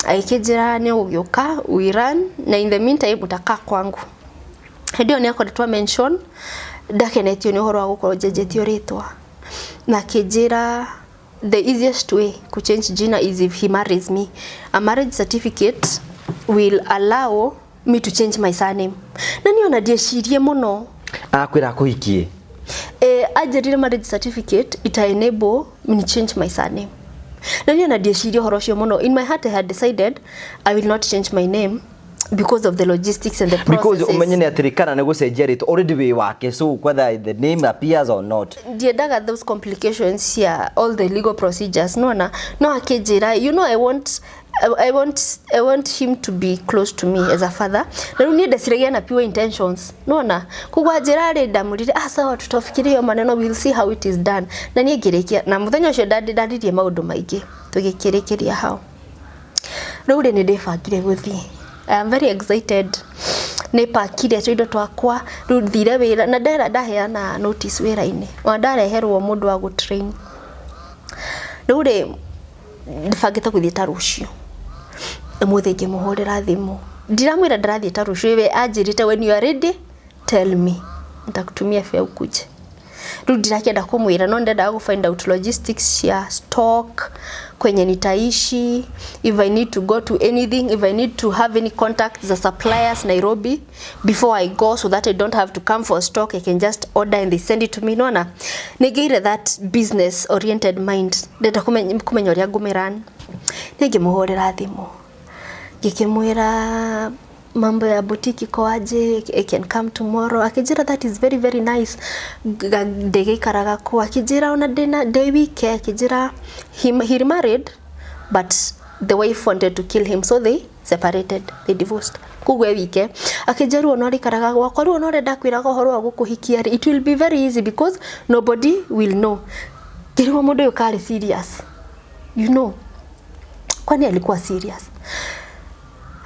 Agĩkĩnjĩra nĩ ũgũgĩũka we run, na in the meantime utakaa kwangu. Hĩndĩ ĩyo nĩ akoretwo mention ndakenetio nĩ ũhoro wa gũkorwo njenjetio rĩtwa, na akĩnjĩra the easiest way ku change jina is if he marries me. A marriage certificate will allow me to change my surname. Na niĩ ona ndiecirie mũno. Akwĩra akũhikie? Eh, anjĩrire marriage certificate ita enable me change my surname. Na niĩ ona ndiecirie ũhoro ũcio mũno. In my heart I had decided I will not change my name because of the logistics and the Because processes. umenye nĩ atĩrĩ kana nĩ gũcenjia rĩtwa already wĩ wake, so whether the name appears or not. Ndiendaga those complications cia all the legal procedures, nona no akĩnjĩra, you know, I want him to be close to me as a father. Na rĩu niĩ ndeciragia na pure intentions, nona koguo anjĩra rĩ, ndamũrire, "Ah, sawa, tutafikiria hiyo maneno, we'll see how it is done." Na niĩ ngĩrĩkia na mũthenya ũcio ndaririe maũndũ maingĩ, tũgĩkĩrĩkĩria hau. Rĩu rĩ, nĩ ndĩbangire gũthiĩ. I am very excited. Nĩ pakire tũindo twakwa, rĩu thire wĩra na ndera ndaheana notice wĩra-inĩ, ona ndareherwo mũndũ wa gũ train. Rĩu rĩ, ndĩbangĩte gũthiĩ ta rũciũ. Ũmũthĩ ngĩmũhũrĩra thimũ, ndiramwĩra ndĩrathiĩ ta rũciũ, we anjĩrĩte, "When you are ready, tell me, nitakutumia fare ukuje." Rĩu ndirakĩenda kũmwĩra, no ndendaga gũ find out logistics cia stock, kwenye nitaishi, if I need to go to anything, if I need to have any contacts za suppliers Nairobi before I go, so that I don't have to come for stock, I can just order and they send it to me. Nona nĩngĩire that business oriented mind, ndenda kũmenya ũrĩa ngũmĩran. Nĩ ngĩmũhũrĩra thimũ, ngĩkĩmwĩra mambo ya boutique iko aje, I can come tomorrow. Akĩnjĩra that is very very nice. Ndĩgĩikaraga kũ? Akĩnjĩra ona ndĩna ndĩ wike. Akĩnjĩra he remarried, but the wife wanted to kill him, so they separated, they divorced. Koguo e wike. Akĩnjĩra rĩu ona ũrĩikaraga gwakwa, rĩu ona ũrĩa ndakwĩraga ũhoro wa gũkũhikia rĩ, it will be very easy because nobody will know. Ngĩrigwo mũndũ ũyũ karĩ serious, kwani alikuwa serious?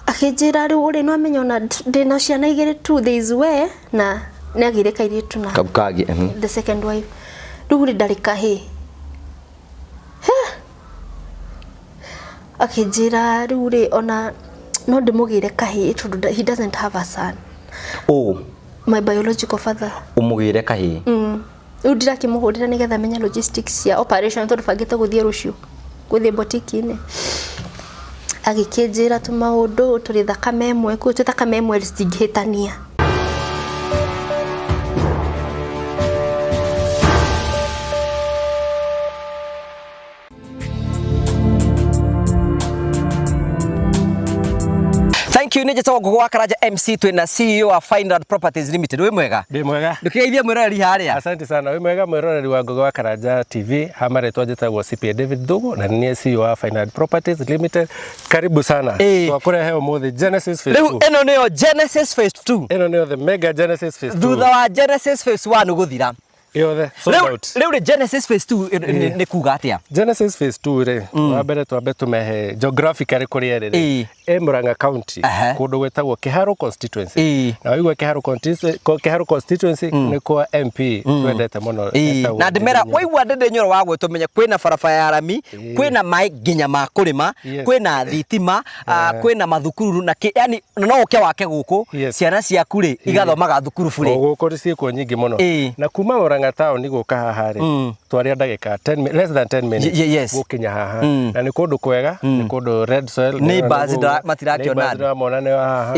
Akĩnjĩra rĩu ũrĩ no amenya ona ndĩna ciana igĩrĩ tu, there is way na nĩ agĩire kairĩtu na Kau kangĩ. the second wife. Rĩu rĩ, ndarĩ kahĩĩ. He! Akĩnjĩra rĩu rĩ, ona no ndĩmũgĩre kahĩĩ tondũ he doesn't have a son. Ũ? My biological father. Ũmũgĩre kahĩĩ? Mm. Rĩu ndirakĩmũhũrĩra nĩgetha menye logistics cia operation, tondũ bangĩte gũthiĩ rũciũ, gũthiĩ boutique-inĩ. Agĩkĩnjĩra tũmaũndũ, tũrĩ thakame ĩmwe, koguo twĩ thakame ĩmwe citingĩhĩtania. Thank you. Nĩ njĩtagwo Ngũgũ wa Karanja MC, twĩna CEO wa Fineland Properties Limited. Wĩ mwega? Ndĩ mwega. Ndũkĩgeithie mwĩroreri harĩa. Asante sana. Wĩ mwega mwĩroreri wa Ngũgĩ wa Karanja TV. Ha marĩtwa njĩtagwo CPA David Thugu na nĩ niĩ CEO wa Fineland Properties Limited. Karibu sana. Twakũrehe ũmũthĩ Genesis Phase Rĩu 2. Ĩno nĩyo Genesis Phase 2. Ĩno nĩyo the mega Genesis Phase 2. Thutha wa Genesis Phase 1 gũthira. Yothe sold Rĩu out. Rĩu rĩ, Genesis Phase 2 nĩ kuga atĩa? Genesis Phase 2 rĩ, wa mbere twambe tũmehe geographically kũrĩa ĩrĩ rĩ. Ĩ Murang'a County, kũndũ gwĩtagwo Kiharu constituency. Na waigua Kiharu constituency, Kiharu constituency nĩ kwa MP twendete mũno etagwo Na ndĩmera Ndindi Nyoro. waigua Ndindi Nyoro wa gwĩtwo, menye kwĩna barabara ya rami, kwĩna maĩ nginya ma kũrĩma, kwĩna thitima, kwĩna mathukuru na kĩ, yani na no ũke wake gũkũ, ciana ciaku rĩ igathomaga thukuru O bure. Gũkũ ciĩkuo nyingĩ mũno. Na kuma Murang'a town gũka haha rĩ, twaria ndagĩka 10 less than 10 minutes gũkinya haha. Na nĩ kũndũ kwega, nĩ kũndũ red soil. Neighbors matirakiona Neighbors andũ. ndĩramona nĩ haha.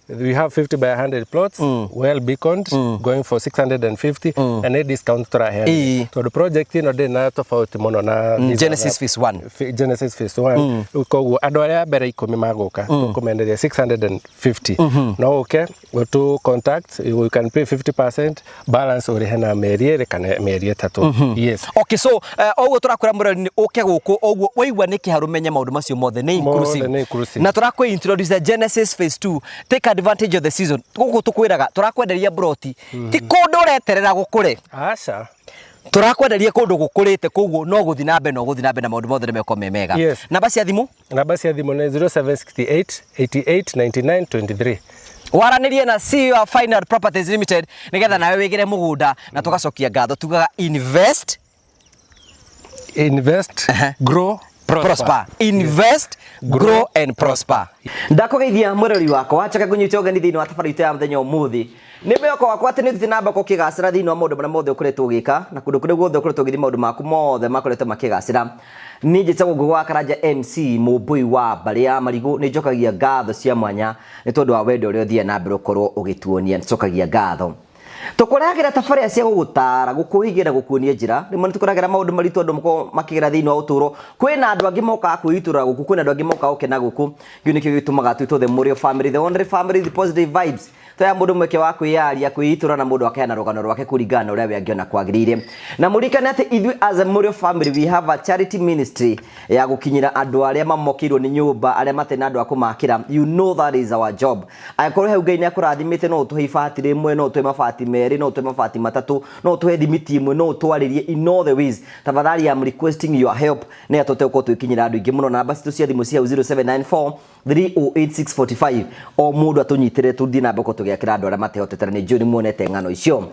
We have 50 by 100 plots, well beaconed, going for 650, na nĩ discount tũraheana tondũ project ĩno ndĩrĩ na tofauti mũno na these Genesis Phase 1. Genesis Phase 1. Rĩu koguo andũ arĩa a mbere 10 magũka, tũkũmenderia 650. No ũke ũtũ contact, you can pay 50%, balance ũrĩhe na mĩeri 2 kana mĩeri 3, yes. Okay, so oguo tũrakwĩra mũrori nĩ ũke gũkũ, oguo waigua nĩ kĩharu, menye maũndũ macio mothe nĩ inclusive. Mothe nĩ inclusive. Na tũrakwĩ introduce Genesis Phase 2. Take advantage of the season. Gũkũ tũkwĩraga tũrakwenderia broti, ti kũndũ ũreterera gũkũre. Aca. Tũrakwenderia kũndũ gũkũrĩte, koguo no gũthiĩ na mbere, no gũthiĩ na mbere, na maũndũ mothe nĩ mekorwo me mega. Namba cia thimũ? Namba cia thimũ nĩ 0768 88 99 23. Waranĩrie na CEO wa Final Properties Limited nĩgetha nawe wĩgĩre mũgũnda, na tũgacokia ngatho tugaga invest, invest, grow. Prosper. Prosper. Invest, grow and prosper. Ndakũgeithia mwĩrori wakwa, njoke ngũnyite ũgeni thĩinĩ wa tabarĩra itũ ya mũthenya ũmũthĩ. Nĩ mwĩhoko wakwa atĩ nĩ ũthiĩte na mbere ũkĩgacĩra thĩinĩ wa maũndũ marĩa mothe ũkoretwo ũgĩka na kũndũ kũrĩa guothe ũkoretwo ũgĩthiĩ maũndũ maku mothe makoretwo makĩgacĩra. Niĩ njĩtagwo Ngũgĩ wa Karanja MC mũmbũi wa mbarĩ ya Marigũ. Nĩ njokagia ngatho cia mwanya nĩ tondũ wa wendo ũrĩa ũthiaga na mbere ũkorwo ũgĩtuonia. Nĩ tũcokagia ngatho. Tũkũrehagĩra tabarĩra cia gũgũtaara, gũkũhĩgia na gũkuonia njĩra. Rĩmwe nĩ tũkũrehagĩra maũndũ maritũ andũ makoragwo makĩgera thĩinĩ wa ũtũũro. Kwĩna andũ angĩ mokaga kwĩitũrũra gũkũ, kwĩna andũ angĩ mokaga gũkena gũkũ. Kĩu nĩkĩo gĩtũmaga twĩtwo the Mũrĩo family, the only family with positive vibes. Tũheaga mũndũ mweke wa kwĩyaria, kwĩitũrũra na mũndũ akaheana rũgano rwake kũringana na ũrĩa we angĩona kwagĩrĩire. Na mũririkane atĩ ithuĩ as a Mũrĩo family we have a charity ministry ya gũkinyĩra andũ arĩa mamokĩirwo nĩ nyũmba, arĩa matarĩ na andũ a kũmakĩra. You know that is our job. Angĩkorwo hau Ngai nĩ akũrathimĩte no ũtũhe ibati rĩmwe, no ũtũhe mabati merĩ, no ũtũhe mabati matatũ, no ũtũhe thimiti ĩmwe, no ũtwarĩrie in all the ways. Tafadhali I'm requesting your help nĩgetha tũhote gũkorwo tũgĩkinyĩra andũ aingĩ mũno. Namba citũ cia thimũ cia 0794 308645 o mũndũ atũnyitĩrĩre tũthiĩ na mbere gũkorwo tũgĩakĩra andũ arĩa matehotete na nĩ njũĩ nĩ muonete ng'ano icio.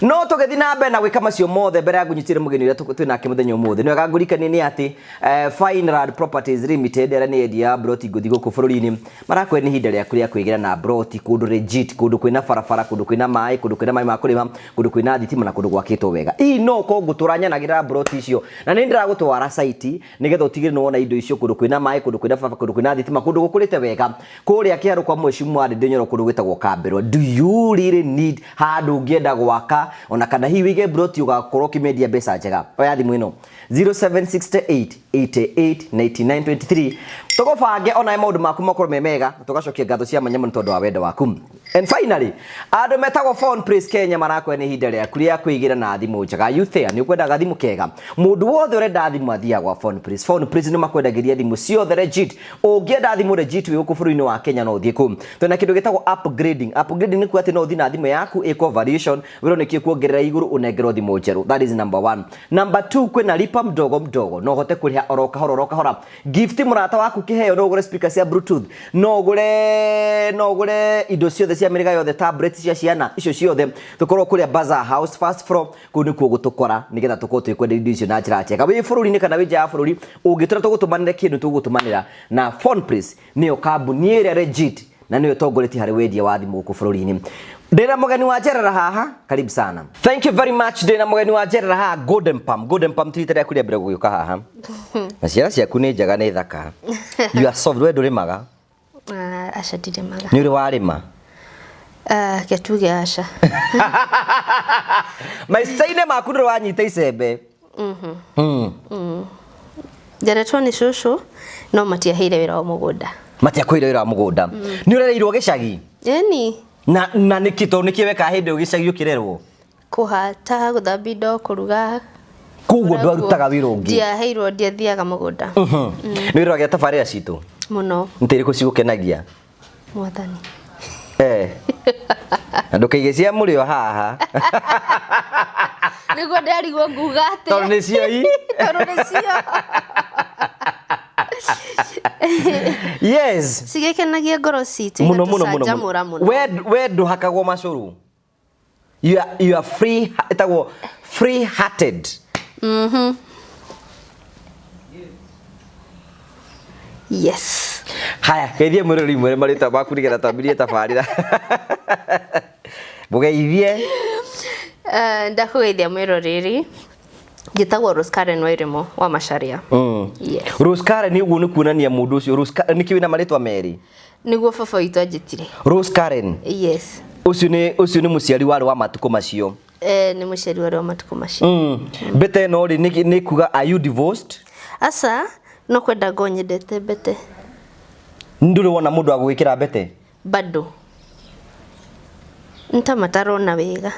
No tũgĩthiĩ na mbere na gwĩka macio mothe mbere ya ngũnyitĩre mũgeni ũrĩa twĩ nake mũthenya ũmũthĩ nĩ wega ngũririkanie nĩ atĩ Fineland Properties Limited arĩa nĩ endia a mburoti ngũthi gũkũ bũrũri-inĩ marakwĩra nĩ ihinda rĩaku rĩa kwĩgĩra na mburoti kũndũ legit, kũndũ kwĩna barabara, kũndũ kwĩna maĩ, kũndũ kwĩna maĩ ma kũrĩma, kũndũ kwĩna thitima na kũndũ gwakĩtwo wega. Hihi no ũkorwo ngũtũra nyanagĩrĩra mburoti icio na nĩ ndĩragũtwara site nĩgetha ũtigĩrĩre nĩ wona indo icio kũndũ kwĩna maĩ, kũndũ kwĩna barabara, kũndũ kwĩna thitima, kũndũ gũkũrĩte wega. Kũrĩa Kĩharũ kwa Mheshimiwa Ndindi Nyoro kũndũ gwĩtagwo Kambĩrwa. Do you really need handũ ũngĩenda gwaka ona kana hihi wĩige mburoti ũgakorwo ũkĩmendia mbeca njega? Oya thimũ ĩno 0768 88 99 23 tũgũbange onawe maũndũ maku makorwo me mega na tũgacokia ngatho cia mwanya mũno tondũ wa wendo waku. And finally, andũ metagwo Phone Place Kenya marakwĩra nĩ ihinda rĩaku rĩa kwĩgĩra na thimũ njega. You there, nĩ ũkwendaga thimũ kega? Mũndũ wothe ũrenda thimũ athiaga gwa Phone Place. Phone Place nĩ makwendagĩria thimũ ciothe legit. Ũngĩenda thimũ legit wĩ gũkũ bũrũri-inĩ wa Kenya no ũthiĩ kũu. Twĩna kĩndũ gĩtagwo upgrading. Upgrading nĩ kuga atĩ no ũthiĩ na thimũ yaku ĩkwo variation, wĩrwo nĩkĩ kuongerera igũrũ ũnengerwo thimũ njerũ. That is number one. Number two, kwĩna lipa mdogo mdogo. No ũhote kũrĩha oro kahora oro kahora. Gift mũrata waku kĩheo, no ũgũre speaker cia bluetooth, no ũgũre no ũgũre indo ciothe cia mĩrĩga yothe, tablet cia ciana, icio ciothe. Tũkorwo kũrĩa Bazaar House first floor, kũu nĩkuo gũtũkora nĩgetha tũkorwo twĩkwenderia indo icio na njĩra njega. Wĩ bũrũri-inĩ kana wĩ nja ya bũrũri, ũngĩtwĩra tũgũtũmanĩre kĩndũ tũgũtũmanĩra. Na Phone Place nĩyo kambuni ĩrĩa legit na nĩyo ĩtongoretie harĩ wendia wa thimũ gũkũ bũrũri-inĩ. Ndĩna mũgeni wa njerera haha, karibu sana. Thank you very much. Ndĩna mũgeni wa njerera haha, Golden Palm. Golden Palm ti rita rĩaku rĩa mbere gũgĩũka haha. Na ciara ciaku nĩ njega, nĩ thaka. You are soft. We ndũrĩmaga? Aca, ndirĩmaga. Nĩ ũrĩ warĩma? Ke tuge aca. Maica-inĩ maku ndũrĩ wanyita icembe? Nderetwo nĩ cũcũ no matiaheire wĩra wa mũgũnda. Matiakũheire wĩra wa mũgũnda. Nĩ ũrereirwo gĩcagi? Ĩni. Na na nĩkĩ tondũ nĩkĩ wekaga hĩndĩ ĩyo gĩcagi ũkĩrerwo? Kũhata, gũthambia indo, kũruga. Koguo ndwarutaga wĩra ũngĩ? Ndiaheirwo, ndiathiaga mũgũnda. Nĩ wĩroragĩra tabarĩra citũ? Mũno. Nĩ ta irĩkũ cigũkenagia? Mwathani. Na ndũkaige cia mũrĩo haha. Nĩguo nderigwo nguga atĩa. Tondũ nĩcio i. Tondũ nĩcio. Yes. Cigĩkenagia ngoro citũ. Mũno mũno mũno. Igatũcanjamũra mũno. We ndũhakagwo macũrũ. You are free, ĩtagwo free hearted. Yes. Haya, geithie mwĩrori mwĩre marĩtwa maku nĩgetha twambĩrĩrie tabarĩra. Mũgeithie. Ndakũgeithia mwĩroreri. Njĩtagwo Rose Karen Wairimu wa Macharia. Yes. Rose Karen ũguo nĩ kuonania mũndũ ũcio Rose Karen nĩkĩ wĩna marĩtwa merĩ? Nĩguo baba witũ anjĩtire. Rose Karen. Yes. Ũcio nĩ mũciari warĩ wa matukũ macio. Nĩ mũciari warĩ wa matukũ macio. Mbete ĩno rĩ nĩ kuga are you divorced? Aca, no kwenda ngo nyendete mbete. Ndũrĩ wona mũndũ agũgĩkĩra mbete? Bado. Nĩ matarona wega.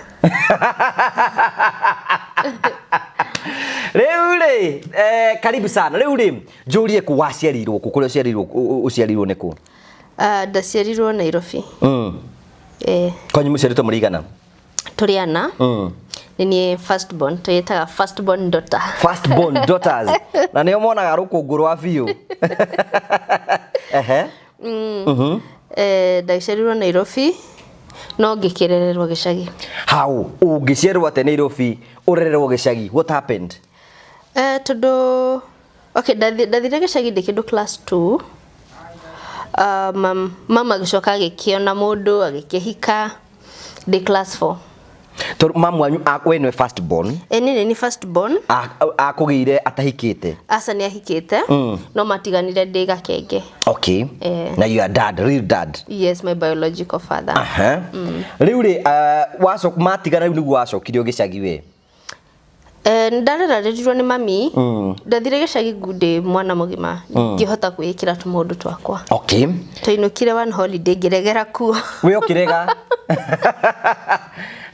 Rĩu rĩ, karibu sana. Rĩu rĩ, njũrie kũ waciarirwo kũ? Kũrĩa ũciarirwo ũciarirwo nĩ kũ? Ndaciarirwo Nairobi. Kwanyu mũciarĩtwo mũrĩ aigana? Tũrĩ ana. Nĩ niĩ first born, twĩtaga first born daughter. First born daughters. Na nĩo monaga rũkũngũ rwa biũ. Ehe. Ndaciarirwo Nairobi no ngĩkĩrererwo gĩcagi. How? Ũngĩciarwo atĩa Nairobi ũrererwo gĩcagi? What happened? Tondũ Okay, ndathire gĩcagi ndĩ kĩndũ class 2. Mama agĩcoka agĩkĩona mũndũ agĩkĩhika ndĩ class 4. Tondũ mamu wanyu we nĩwe first born? Ĩ, niĩ nĩ first born. Akũgĩire atahikĩte? Aca, nĩ ahikĩte, no matiganire ndĩ gakenge. Okay. Eh. Na your dad, real dad? Yes, my biological father. Aha. Rĩu rĩ, matigana rĩu nĩguo wacokirio gĩcagi we? Eh, ndarerarĩrirwo nĩ mami. Ndathire gĩcagi ndĩ mwana mũgima, ngĩhota kwĩĩkĩra tũmaũndũ twakwa. Twainũkire one holiday, ngĩregera kuo. We ũkĩrega,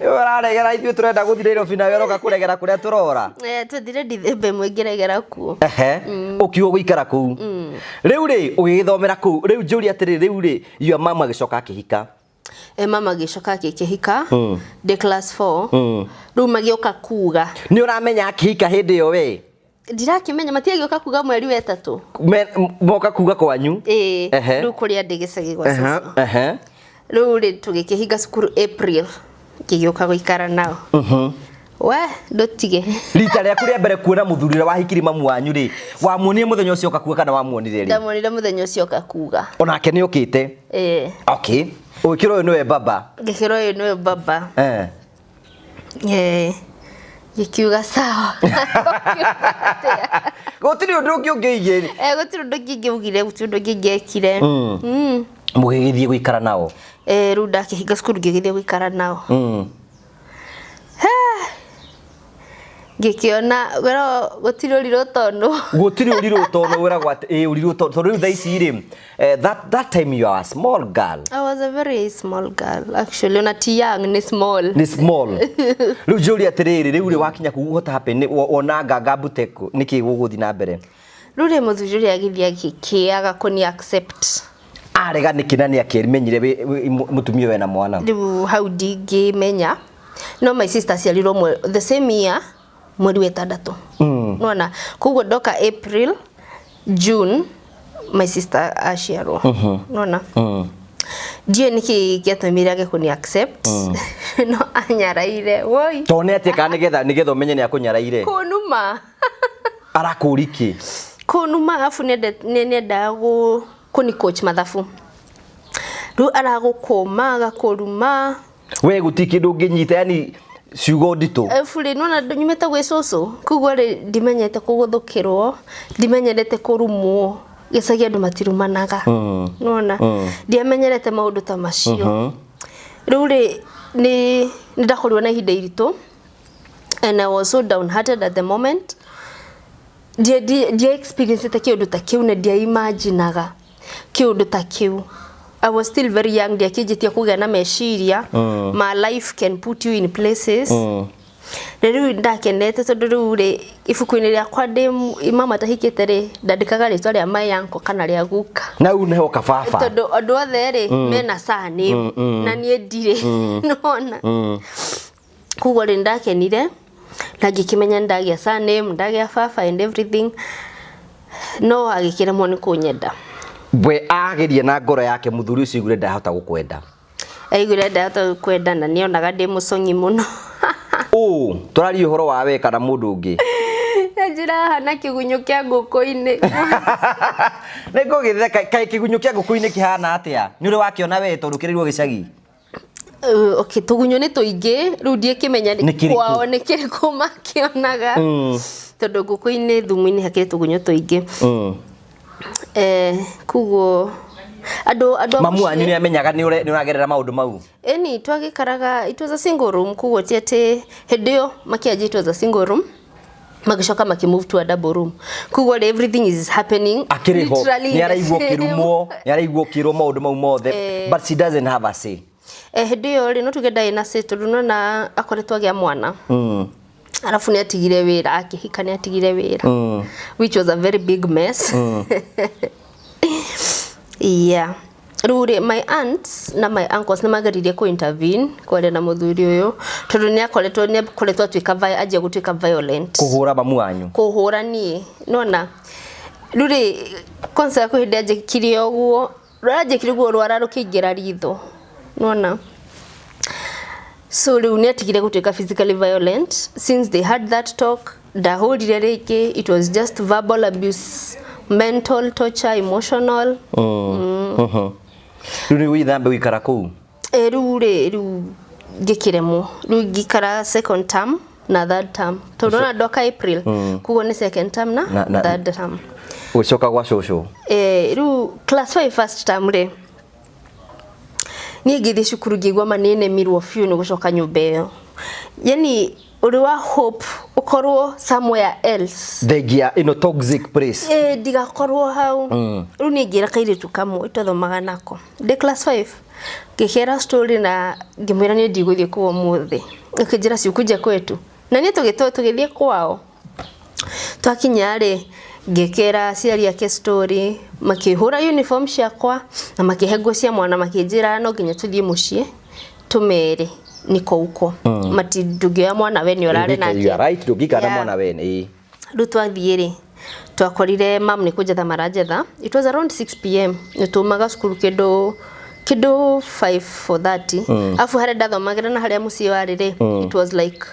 ũraregera, ithuĩ tũrenda gũthiĩ Nairobi nawe ũroka kũregera kũrĩa tũrora. Eh, twathire Dithemba ĩmwe, ngĩregera kuo. Ehe, ũkiuga gũikara kũu. Rĩu rĩ, ũgĩgĩthomera kũu. Rĩu njũria atĩrĩ, rĩu rĩ, your mama agĩcoka akĩhika? Eh, mama agĩcoka agĩkĩhika ndĩ class 4. Rĩu magĩũka kuga. Nĩ ũramenya akĩhika hĩndĩ ĩyo we? Ndirakĩmenya, matiagĩũka kuga mweri wa ĩtatũ. Moka kuga kwanyu? Ĩĩ. Rĩu kũrĩa ndĩ gĩcagi gwa cũcũ. Rĩu rĩ, tũgĩkĩhinga cukuru April, ngĩgĩũka gũikara nao. We ndũtige. Rita rĩaku rĩa mbere kuona mũthuri ũrĩa wahikiri mamu wanyu rĩ, wamuonire mũthenya ũcio oka kuga kana wamuonire rĩ? Ndamuonire mũthenya ũcio oka kuga. Onake nĩ okĩte? Ĩĩ. Okay, ũgĩkĩrwo ũyũ nĩwe baba? Ngĩkĩrwo ũyũ nĩwe baba. Ĩĩ. Ngĩkiuga sawa. Gũtirĩ ũndũ ũngĩ ũngĩigĩ. Eh, gũtirĩ ũndũ ũngĩ ingĩaugire, gũtirĩ ũndũ ũngĩ ingĩekire. Mũgĩgĩthiĩ gũikara nao? Eh, rĩu ndakĩhinga cukuru, ngĩgĩthiĩ gũikara nao. Ngĩkĩona wĩra, gũtirĩ ũrirũ tondũ. Gũtirĩ ũrirũ tondũ wĩragwo atĩ ĩ ũrirũ tondũ rĩu thaa ici rĩ, that time you are a small girl. I was a very small girl actually, ona ti young, nĩ small. Nĩ small. Rĩu njũria atĩrĩrĩ, rĩu rĩ, wakinya kũu, what happened? Wona nganga mbuteko, nĩkĩ gũgũthiĩ na mbere? Rĩu rĩ, mũthuri ũrĩa agĩthiĩ agĩkĩaga kũni accept. Arega nĩkĩ na nĩ akĩmenyire mũtumia wena mwana? Rĩu hau ndingĩmenya, no my sister aciarirwo the same year, mweri wa ĩtandatũ. Nona koguo ndoka April, June my sister aciarwo. Nona ndiũĩ nĩkĩ gĩatũmire age kũni accept, no anyaraire woi. Tondũ nĩ atĩa, kana nĩgetha ũmenye nĩ akũnyaraire? Kũnuma. Arakũri kĩ? Kũnuma, abu nĩendaga kũni coach mathabu, rĩu aragũkũma, agakũruma. We gũtirĩ kĩndũ ũngĩnyita, yani ciugo nditũ. Eburi nona nyumĩte gwĩ cũcũ, koguo rĩ, ndimenyete kũgũthũkĩrwo, ndimenyerete kũrumwo. Gĩcagi andũ matirumanaga. Nona ndiamenyerete maũndũ ta macio. Rĩu rĩ, nĩ ndakorirwo na ihinda iritũ and I was so downhearted at the moment. Ndia experience ta kĩũndũ ta kĩu na ndia imaginaga kĩũndũ ta kĩu. I was still very young, ndiakĩnjĩtie kũgĩa na meciria ma life can put you in places. Na rĩu ndakenete tondũ rĩu rĩ, ibuku-inĩ rĩakwa ndĩ mama atahikĩte rĩ, ndandĩkaga rĩtwa rĩa my uncle kana rĩa guka. Na rĩu nĩho kababa. Tondũ andũ othe rĩ, mena surname na niĩ ndirĩ. Nona koguo rĩ, ndakenire na ngĩkĩmenya nĩ ndagĩa surname, ndagĩa baba and everything, no agĩkĩremwo nĩ kũnyenda. We ageria na ngoro yake, mũthuri ũcio aiguire ndahota gũkwenda. Aiguire ndahota kwenda na nĩonaga ndĩ mũcong'i mũno. Ũ tũraria ũhoro wa we kana mũndũ ũngĩ? Na njĩra hana kĩgunyũ kĩa ngũkũ-inĩ. Nĩ ngũgĩtheka, kaĩ kĩgunyũ kĩa ngũkũ-inĩ kĩhana atĩa? Nĩ ũrĩ wakĩona we, tondũ kĩrĩirwo gĩcagi? Okay, tũgunyũ nĩ tũingĩ, rĩu ndiĩkĩmenya Nĩ kĩrĩkũ? Kwao nĩ kĩrĩkũ makĩonaga, tondũ ngũkũ-inĩ thumu-inĩ hakĩrĩ tũgunyũ tũingĩ. Eh, koguo andũ a Mamu mũciĩ- wanyu nĩ amenyaga nĩ ũragerera maũndũ mau? Ĩni, twagĩikaraga, it was a single room, koguo ti atĩ hĩndĩ ĩyo makĩanjia it was a single room, magĩcoka makĩ move to a double room, koguo rĩ, everything is happening Akĩrĩ ho literally nĩ araigua the same. ũkĩrumwo, nĩ araigua ũkĩrwo maũndũ mau mothe, but she doesn't have a say? Eh, hĩndĩ ĩyo rĩ, no tuge ndarĩ na say, tondũ nona akoretwo agĩa mwana, arabu nĩ atigire wĩra akĩhika, nĩ atigire wĩra, which was a very big mess. Yeah, rĩu rĩ, my aunts na my uncles nĩ mageririe kũ intervene kwaria na mũthuri ũyũ, tondũ nĩ akoretwo atuĩka anjia gũtuĩka violent. Kũhũra mamu wanyu? Kũhũra niĩ. Nona rĩu rĩ, kwanza kwĩ hĩndĩ anjĩkire ũguo, anjĩkire ũguo rwara rũkĩingĩra ritho. Nona so rĩu nĩ atigire gũtuĩka physically violent since they had that talk. Ndahũrire rĩngĩ. It was just verbal abuse, mental torture, emotional. Rĩu nĩ wĩthambe gũikara kũu? Ĩ, rĩu rĩ, rĩu ngĩkĩremwo, rĩu ngĩikara second term na third term, tondũ ona ndoka April, koguo nĩ second term na third term. Ũgĩcoka gwa cũcũ? Eh, rĩu class 5 first term rĩ, niĩ ngĩthiĩ cukuru ngĩigua ma nĩnemirwo biũ nĩ gũcoka nyũmba ĩyo, yani ũrĩ wa hope ũkorwo somewhere else. Thengia ĩno toxic place. Ĩ, ndigakorwo hau. Rĩu niĩ ngĩra kairĩtu kamwe twathomaga nako ndĩ class 5, ngĩkera story na ngĩmwĩra niĩ ndigũthiĩ kũu ũmũthĩ. Akĩnjĩra ciukuje kwetu, na niĩ tũgĩthiĩ kwao. Twakinya rĩ, ngĩkĩra aciari ake story, makĩhũra uniform ciakwa na makĩhe nguo cia mwana, makĩnjĩra no nginya tũthiĩ mũciĩ tũmere niko huko, mati ndũngĩoya mwana we nĩ ũrarĩ nake. You are right, ndũngĩikara na mwana wene, ĩĩ. Rĩu twathiĩ rĩ, twakorire mam nĩ kũnjetha maranjetha. It was around 6 p.m., nĩ tumaga cukuru kĩndũ 5:30, afu harĩa ndathomagĩra na harĩa mũciĩ warĩ rĩ, it was like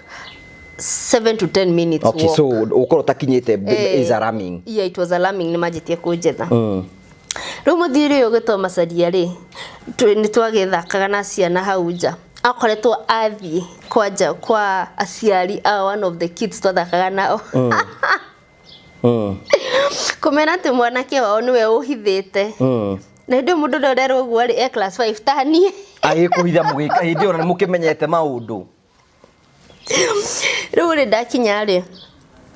7 to 10 minutes walk. So ũkorwo ũtakinyĩte is alarming. Yeah, it was alarming, nĩ manjĩtie kũnjetha. Rĩu mũthuri ũyũ ũgĩtwo Macaria rĩ, nĩ twagĩthakaga na ciana hau nja, akoretwo athiĩ kwanja kwa aciari a one of the kids twathakaga nao, kũmera atĩ mwanake wao nĩwe ũhithĩte. Na hĩndĩ ĩyo mũndũ ũrĩa ũrerwo ũguo rĩ, e class 5 ta niĩ. Agĩkũhitha mũgĩka hĩndĩ ĩyo na mũkĩmenyete maũndũ. Rĩu rĩ, ndakinya rĩ,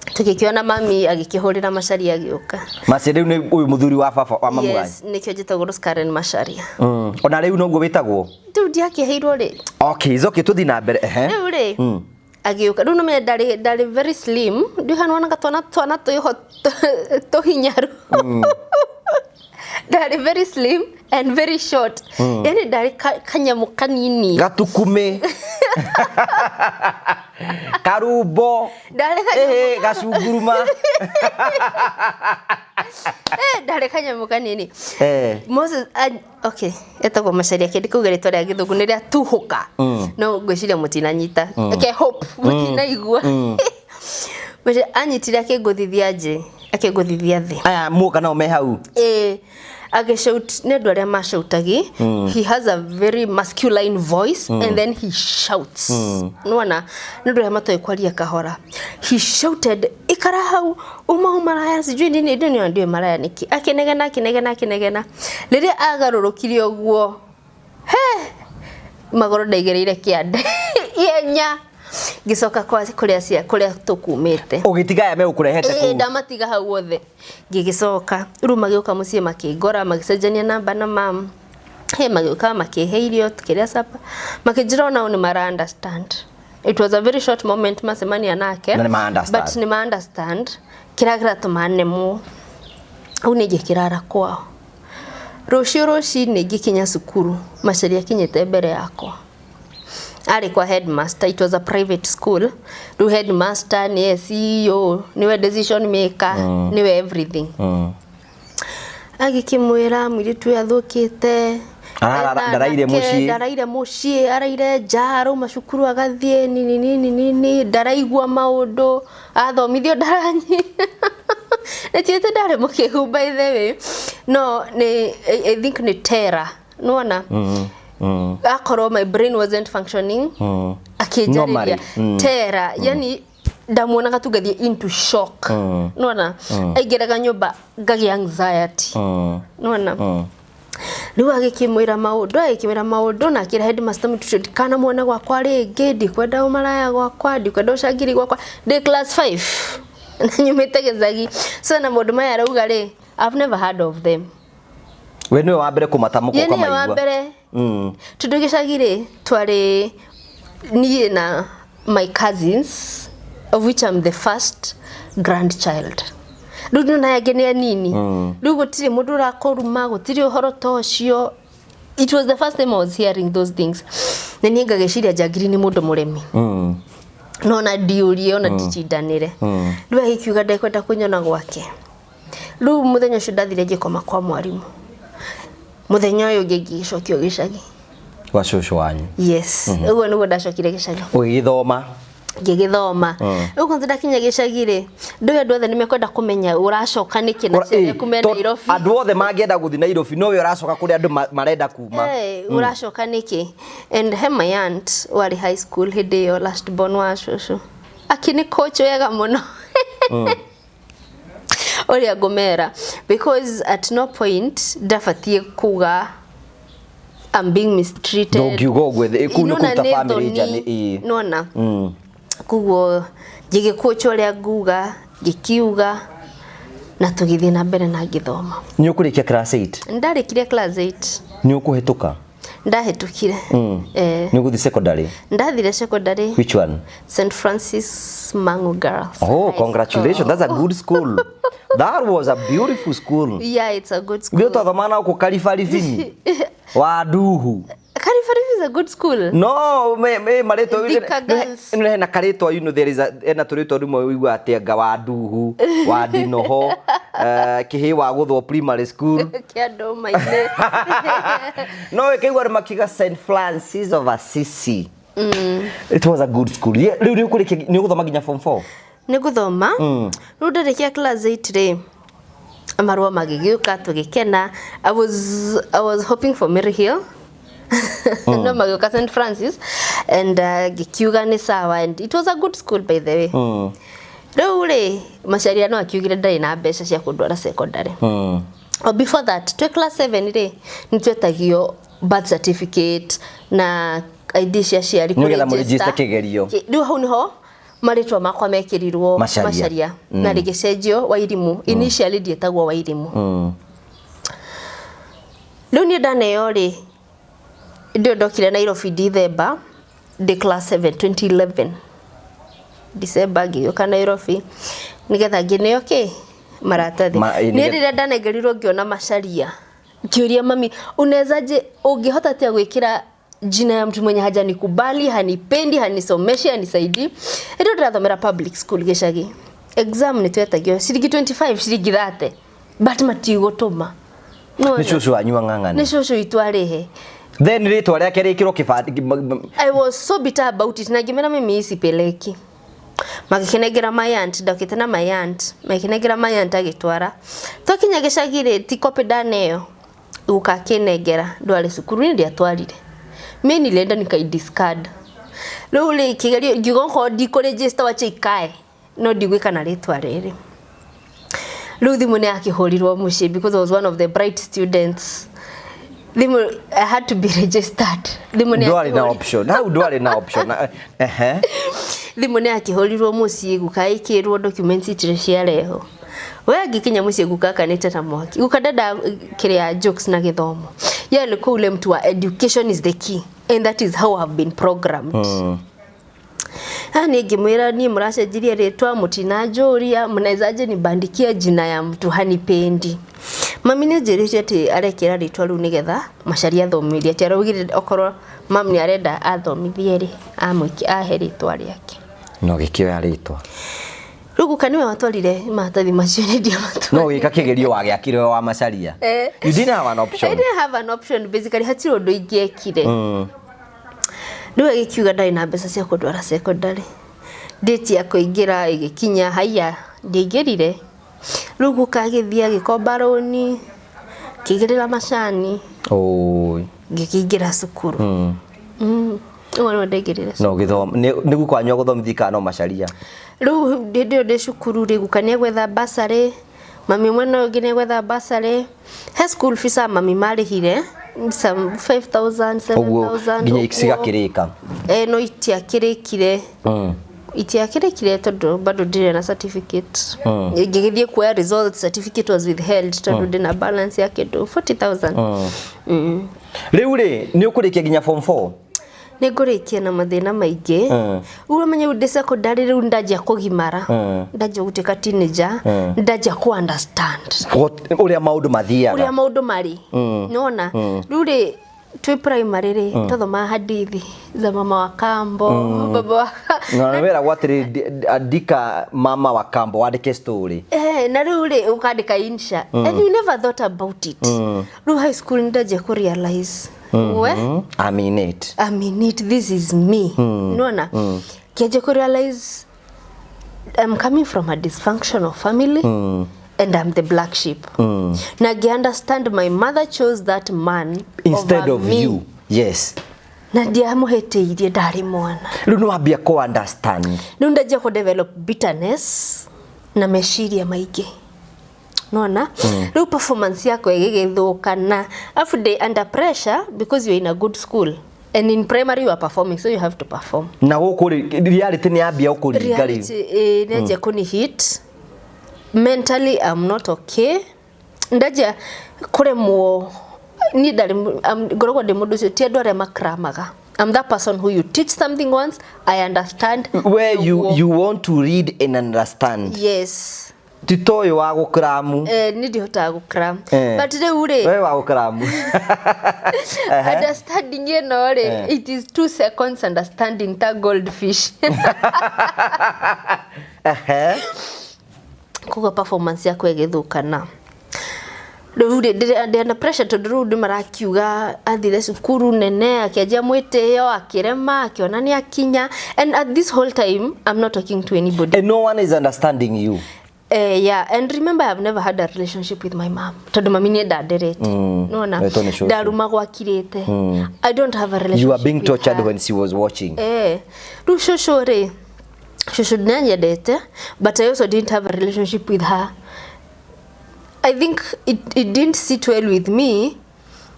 tũgĩkĩona mami agĩkĩhũrĩra Macaria agĩũka. Macia rĩu nĩ ũyũ mũthuri wa baba wa mamu wanyu? Yes, nĩkĩo njĩtagwo Rose Karen Macharia. Ona rĩu noguo wĩtagwo? Rĩu ndiakĩheirwo rĩ. Okay, it's okay, tũthiĩ na mbere, ehe. Rĩu rĩ, agĩũka. Rĩu nĩmenye ndarĩ very slim, ndiũhana wonaga twana twĩho tũhinyaru. Ndarĩ very slim and very short, yani ndarĩ kanyamũ kanini. Gatukumĩ, karumbo. Ndarĩ kanyamũ. Ĩhĩ, gacunguruma. Eh, ndarĩ kanyamũ kanini. Moses okay, etagwo Macaria, kĩndĩ kuga rĩtwa rĩa gĩthũngũ nĩ rĩa tuhũka, no ngwĩciria mũtinanyita. Okay, hope mũtinaigua. Macaria anyitire akĩngũthithia nje, akĩngũthithia thĩ. Aya muoka nao me hau? Ĩĩ, agĩshout. Nĩ andũ arĩa macautagi. He has a very masculine voice and then he shouts. Nĩwona nĩ andũ arĩa matoĩ kwaria kahora. He shouted, "Ikara hau, uma umaraya," sijui nini nini, ndio maraya niki. Akĩnegena, akĩnegena, akĩnegena. Rĩrĩa agarũrũkire ũguo, he magũrũ ndaigĩrĩire kĩande ihenya, ngĩcoka kwa kũrĩa cia kũrĩa tũkumĩte. Ũgĩtiga aya megũkũrehete Ĩĩ. kũu? Ndamatiga hau othe, ngĩgĩcoka. Rĩu magĩũka mũciĩ, makĩngora, magĩcenjania namba na mam. He magĩũka makĩhe irio, tukĩrĩa supper, makĩnjĩra onao nĩ mara understand. It was a very short moment macemania nake. Na nĩ ma understand. But nĩ ma understand kĩrĩa kĩratũma nemwo. Rĩu nĩ ngĩkĩrara kwao. Rũciũ rũcinĩ ngĩkinya cukuru, Macaria akinyĩte mbere yakwa, arĩ kwa headmaster. It was a private school. Rĩu headmaster nĩye CEO, nĩwe decision maker, nĩwe everything. Agĩkĩmwĩra mũirĩtu ũyũ athũkĩte. Ndaraire mũciĩ. Ndaraire mũciĩ, araire nja, arauma cukuru agathiĩ nini nini nini, ndaraigua maũndũ athomithio, ndaranyi nĩ ndarĩ mũkĩgu. By the way, no nĩ I think nĩ terror, nĩwona akorwo my brain wasn't functioning. Akĩnjarĩria Normally. Terror, yani ndamuonaga tu ngathiĩ into shock. Nĩwona aingĩraga nyũmba ngagĩa anxiety. Nĩwona rĩu agĩkĩmwĩra maũndũ na akĩra headmaster mũtu ũcio ndikanamuone gwakwa rĩngĩ, ndikwenda ũmaraya gwakwa, ndikwenda ũcangiri gwakwa. Ndĩ class 5 na nyumĩte gĩcagi, so na maũndũ maya arauga rĩ, I've never heard of them. We nĩwe wa mbere kũmatamũka? Ye nĩwe wa Ũkamaigua? mbere, tondũ gĩcagi rĩ, twarĩ niĩ na my cousins, of which I'm the first grandchild. Rĩu nĩ angĩ nĩ anini, rĩu gũtirĩ mũndũ ũrakũruma, gũtirĩ ũhoro ta ũcio. It was the first time I was hearing those things, na niĩ ngagĩciria njangiri nĩ mũndũ mũremi. No na ndiũrie ona nditindanĩre. Rĩu agĩkiuga ndekwenda kũnyona gwake. Rĩu mũthenya ũcio ndathire ngĩkoma kwa mwarimũ. Mũthenya ũyũ ũngĩ ngĩgĩcokio gĩcagi. Gwa cũcũ wanyu? Yes, ũguo nĩguo ndacokire gĩcagi. Ũgĩgĩthoma? Ngĩgĩthoma. Rĩu kwanza ndakinya gĩcagi rĩ, ndũĩ andũ othe nĩ mekwenda kũmenya ũracoka nĩkĩ na ciana kume Nairobi. Andũ othe mangĩenda gũthiĩ Nairobi, no we ũracoka kũrĩa andũ marenda kuma. Ũracoka nĩkĩ? And he my aunt warĩ high school hĩndĩ ĩyo, last born wa cũcũ, akĩnĩ coach wega mũno ũrĩa ngũmera, because at no point ndabatiĩ kuga I'm being mistreated. Ndũngiuga ũguo, kũu nĩ Nĩwona kũruta nĩ family nja thoni, nĩ ĩĩ. Nĩwona koguo ngĩgĩkũnjwo ũrĩa nguga, ngĩkiuga na tũgĩthiĩ na mbere na ngĩthoma. Nĩ ũkũrĩkia class 8? Ndarĩkirie class 8. Nĩ ũkũhĩtũka? Ndahĩtũkire. Eh. Nĩ ũgũthiĩ secondary? Ndathire secondary. Which one? St Francis Mangu Girls Oh, High congratulations. School. That's a good school. That was a beautiful school. Yeah, it's a good school. Ndio twathomana huko Karibaribini. Wa Nduhu. Karibaribi is a good school. No, me marĩtwa Thika Girls. ĩno hena karĩtwa, you know there is a hena tũrĩtwa rĩmwe ũigua atĩ anga wa Nduhu, wa Ndinoho, kĩhĩ wa Gũthwo Primary School. Kĩa ndũma-inĩ. No ĩkĩigua andũ makiuga St Francis of Assisi. It was a good school. Yeah, rĩu nĩ ũkũrĩkia, nĩ ũgũthoma nginya form 4? Nĩ ngũthoma. Rĩu ndarĩkia class 8 rĩ, marũa magĩgĩũka tũgĩkena. I was hoping for Mary Hill, no magĩũka St Francis and ngĩkiuga nĩ sawa, and it was a good school, by the way. Rĩu rĩ, Macharia no akiugire ndarĩ na mbeca cia kũndwara secondary. Oh, before that, twĩ class 7 rĩ, nĩ twetagio birth certificate na ID cia ciari. Nĩgetha kũregister. Mũregister kĩgerio. Rĩu hau nĩho marĩtwa makwa mekĩrirwo. Macharia. Macharia na rĩgĩcenjio Wairimu. Initially ndietagwo Wairimu. Rĩu niĩ ndaneo rĩ, ndio ndokire Nairobi December, ndĩ class 7, 2011 December ngĩgĩũka Nairobi nĩgetha ngĩneo kĩ maratathi. Niĩ rĩrĩa ndanengerirwo ngĩona Macharia, ngĩũria mami, unawezaje, ũngĩhota atĩa gwĩkĩra jina ya mtu mwenye hajanikubali, hanipendi, hanisomeshi, hanisaidii? Ĩndĩ ndĩrathomera public school gĩcagi. Exam nĩ twetagio ciringi 25, ciringi 30, but matigũtũma. Nĩ cũcũ wanyu ang'ang'ana? Nĩ cũcũ witũ arĩhe. Then rĩtwa rĩake rĩkĩrwo kĩbandĩ. I was so bitter about it na ngĩmera mimi hii sipeleki. Magĩkĩnengera my aunt, ndokĩte na my aunt, magĩkĩnengera my aunt agĩtwara. Twakinya gĩcagi rĩ, ti copy ndaneo, guka akĩnengera ndware cukuru, niĩ ndiatwarire. Mi nilienda nikaidiscard. Rĩu rĩ, kĩgerio ngiuga okorwo ndikũregister wacha ikae, no ndigwĩka na rĩtwa rĩrĩ. Rĩu thimũ nĩ yakĩhũrirwo mũciĩ because I was one of the bright students. Thimũ, I had to be registered. Thimũ nĩ Ndwarĩ na option hau, ndwarĩ na option. Ehe. Thimũ nĩ yakĩhũrirwo mũciĩ, guka ĩkĩrwo documents itirĩ ciarehwo. We angĩkinya mũciĩ, guka akanĩte na mwaki. Guka ndenda kĩrĩa jokes na gĩthomo. Ye alikuwa ule mtu wa education is the key, and that is how I've been programmed. Haha niĩ ngĩmwĩra, niĩ mũracenjirie rĩtwa mũtinanjũria, mnawezaje nibandikia jina ya mtu hanipendi? Mami nĩ anjĩrĩte atĩ arekĩra rĩtwa rĩu nĩgetha Macharia athomithie, atĩ araugire okorwo mam nĩ arenda athomithie rĩ, amwĩke ahe rĩtwa rĩake. No gĩkĩoya rĩtwa. Rĩu guka nĩwe watwarire maratathi macio, nĩ ndiamatwarire. No wĩka kĩgerio wagĩakire wa Macharia. Eh. You didn't have an option. I didn't have an option basically, hatirĩ ũndũ ingĩekire. Rĩu agĩkiuga ndarĩ na mbeca cia kũndwara secondary. Date ya kũingĩra ĩgĩkinya, haiya, ndiaingĩrire. Rĩu guka agĩthiĩ agĩkomba rũni, kĩgĩrĩra macani, Oi. ngĩkĩingĩra cukuru. Ũguo nĩguo ndaingĩrire. No gĩthoma nĩ guka wanyu agũthomithia kana no Macharia? Rĩu hĩndĩ ĩyo ndĩ cukuru rĩ, guka nĩegwetha bursary, mami mwena ũyũ ũngĩ nĩegwetha bursary. He school fees a mami marĩhire some 5000, Ũguo 7000 nginya ũguo. cigakĩrĩka. Eh, no itiakĩrĩkire. Itiakĩrĩkire tondũ bado ndirĩ na certificate. Ngĩgĩthiĩ kuoya results, certificate was withheld tondũ ndĩna balance ya kĩndũ 40,000. Rĩu rĩ, nĩ ũkũrĩkia nginya form 4? Nĩ ngũrĩkia na mathĩna maingĩ. Rĩu ũmenye rĩu ndĩ secondary, rĩu ndanjia kũgimara, ndanjia gũtuĩka teenager, ndanjia kũ understand Ũrĩa maũndũ mathiaga. Ũrĩa maũndũ marĩ. Nĩwona rĩu rĩ, twĩ primary rĩ, twathomaga hadithi za mama wa kambo, baba wa Na nĩ wĩragwo atĩrĩ, andika mama wa kambo, wandĩke story. Eh, na rĩu rĩ, ũkandĩka insha and you never thought about it. Rĩu high school nĩ ndanjia kũ realize We I mean it. I mean it, this is me. Nona kĩanjia kũ realize I'm coming from a dysfunctional family and I'm the black sheep. Na ngĩ understand my mother chose that man Instead over of me. you. Yes. Na ndiamũhĩtĩirie, ndarĩ mwana. Rĩu nĩ wambia kũ understand. Rĩu ndanjia kũ develop bitterness na meciria maingĩ, nona rĩu performance yakwa ĩgĩgĩthũka, na afu ndĩ under pressure because you're in a good school and in primary you are performing, so you have to perform. Na gũkũ rĩ, reality nĩ yambia gũkũringa rĩu. Reality nĩanjia kũni hit mentally. I'm not okay. Ndanjia kũremwo. Niĩ ndarĩ ngoragwo ndĩ mũndũ ũcio, ti andũ arĩa makramaga. I'm that person who, you teach something once, I understand. Where you Ũguo. you want to read and understand. Yes. Ti ta ũyũ wa gũkramu. Niĩ ndihotaga gũkram. But rĩu rĩ, We wa gũkramu. Understanding ĩno rĩ, it is 2 seconds understanding, ta goldfish. Koguo performance yakwa ĩgĩthũkana. Rĩu rĩ, ndĩ under pressure tondũ rĩu nĩ marakiuga athire cukuru nene, akĩanjia mwĩtĩo, akĩrema, akĩona nĩ akinya, and at this whole time I'm not talking to anybody. And no one is understanding you. Yeah, and remember, I've never had a relationship with my mom tondũ mami nĩ ndanderete. Nona Wetwo nĩ cũcũ. Ndarumagwo akirĩte. I don't have a relationship You are being with tortured her. when she was watching. Rĩu cũcũ rĩ, cũcũ nĩanyendete, but I also didn't have a relationship with her. I think it didn't sit well with me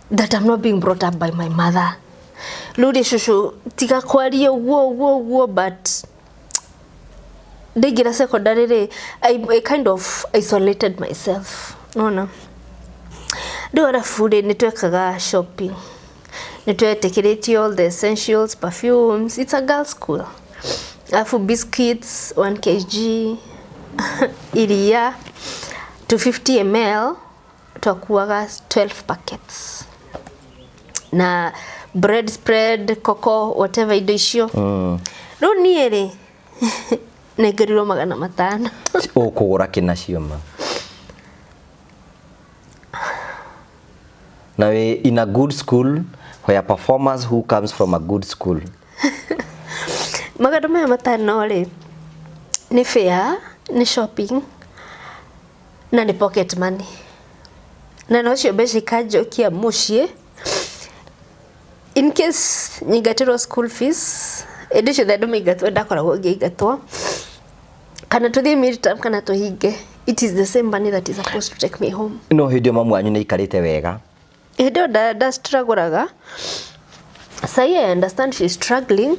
that I'm not being brought up by my mother. Rĩu rĩ, cũcũ tiga kwaria ũguo ũguo ũguo, but ndaingĩra secondary rĩ, I kind of isolated myself, nona rĩu arabu rĩ, nĩ twekaga shopping, nĩ twetĩkĩrĩtio all the essentials, perfumes, it's a girls school, alafu biscuits 1 kg, iria 250 ml, twakuaga 12 packets, na bread spread, coco, whatever, indo icio. Rĩu niĩ rĩ, nengerirwo 500. Ũkũgũra kĩ nacio ma? Na wĩ in a good school where performers who comes from a good school. 500 rĩ, nĩ fare, nĩ shopping na nĩ pocket money, na nocio mbeca ikanjokia mũciĩ in case nyingatĩrwo school fees. Hĩndĩ ciothe andũ maingatwo, ndakoragwo ngĩingatwo, kana tũthiĩ midterm kana tũhinge, it is the same money that is supposed to take me home. No hĩndĩ ĩyo mamu wanyu nĩ aikarĩte wega? Hĩndĩ ĩyo nda-struggleaga. Sahi I understand she's struggling,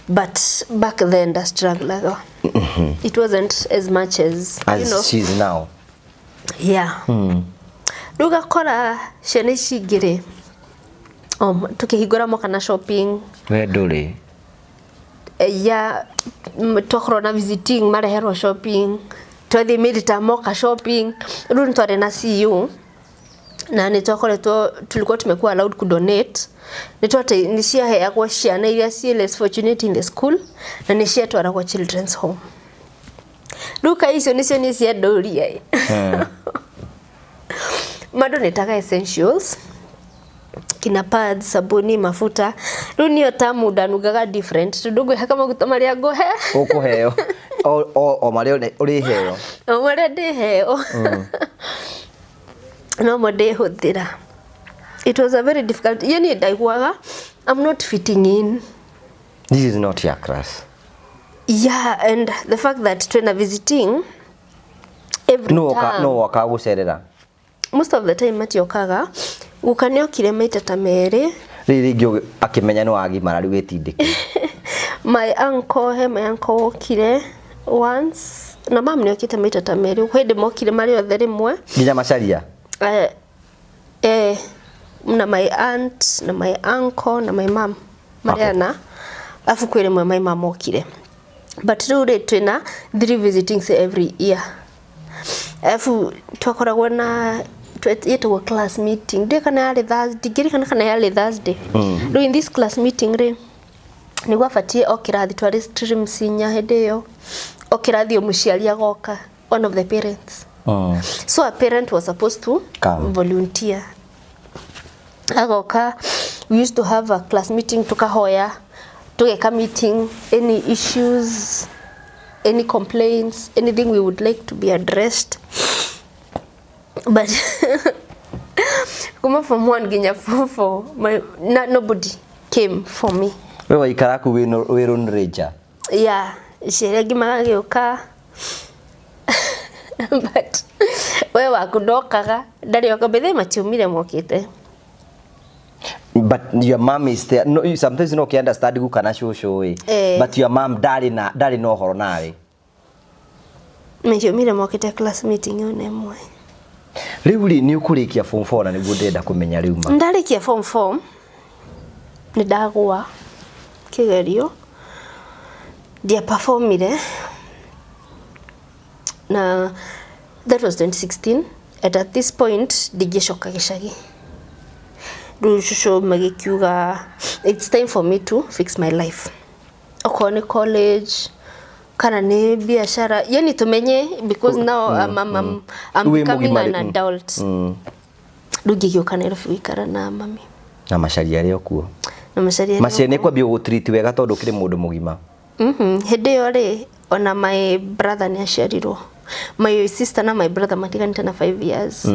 but back then nda-struggleaga. It wasn't as much as, As you know. she is now. Yeah. Rĩu ũgakora ciana ici ingĩ rĩ, tukĩhingũra moka na shopping. We ndũrĩ. Ya twakorwo na visiting, mareherwo shopping, twathiĩ midterm, moka shopping. Rĩu nĩ twarĩ na CU na nĩ twakoretwo, tulikuwa tumekuwa allowed kudonate, nĩ twate nĩ ciaheagwo ciana iria ciĩ less fortunate in the school, na nĩ ciatwaragwo children's home. Rĩu ka icio nĩcio nĩ ciandũria madonetaga essentials, kina pads, sabuni, mafuta. Rĩu niyo tamu ndanungaga different tondũ ngwĩhaka maguta marĩa ngũhe. Ũkũheo o marĩa ũrĩheo. O marĩa ndĩheo no mo ndĩhũthĩra. It was a very difficult, yani ndaiguaga I'm not fitting in. This is not your class. Yeah, and the fact that twena visiting every No woka term. No woka gũcerera? Most of the time matiokaga. Guka nĩokire maita ta merĩ. Rĩrĩ rĩngĩ akĩmenya nĩ wagimara rĩu wĩtindĩke. My uncle, he my uncle wokire once, na mam nĩokĩte maita ta merĩ. Hĩndĩ mokire marĩ othe rĩmwe. Nginya Macharia? Na my aunt na my uncle na my mom marĩ ana, afu kwĩ rĩmwe my mom okire, but rĩu rĩ, twĩna three visitings every year. Alafu twakoragwo na yetagwo class meeting, ndiũĩ kana yarĩ Thursday, ndingĩririkana kana yarĩ Thursday. Rĩu in this class meeting rĩ, nĩ gwabatiĩ o kĩrathi, twarĩ streams inya hĩndĩ ĩyo, o kĩrathi o mũciari agoka, one of the parents. So a parent was supposed to Come. volunteer, agoka. We used to have a class meeting, tukahoya, tugeka meeting, any issues, any complaints, anything we would like to be addressed. But kuma form 1 nginya form 4, my na, nobody came for me. We waikara kuu wĩ lone ranger. Yeah, aciari angĩ magagĩũka, but we waku ndokaga, ndarĩ oka bethe, matiumire mokĩte. But your mom is there. No, sometimes no can understand guka na cũcũ ĩ. Eh. But your mom ndarĩ na ũhoro nawe. Matiumire mokĩte class meeting ĩyo na ĩmwe. Rĩu rĩ, nĩ ũkũrĩkia form 4 na nĩguo ndĩrenda kũmenya rĩu ma. Ndarĩkia form 4, nĩ ndagũa kĩgerio, ndiaperformire, na that was 2016, and at this point ndingĩcoka gĩcagi. Rĩu cũcũ magĩkiuga it's time for me to fix my life, okorwo nĩ college kana nĩ biashara, yani tumenye, because now I'm Wĩ becoming mũgimaru. an adult. Rĩu ngĩgĩũka Nairobi gũikara na mami. Na macaria arĩ o kuo. Na macaria. Macaria nĩ kwambia gũgũtreat wega tondũ ũkĩrĩ mũndũ mũgima. Hĩndĩ ĩyo rĩ, ona my brother nĩ aciarirwo. My sister na my brother matiganĩte na 5 years.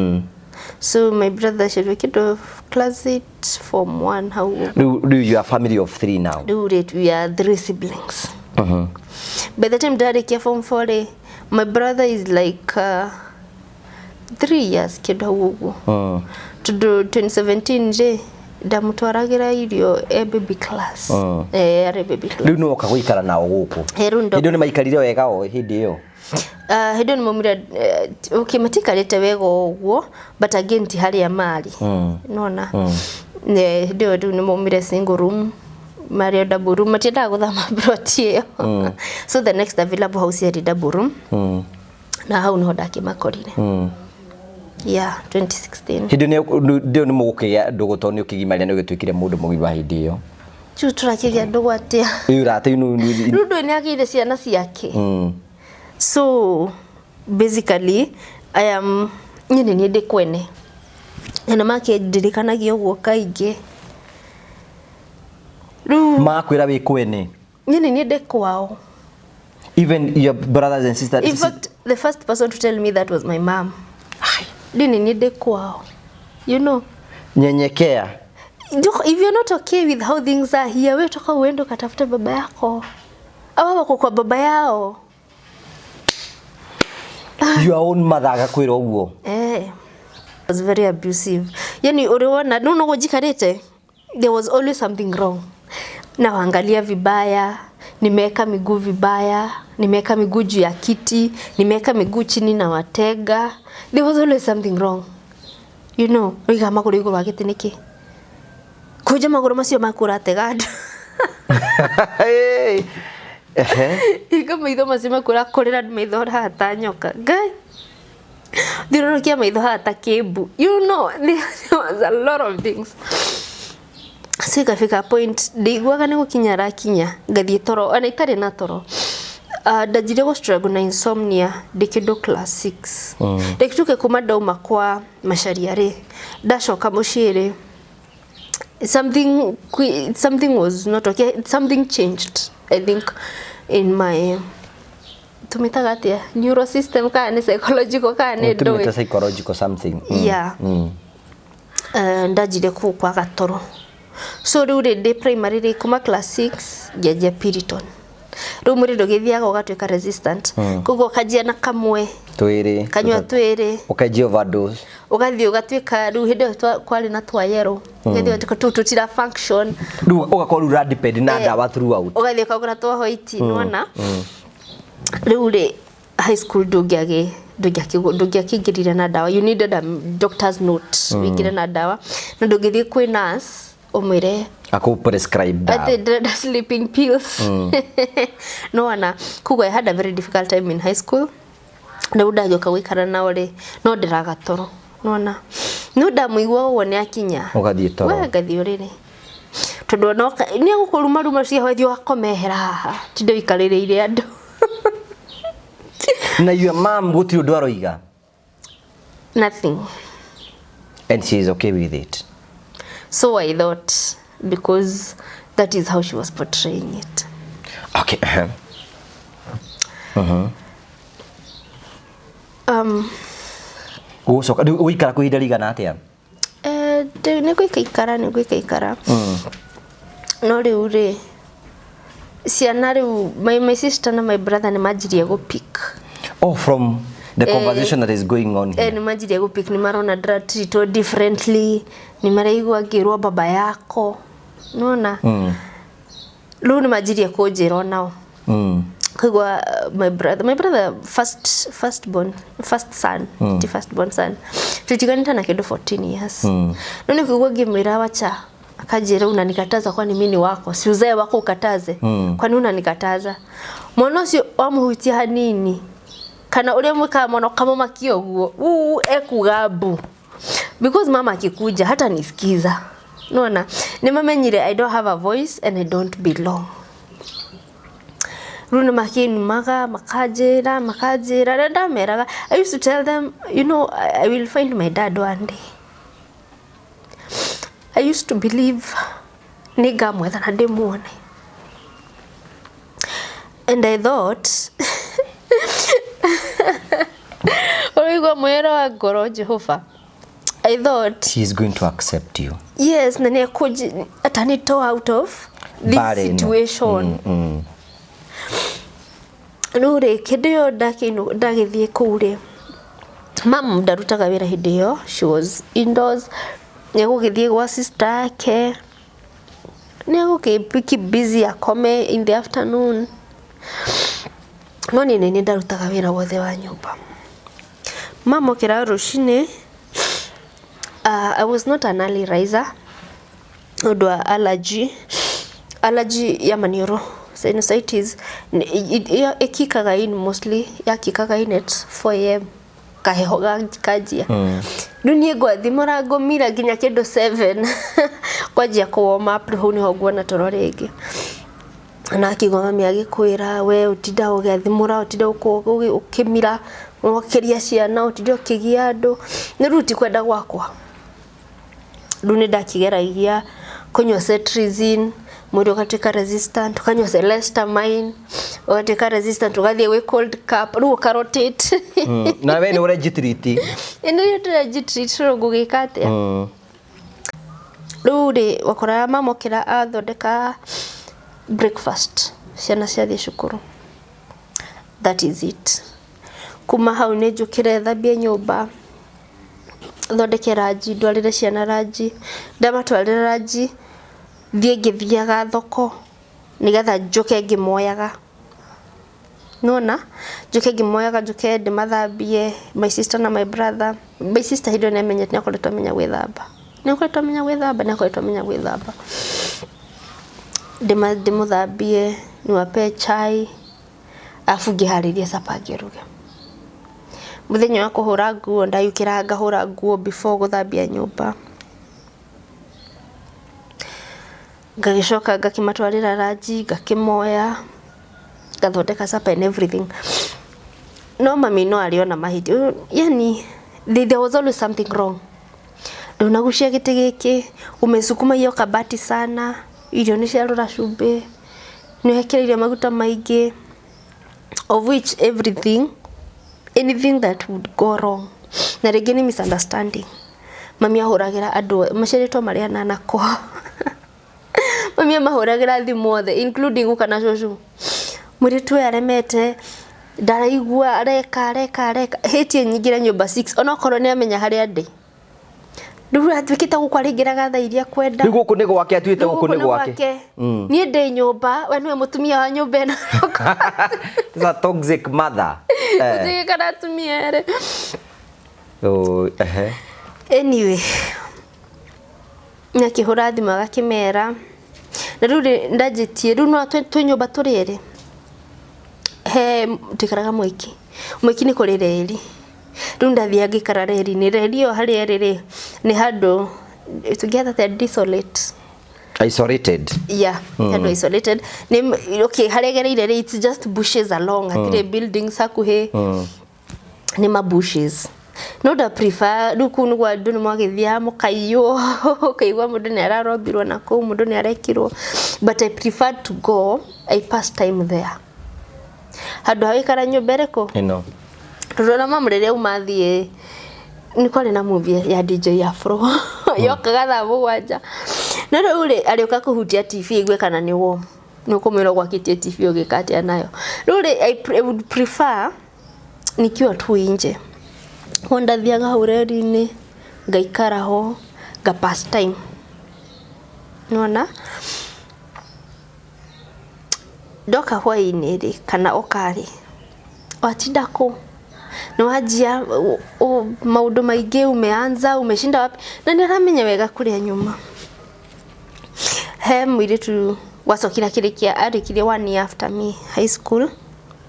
So my brother aciarirwo kĩndũ class 8, form 1 hau ũguo. Rĩu you are family of three now. Rĩu rĩ, we are three siblings. By the time ndarĩkia form 4 rĩ, my brother is like 3 years kĩndũ hau ũguo. Tondũ 2017 rĩ, ndamũtwaragĩra irio e baby class. Eh, arĩ baby class. Rĩu nĩ woka gũikara nao gũkũ. Eh, rĩu Hĩndĩ ĩyo nĩ maikarire wega o hĩndĩ ĩyo? Hĩndĩ ĩyo nĩ maumire, okay, matikarĩte wega o ũguo, but again ti harĩa marĩ. Nona hĩndĩ ĩyo rĩu nĩ maumire single room, marĩ o double room, matiendaga gũthama plot ĩyo. So the next available house yarĩ double room. Na hau niho ndakĩmakorire. Yeah, 2016. Hĩndĩ ĩyo nĩ mũgũkĩgĩa ndũgũ, tondũ nĩ ũkĩgimaria, nĩ ũgĩtuĩkire mũndũ mũgima hĩndĩ ĩyo. Rĩu tũrakĩgĩa ndũgũ atĩa? Rĩu rata inu. Rĩu ndũĩ nĩ agĩire ciana ciake. So basically I am niĩ nĩ niĩ ndĩ kwene na nĩ makĩndirikanagia ũguo kaingĩ rĩu. Makwĩra wĩ kwene? Niĩ nĩ niĩ ndĩ kwao. Even your brothers and sisters? In fact, the first person to tell me that was my mom. Niĩ nĩ niĩ ndĩ kwao. Nyenyekea. If you're not okay with how things are here, we toka uende ukatafute baba yako au wako kwa baba yao. Your own mother agakwĩra ũguo? Eh, was very abusive. Yani uliona no no njikarĩte, there was always something wrong. Nawaangalia vibaya, nimeweka miguu vibaya, nimeweka miguu juu ya kiti, nimeweka miguu chini na watega. There was always something wrong. Ũiga magũrũ igũrũ wa gĩtĩ nĩkĩ? Kũnja magũrũ macio maku ũratega andũ. Hey. Ehe. Hinga maitho macio maku ũrakũrĩra maitho haha ta nyoka. Ngai. Thiũrũrũkia maitho haha ta kĩmbu. There was a lot of things. So ikafika point ndiguaga nĩ gũkinya arakinya ngathiĩ toro ona itarĩ na toro. Ndanjirie gũ struggle na insomnia ndĩ kĩndũ class 6. Reke tuke kuma ndauma kwa Macharia rĩ, ndacoka mũciĩ rĩ, something was not okay, something changed, I think, in my, tumitaga atia, neuro system kana nĩ psychological kana nĩ Tũmĩte ndũĩ. Psychological something. Yeah. Ndanjirie kũu kwaga toro. So rĩu rĩ, ndĩ primary rĩ, kuma class 6 ngĩanjia Piriton. Rĩu mwĩrĩ ndũgĩthiaga ũgatuĩka resistant, koguo ũkanjia na kamwe, Twĩrĩ. kanyua twĩrĩ. Ũkanjia overdose. Ũgathiĩ ũgatuĩka rĩu hĩndĩ ĩyo kwarĩ na twa yellow, ũgathiĩ ũgatuĩka tũu tũtira function. Rĩu ũgakorwo rĩu ũra depend na Eh. ndawa throughout. Ũgathiĩ ũkagũra twa white. Nĩwona rĩu rĩ, high school ndũngĩakĩingĩrire na ndawa. You needed a doctor's note wĩingĩre na ndawa, na ndũngĩthiĩ kwĩ nurse ũmwĩre Akũ prescribe ndawa. atĩ ndĩrenda sleeping pills. No wana koguo I had a very difficult time in high school. Rĩu ndagĩũka gũikara nao rĩ, no ndĩraga toro, nona no ndamũigua ũguo nĩ akinya. Ũgathiĩ toro. We ngathiĩ ũrĩrĩ, tondũ ona nĩ egũkũruma ruma cia thiĩ ũgakomehera haha, tinde ũikarĩrĩire andũ. Na your mom gũtirĩ ũndũ aroiga? Nothing. And she is okay with it? So I thought. Because that is how she was portraying it. Okay. Ũgũcoka rĩu ũikara kwa ihinda rĩigana atĩa? Nĩ gwĩkaikara, nĩ gwĩkaikara. No rĩu rĩ, ciana rĩu, my sister na my brother nĩ manjirie gũ pick. Oh, from the conversation that is going on here. Nĩ manjirie gũ pick, nĩ marona ndĩratreatwo differently, nĩ maraigua ngĩrwo baba yako. Nĩwona? Rĩu nĩ manjirie kũnjĩra onao. Kaigua my brother first born, first son, ti first born son. Tutiganĩte na kĩndũ 14 years. No nĩ kũigua ngĩmwĩra wacha, akanjĩra, "Unanikataza kwani mimi ni wako? Si uzae wako ukataze. Kwani unanikataza?" Mwana ũcio wamũhutia hanini kana ũrĩa mwĩkaga mwana ũkamũmakia ũguo, uu ekuga mbu, because mama akikuja hata nisikiza. Nona nĩ mamenyire I don't have a voice and I don't belong. Rĩu nĩ makĩnumaga, makanjĩra, makanjĩra rĩrĩa ndameraga. I used to tell them, I will find my dad one day. I used to believe nĩ ngamwetha na ndĩmuone. And I thought, ũraigua mwĩra wa ngoro Jehova, I thought He is going to accept you. Yes, na nĩ atanitoa out of this Mbara ĩno. situation. Rĩu rĩ, kĩndũ ĩyo ndagĩthiĩ kũu rĩ, mam ndarutaga wĩra hĩndĩ ĩyo, she was indoors. Nĩegũgĩthiĩ gwa sister yake, nĩegũkĩ keep busy, akome in the afternoon, no niĩ nĩ ndarutaga wĩra wothe wa nyũmba. Mam okĩra rũcinĩ, I was not an early riser ũndũ wa allergy ya maniũrũ, sinusitis. Ĩkikaga in mostly, yakikaga in at 4 a.m., kaheho kanjia. Rĩu niĩ ngwathi mũrango mira nginya kĩndũ 7 kwanjia kũ warm up. Rĩu hau nĩho nguona toro rĩngĩ. Na akiuga mami agĩkwĩra we ũtinda ũgĩathimũra, ũtinda ũkĩmira, ũkĩria ciana, ũtinde ũkĩgia andũ. Nĩ rĩu ti kwenda gwakwa. Rĩu nĩ ndakĩgeragia kũnyua cetirizine, mwĩrĩ ũgatuĩka resistant, ũkanyua celestamine, ũgatuĩka resistant, ũgathiĩ gwĩ cold cap, rĩu ũkarotate. Na we nĩ ũrenjitreat. Ĩno ndĩrenjitreat, rĩu ngũgĩka atĩa? Rĩu rĩ, wakoraga mama okĩra athondeka breakfast, ciana ciathiĩ cukuru, that is it. Kuma hau nĩ njũkĩre, thambie nyũmba, thondeke lunch, ndwarĩre ciana lunch. Ndamatwarĩra lunch, thiĩ ngĩthiaga thoko nĩgetha njũke ngĩmoyaga. Nona njoke ngĩmoyaga, njoke ndĩmathambie, my sister na my brother. My sister hĩndĩ ĩyo nĩamenyete, nĩakoretwo amenya gwĩthamba, nĩakoretwo amenya gwĩthamba, nĩakoretwo amenya gwĩthamba. Ndĩmũthambie, niwape chai, arabu ngĩharĩrie supper, ngĩruge. Mũthenya wa kũhũra nguo, ndayũkĩraga ngahũra nguo before gũthambia nyũmba. Ngagĩcoka ngakĩmatwarĩra lunch, ngakĩmoya, ngathondeka supper and everything. No mami no arĩ ona mahĩtia, yani there was always something wrong. "Ndũnagucia gĩtĩ gĩkĩ, umesukuma hiyo kabati sana, irio nĩ ciarũra cumbĩ, nĩ wekĩrĩire maguta maingĩ," of which everything, anything that would go wrong, na rĩngĩ nĩ misunderstanding. Mami ahũragĩra andũ maciarĩtwo marĩ anana kwao, mami amahũragĩra thimũ othe, including guka na cũcũ. "Mũirĩtu ũyũ aremete, ndaraigua, areka, areka, areka." Hĩtie nyingĩre nyũmba 6, onokorwo nĩ amenya harĩa ndĩ. Rĩu atuĩkĩte gũkũ arĩingĩraga thaa iria kwenda. Rĩu gũkũ nĩ gwake, atuĩte Rĩu gũkũ nĩ gwake. Niĩ ndĩ nyũmba, we nĩwe mũtumia wa nyũmba ĩno. This is a toxic mother. Gũtirĩ kana atumia erĩ. Oh, ehe. Anyway, nĩ akĩhũra thimũ agakĩmera. Na rĩu rĩ, ndanjĩtie rĩu no twĩ nyũmba tũrĩ erĩ, he tũikaraga Mwiki. Mwiki nĩ kũrĩ reri. Rĩu ndathiaga ngĩikara reri-inĩ. Reri ĩyo harĩa ĩrĩ rĩ, nĩ handũ tũngĩhota atĩa, desolate. Isolated. Yeah, handũ isolated. Nĩ okay, harĩa gereire rĩ, it's just bushes along, hatirĩ buildings hakuhĩ, nĩ ma bushes. No nda prefer rĩu kũu nĩguo andũ nĩ mwagĩthiaga mũkaiywo, ũkaigua mũndũ nĩ ararobirwo na kũu, mũndũ nĩ arekirwo, but I preferred to go, I pass time there handũ ha gũikara nyũmba ĩrĩkũ Ĩno. Tondũ ona mamu rĩrĩa auma athiĩ nĩ kwarĩ na movie ya DJ Afro yokaga thaa 7, no rĩu rĩ arĩũka kũhutia TV aigue kana nĩ warm, nĩ ũkũmwĩra ũgwakĩtie TV ũgĩka atĩa nayo. Rĩu rĩ I would prefer nikiwa tu nje, ko ndathiaga hau reri-inĩ ngaikara ho nga pass time, nĩwona. Ndoka hwaĩ-inĩ rĩ kana oka rĩ, watinda kũ, nĩ wanjia maũndũ maingĩ, umeanza umeshinda wapi, na nĩ aramenya wega kũrĩa nyuma. He mũirĩtu wacokire akĩrĩkia, arĩkirie one year after me high school,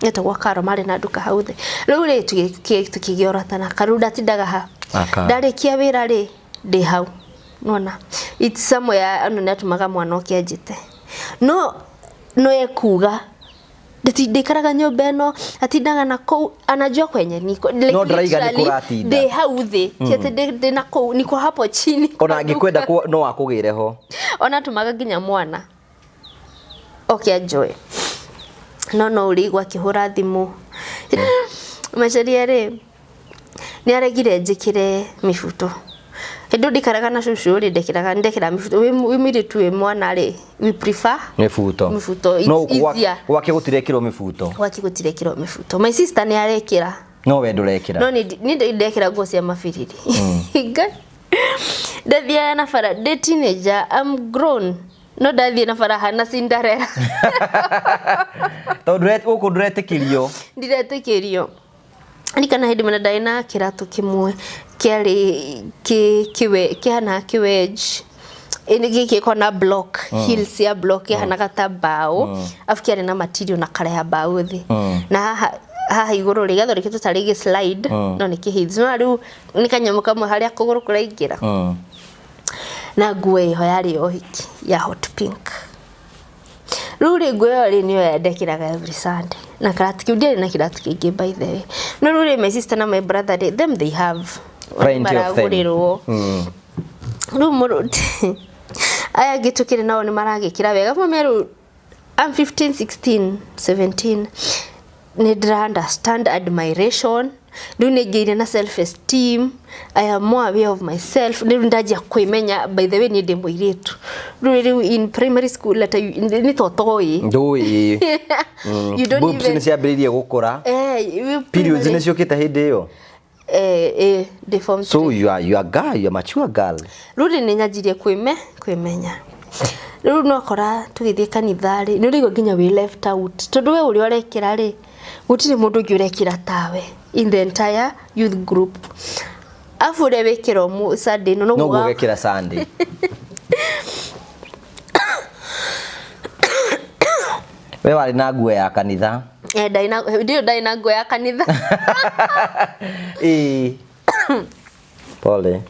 etagwo Karo, marĩ na nduka hau thĩ. Rĩu rĩ tũkĩgĩa ũrata na Karo, rĩu ndatindaga ha, ndarĩkia wĩra rĩ ndĩ hau, nĩwona it's somewhere, ona nĩ atũmaga mwana oke anjĩte, no no ekuga ndikaraga nyũmba ĩno, atindaga na kũu, anajua kwenye niko like, No ndaraiga nĩ literally, kũratinda. Ndĩ hau thĩ, ti atĩ ndĩ na kũu, niko hapo chini kwa Ona angĩkwenda duka. no akũgĩre ho. Ona atũmaga nginya mwana oke anjoe, no no ũrĩigua akĩhũra thimũ. Macaria rĩ nĩ aregire njĩkĩre mĩbuto. Hĩndĩ ĩyo ndikaraga na cũcũ rĩ, ndekĩraga ndekĩraga mĩbuto. Wĩ mũirĩtu wĩ mwana rĩ, we prefer Mĩbuto. Mĩbuto, it's No easier. Gwake gũtirekĩrwo mĩbuto. Gwake gũtirekĩrwo mĩbuto. My sister nĩ arekĩra. No we ndũrekĩra. No niĩ ndekĩra nguo cia mabiriri. Ngai. Ndathiaga na bara ndĩ teenager, I'm grown. No ndathiĩ na bara hana Cinderella. Tondũ gũkũ ndũretĩkĩrio. Ndiretĩkĩrio. Ririkana hĩndĩ ĩmwe ndarĩ na kĩratũ kĩmwe kĩarĩ kĩhana kĩ wedge, gĩkĩ kona block, heels ya block kĩhanaga ta mbaũ, arabu kĩarĩ na material na kara ya mbaũ thĩ, na haha haha igũrũ rĩ gĩathondeketwo tarĩ gĩ slide, no nĩ kĩ heels, no rĩu nĩ kanyamũ kamwe harĩa kũgũrũ kũraingĩra, na nguo ĩho yarĩ ya ũhiki ya hot pink. Rĩu rĩ nguo ĩyo rĩ nĩyo yandekĩraga every Sunday, na kĩratũ kĩu ndiarĩ na kĩratũ kĩngĩ by the way. No rĩu rĩ my sister na my brother rĩ, them they have Plenty of them. Maragũrĩrwo. Rĩu mũrũ aya angĩ tũkĩrĩ nao nĩ maragĩkĩra wega, mami rĩu I'm 15 16 17, nĩ ndĩra understand admiration, rĩu nĩ ngĩire na self esteem, I am more aware of myself, rĩu ndanjia kwĩmenya, by the way niĩ ndĩ mũirĩtu. Rĩu in primary school ata nĩ totoĩ. Ndũĩ. You don't Boobs even nĩ ciambĩrĩirie gũkũra. Eh, Periods nĩ ciũkĩte hĩndĩ ĩyo. Eh, ndĩ form So you are girl, you are mature girl. Rĩu rĩ nĩ nyanjirie kwĩmenya. Rĩu no kora tũgĩthiĩ kanitha rĩ, nĩ ũraigua nginya wĩ left out, tondũ we ũrĩa ũrekĩra rĩ, gũtirĩ mũndũ ũngĩ ũrekĩra tawe in the entire youth group. Arabu ũrĩa wĩkĩra Sunday ĩno Noguo ũgekĩra Sunday. We warĩ na nguo ya kanitha. Eh, ndarĩ na hĩndĩ ĩyo ndarĩ na nguo ya kanitha. Ĩĩ. Pole.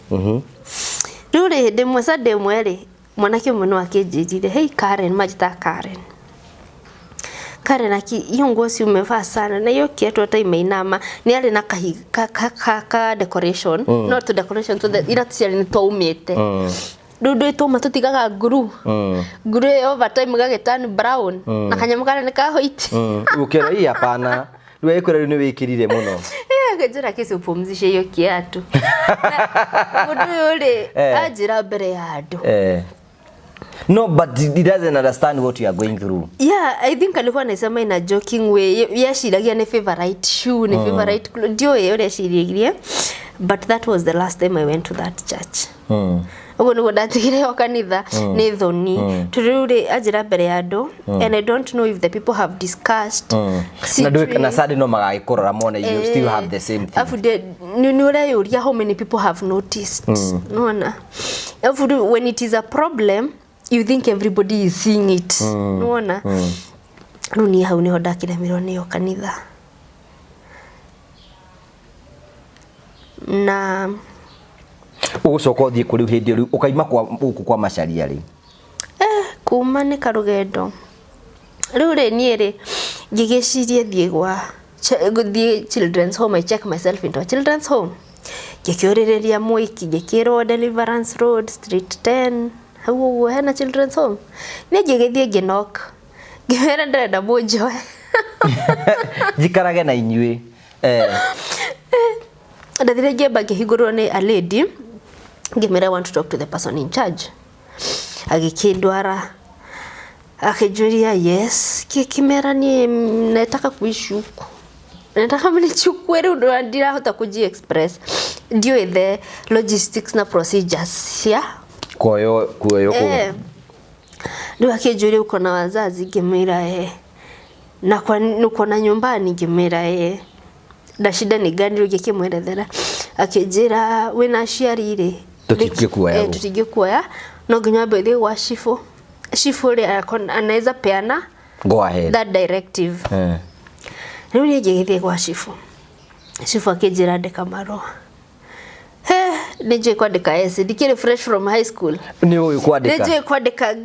Rĩu rĩ hĩndĩ ĩmwe Sunday ĩmwe rĩ, mwanake ũmwe no akĩnjĩrire, hey Karen, manjĩtaga Karen. Karen aki hiyo nguo si umevaa sana na hiyo kiatu hata imeinama. Nĩ arĩ na kahi ka, ka, ka, ka decoration, no tu decoration tu ira ciarĩ nĩ twaumĩte. Rĩu ndũĩ twauma tũtigaga nguru. Nguru ĩyo over time gagĩturn brown na kanyamũ karĩa nĩ ka white. Ũkĩra hii hapana. Rĩu ĩkwĩra rĩu nĩ wĩkĩrire mũno. Akĩnjĩra kĩci upumzishe hiyo kiatu. Na mũndũ ũyũ rĩ anjĩra mbere ya andũ. No, but he doesn't understand what you are going through. Yeah, I think alikuwa anasema in a joking way. Yeciragia nĩ favorite shoe, nĩ favorite clothes. Ndiũĩ ũrĩa eciragia. But that was the last time I went to that church. Ũguo nĩguo ndatigire o kanitha nĩ thoni. Tondũ rĩu rĩ anjĩra mbere ya andũ, and I don't know if the people have discussed. Na ndũĩ na Sunday no magagĩkũrora mone you still have the same thing. Afu nĩ ũreyũria how many people have noticed. Nĩwona? Afu rĩu when it is a problem, you think everybody is seeing it. Nĩwona? Rĩu niĩ hau nĩho ndakĩremirwo nĩyo kanitha. Na Ũgũcoka ũthiĩ kũ rĩu hĩndĩ ĩyo rĩu ũkaima kwa gũkũ kwa Macharia rĩ? Kuma nĩ karũgendo. Rĩu rĩ niĩ rĩ ngĩgĩciria thiĩ gwa gũthiĩ children's home, I check myself into a children's home. Ngĩkĩũrĩrĩria mwĩki, ngĩkĩrwo Deliverance Road, Street 10, hau ũguo hena Children's Home. Niĩ ngĩgĩthiĩ ngĩknock, ngĩmera ndĩrenda mũnjoe. Njikarage na inyuĩ. Ndathire ngĩamba ngĩhingũrwo nĩ a lady, ngĩmĩra, "I want to talk to the person in charge." Agĩkĩndwara, akĩnjũria, "Yes?" Ngĩkĩmera niĩ nataka kuishi huku, nataka mnichukue. Rĩu ndirahota kuji express, ndiũĩ the logistics na procedures cia Kuoywo kuoywo kũu. Rĩu akĩnjũria, "Uko na wazazi?" Ngĩmwĩra, "Eh." "Na kwa uko na nyumbani?" Ngĩmwĩra, "Eh." "Na shida ni gani?" Rĩu ngĩkĩmwerethera, akĩnjĩra, "Wĩna aciari rĩ, Tũtingĩkuoya gũkũ. Tũtingĩkuoya, no nginya wambe ũthiĩ gwa cibũ. Cibũ rĩ, anaweza peana Go ahead. that directive." Rĩu niĩ ngĩgĩthiĩ gwa cibũ. Cibũ akĩnjĩra andĩka marũa. He, nĩ njũĩ kwandĩka essay, ndikĩrĩ fresh from high school. Nĩ ũĩ Nĩ kwandĩka. Njũĩ kwandĩka,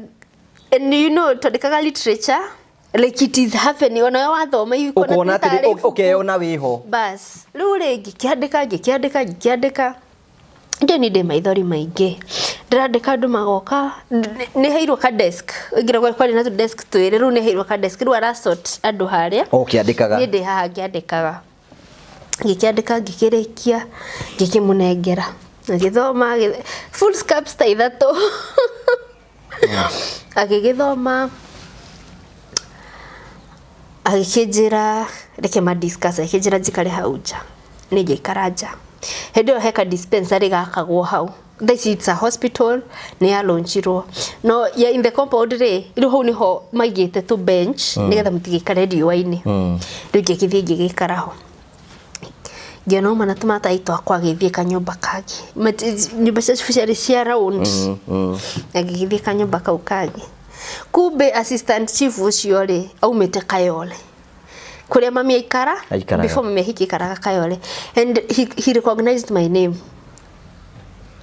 and you know twandĩkaga literature like it is happening, ona we wathoma ũkona ũkona atĩrĩ tarĩ ibuku. Ũkeyona wĩho. Bas, rĩu rĩ, ngĩkĩandĩka, ngĩkĩandĩka, ngĩkĩandĩka, ndio ni ndĩ maithori maingĩ ndĩrandĩka, andũ magoka. Nĩ heirwo ka desk, ngira kwarĩ na tũ desk twĩrĩ, rĩu nĩ heirwo ka desk, rĩu arasort andũ harĩa. Ũkĩandĩkaga. Niĩ ndĩ haha ngĩandĩkaga, ngĩkĩandĩka, ngĩkĩrĩkia, ngĩkĩmũnengera, agĩthoma full scaps ta ithatũ, agĩgĩthoma, agĩkĩnjĩra reke ma discuss, agĩkĩnjĩra njikare hau nja. Niĩ ngĩikara nja. Hĩndĩ ĩyo he ka dispensary gakagwo hau, thaa ici it's a hospital, nĩ ya launchirwo no ya in the compound rĩ. Rĩu hau nĩho maigĩte tũ bench nĩgetha mũtigaikare riũa-inĩ. Rĩu ngĩgĩthiĩ ngĩgĩikara ho, ngĩona uma na tũmatai twakwa agĩthiĩ kanyũmba kangĩ. Nyũmba cia cibũ ciarĩ cia round. Agĩgĩthiĩ kanyũmba kau kangĩ. Kumbe assistant chief ũcio rĩ, aumĩte Kayole kũrĩa mami aikara. Aikaraga. Before mami ahiki aikaraga Kayole, and he recognized my name,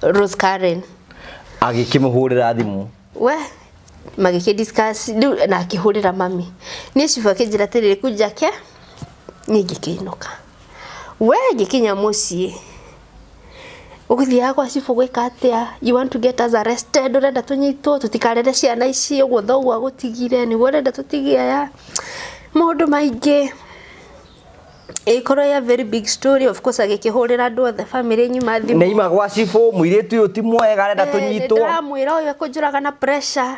Rose Karen. Agĩkĩmũhũrĩra thimũ. We magĩkĩ discuss rĩu na akĩhũrĩra mami. Niĩ cibũ akĩnjĩra atĩrĩrĩ, "Kuja ke." Niĩ ngĩkĩinũka. We, ngĩkinya mũciĩ, "Ũgũthiaga gwa cibũ gwĩka atĩa? You want to get us arrested? Ũrenda tũnyitwo tũtikarere ciana ici ũguo thoguo agũtigire? Nĩguo ũrenda tũtige aya?" Maũndũ maingĩ, ĩkorwo ya very big story. Of course agĩkĩhũrĩra andũ othe family ng'ima thimũ. Nĩ ima gwa cibũ, mũirĩtu ũyũ ti mwega, arenda tũnyitwo. Ndĩramwĩra ũyũ ekũnjũraga na pressure.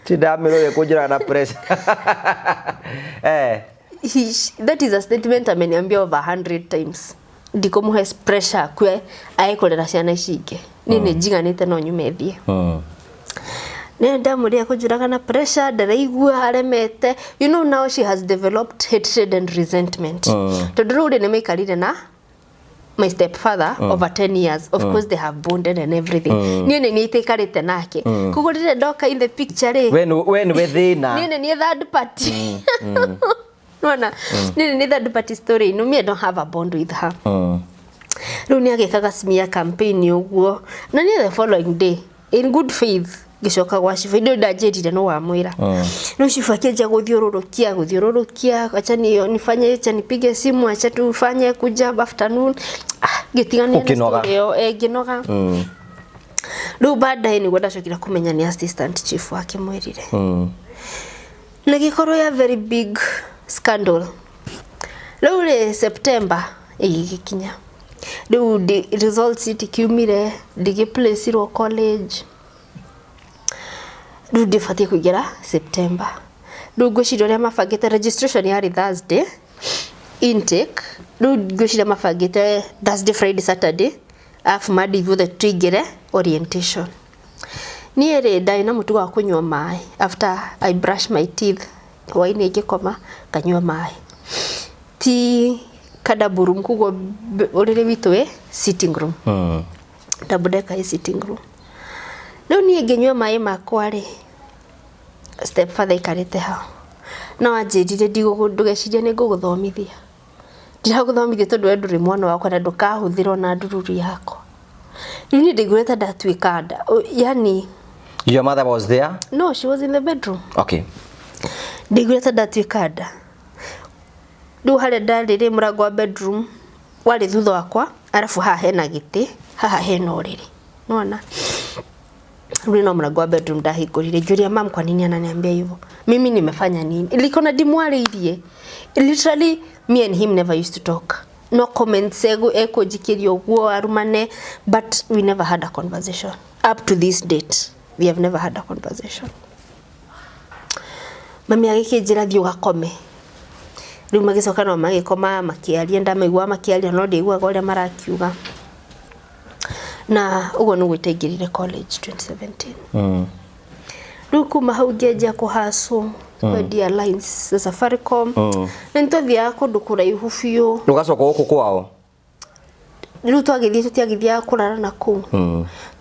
Ti ndamĩra ũyũ ekũnjũraga na pressure. That is a statement ameniambia over 100 times. Ndikũmũhe pressure akue ae kũrera ciana ici ingĩ, niĩ nĩ njiganĩte, no nyume thiĩ. Nĩ ndamũria kũnjũraga na pressure, ndaraigua aremete. You know, now she has developed hatred and resentment, tondũ rĩu rĩ, nĩ maikarire na my stepfather over 10 years. Of course they have bonded and everything. Niĩ nĩ niĩ itaikarĩte nake, koguo rĩrĩa ndoka in the picture rĩ, We nĩwe thĩna. Niĩ nĩ niĩ third party. Nona niĩ nĩ third party story ino. Me, I don't have a bond with her. Rĩu nĩ agĩkaga smear campaign ũguo, na niĩ the following day, in good faith, ngĩcoka gwa cibũ. Hĩndĩ ĩyo ndanjĩrire no wamwĩra. Rĩu cibũ akĩanjia gũthiũrũrũkia, gũthiũrũrũkia, "Acha ni nifanye, acha nipige simu, acha tufanye kuja afternoon." Ah, ngĩtigania na Ũkĩnoga. story ĩyo, ngĩnoga. Rĩu baadaye nĩguo ndacokire kũmenya nĩ assistant chief wakĩmwĩrire, na gĩkorwo ya very big scandal. Rĩu rĩ, September ĩgĩgĩkinya, rĩu results itikiumire, ndigĩplacirwo college. Rĩu ndĩbatiĩ kũingĩra September. Rĩu ngwĩciria ũrĩa mabangĩte registration yarĩ Thursday, intake, rĩu ngwĩciria mabangĩte Thursday, Friday, Saturday, arabu Monday ithuothe tũingĩre orientation. Niĩ rĩ, ndarĩ na mũtugo wa kũnyua maĩ after I brush my teeth. Hwaĩ-inĩ ngĩkoma nganyua maĩ, ti ka double room, koguo ũrĩrĩ witũ wĩ sitting room, double decker ĩ sitting room. Rĩu niĩ ngĩnyua maĩ makwa rĩ, stepfather aikarĩte hau, no anjĩrire, "Ndũgecirie nĩ ngũgũthomithia, ndiragũthomithia tondũ we ndũrĩ mwana wakwa na ndũkahũthĩra ona ndururu yakwa." Rĩu niĩ ndaiguire ta ndatuĩka nda. Yani Your mother was there? No, she was in the bedroom. Ndaiguire ta ndatuĩka nda. Rĩu harĩa ndarĩ rĩ, mũrango wa bedroom warĩ thutha wakwa, arabu haha hena gĩtĩ. Haha hena ũrĩrĩ, nona rĩu no mũrango wa bedroom ndahingũrire, ngĩũria mam, kwa nini ananiambia hivyo? Mimi nimefanya nini? Liko na ndimwarĩirie. Literally, me and him never used to talk. No comments ekũnjikĩria ũguo arumane, but we never had a conversation. Up to this date we have never had a conversation. Mami agĩkĩnjĩra, "Thiĩ ũgakome." Rĩu magĩcoka no magĩkoma makĩaria, ndamaigua makĩaria no ndiaiguaga ũrĩa marakiuga. Na ũguo nĩguo itaingĩrire college 2017. Rĩu kuma hau ngĩanjia kũhacwo kwendia lines za Safaricom, na nĩtwathiaga kũndũ kũraihu biũ. Ũgacoka gũkũ kwao? Rĩu twagĩthiĩ, tũtiagĩthiaga kũrara na kũu.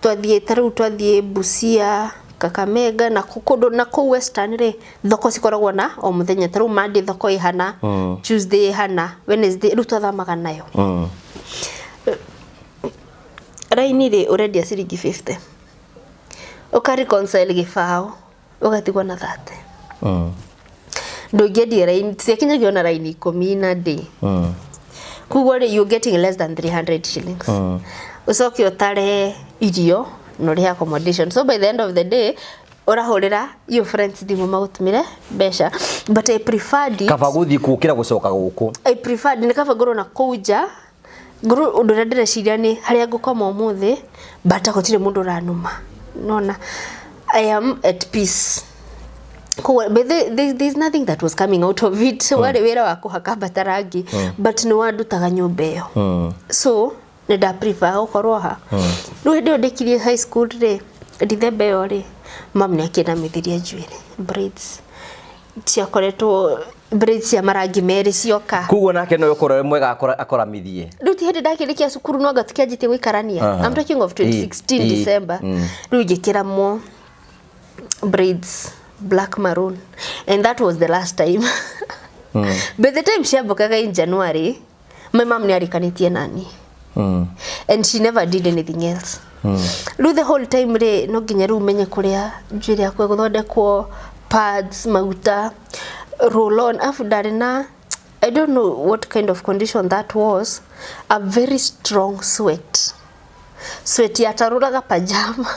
Twathiĩ, ta rĩu twathiĩ Busia, Kakamega na kũndũ na kũu Western rĩ, thoko cikoragwo na o mũthenya. Ta rĩu Monday thoko ĩhana, Tuesday ĩhana, Wednesday. Rĩu twathamaga nayo. Raini rĩ, ũrendia ciringi 50, ũka reconcile gĩbaũ, ũgatigwo na 30. Ndũngĩendia raini, ciakinyagia ona raini 10 na day. Koguo rĩ, you're getting less than 300 shillings. Ũcoke ũtare irio na ũrĩhe accommodation. So by the end of the day ũrahũrĩra your friends thimũ magũtũmĩre mbeca, but I preferred it. Kaba gũthiĩ kũkĩra gũcoka gũkũ. I preferred, nĩ kaba ngorwo na kũu nja, ngorwo ũndũ ũrĩa ndĩreciria nĩ harĩa ngũkoma ũmũthĩ, but gũtirĩ mũndũ ũranuma, nona I am at peace. Koguo, but there's nothing that was coming out of it. Warĩ wĩra wa kũhaka mbata rangi, but nĩ wandutaga nyũmba ĩyo, so nĩ nda prefer gũkorwo ha. Rĩu hĩndĩ ĩyo ndĩkirie high school rĩ, Dithemba ĩyo rĩ, mam nĩ akĩnamithirie njuĩrĩ braids, ciakoretwo braids cia marangi merĩ cioka. Koguo nake no ũkorwo mwega akoramithie. Rĩu ti hĩndĩ ndakĩrĩkia cukuru, no anga tũkĩanjĩtie gũikarania. I'm talking of 2016 December. Rĩu ngĩkĩramwo braids black maroon, and that was the last time. By the time ciambokaga in January, my mom nĩ arikanĩtie nani, and she never did anything else. Rĩu the whole time rĩ, no nginya rĩu menye kũrĩa njuĩrĩ yakwa ĩgũthondekwo, pads, maguta, roll on. Afu ndarĩ na, I don't know what kind of condition that was, a very strong sweat, sweat yatarũraga pajama.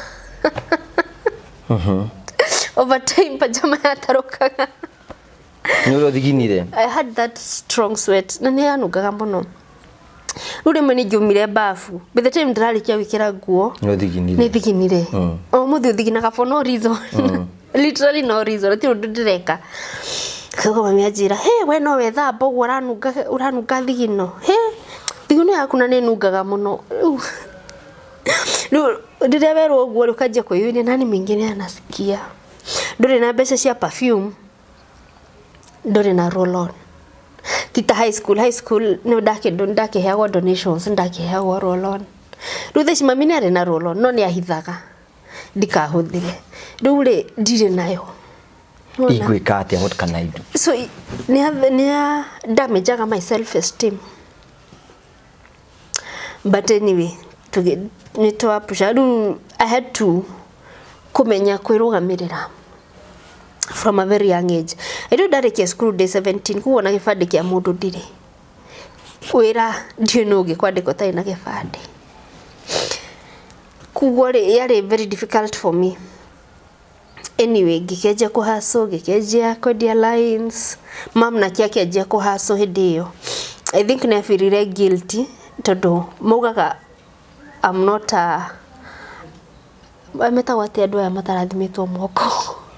Over time pajama yatarũkaga. Nĩ ũrĩa ũthiginire. I had that strong sweat na nĩ yanungaga mũno. Rĩu rĩmwe nĩ ngĩumire bafu, by the time ndĩrarĩkia gwĩkĩra nguo, Nĩ ũthiginire. Nĩ thiginire. O mũthĩ ũthiginaga for no reason, literally no reason, hatirĩ ũndũ ndĩreka. Koguo mami anjĩra, "He, we no wethamba ũguo ũranunga, ũranunga thigino. He, thigino yaku na nĩ nungaga mũno." Rĩu rĩrĩa werwo ũguo rĩ, ũkanjia kwĩyũria, nani mwingine anasikia? Ndũrĩ na mbeca cia perfume, ndũrĩ na roll on. Ti ta high school. High school nĩ ndakĩheagwo donations, ndakĩheagwo roll on. Rĩu thaa ici mami nĩ arĩ na roll on, no nĩ ahithaga ndikahũthĩre. Rĩu rĩ, ndirĩ nayo. Nĩwona? Ingwĩka atĩa? What can I do? So nĩ damageaga my self esteem, but anyway nĩ twapusha. Rĩu I had to kũmenya kwĩrũgamĩrĩra from a very young age. Rĩu ndarĩkia cukuru ndĩ 17, koguo na gĩbandĩ kĩa mũndũ ndirĩ, wĩra ndiũĩ nũ ũngĩkwandĩka ũtarĩ na gĩbandĩ. Koguo rĩ, yarĩ very difficult for me. Anyway, ngĩkĩanjia kũhacwo, ngĩkĩanjia kwendia lines. Mam nake akĩanjia kũhacwo hĩndĩ ĩyo. I think nĩ abirire guilty tondũ maugaga I'm not a, metagwo atĩa andũ aya matarathimĩtwo moko?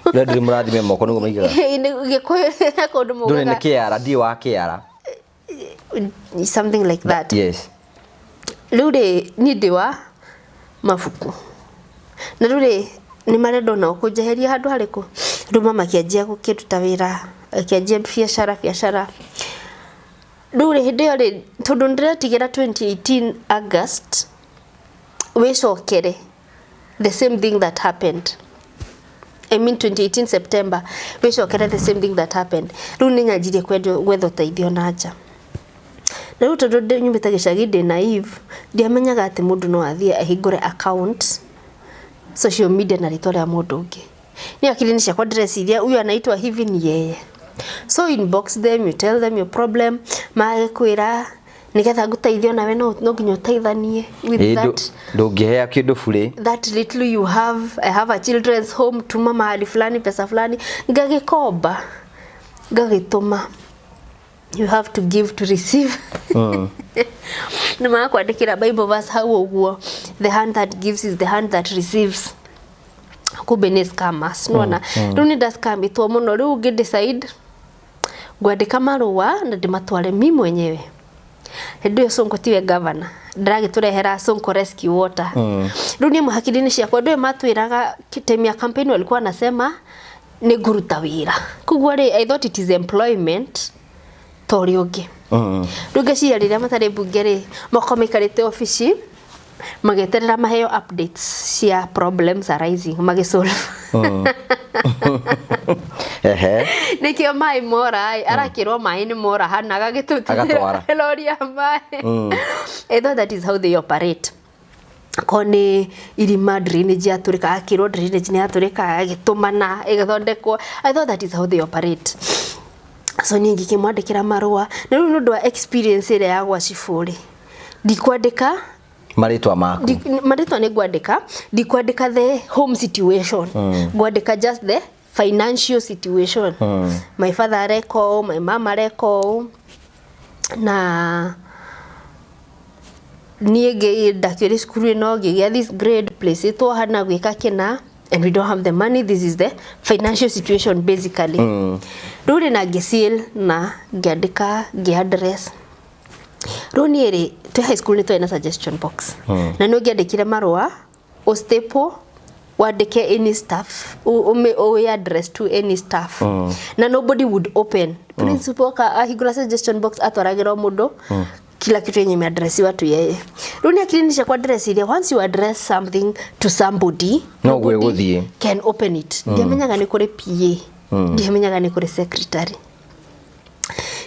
Rĩu ndũrĩ mũrathime moko, nĩguo maigaga. Gĩkũyũ he kũndũ Ndũrĩ nĩ maugaga kĩara, ndirĩ wa kĩara. Something like that. Rĩu rĩ, niĩ ndĩ wa mabuku, na rĩu rĩ, nĩ marenda onao kũnjeheria handũ harĩkũ. Rĩu mama akĩanjia gũkĩruta wĩra, akĩanjia biacara biacara. Rĩu rĩ, hĩndĩ ĩyo rĩ, tondũ nĩndĩretigĩra 2018 August wĩcokere the same thing that happened, I mean 2018 September wĩcokere the same thing that happened. Rĩu nĩ nyanjirie gwetha ũteithio na nja. Na rĩu tondũ nyumĩte gĩcagi, ndĩ naive, ndiamenyaga atĩ mũndũ no athiĩ ahingũre account social media na rĩtwa rĩa mũndũ ũngĩ. Nĩ akili-inĩ ciakwa ndĩreciria huyu anaitwa hivi, ni yeye. So inbox them, you tell them your problem, magĩkwĩra Nigetha ngũteithie onawe no nginya ũteithanie with that. Ndũngĩhea kĩndũ burĩ. That little you have. I have a children's home, tuma mahali fulani pesa fulani, ngagĩkomba, ngagĩtũma. You have to give to receive. Nĩ magakwandĩkĩra Bible verse hau ũguo, "The hand that gives is the hand that receives." Kumbe nĩ scammers. Nĩwona rĩu nĩ ndascamitwo mũno. Rĩu ngĩ decide ngwandĩka marũa na ndĩmatware mi mwenyewe. Hĩndĩ ĩyo Sonko tiwe governor, ndaragĩtũrehera Sonko Rescue Water. Rĩu niĩ hakiri-inĩ ciakwa, andũ aya matwĩraga time ya campaign walikuwa wanasema nĩ ngũruta wĩra, koguo rĩ, I thought it is employment ta ũrĩa ũngĩ. Rĩu ngeciria rĩrĩa matarĩ mbunge rĩ, makorwo maikarĩte obici magĩeterera maheo updates cia problems arising magĩsolve. Nĩkĩo maĩ mora ĩ, arakĩrwo maĩ nĩ mora hana. Agatwara. Agagĩtũtũmĩra lori ya maĩ. I thought that is how they operate. Ko nĩ irima, drainage yatũrĩka, akĩrwo drainage nĩ yatũrĩka, agĩtũmana ĩgathondekwo. I thought that is how they operate. So niĩ ngĩkĩmwandĩkĩra marũa, na rĩu nĩ ũndũ wa experience ĩrĩa ya gwa cibũ rĩ, ndikwandĩka marĩtwa maku. Marĩtwa nĩ ngwandĩka, ndikwandĩka the home situation, ngwandĩka just the financial situation. My father areka ũũ, my mom areka ũũ, na niĩ ndakĩrĩ cukuru ĩno, ngĩgĩa this grade, place ĩtwo hana, gwĩka kĩna, and we don't have the money. This is the financial situation basically. Rĩu rĩ, na ngĩseal na ngĩandĩka, ngĩ address. Rĩu niĩ rĩ, twĩ high school nĩ twarĩ na suggestion box, na nĩ ũngĩandĩkire marũa, ũstaple, wandĩke any staff, ũĩ address to any staff, na nobody would open. Principal ka ahingũra suggestion box, atwaragĩra o mũndũ kila kitu yenye imeaddressiwa tu yeye. Rĩu nĩ akiri-inĩ ciakwa ndĩreciria, once you address something to somebody, No nobody gwĩgũthiĩ. can open it. Ndiamenyaga nĩ kũrĩ PA, ndiamenyaga nĩ kũrĩ secretary.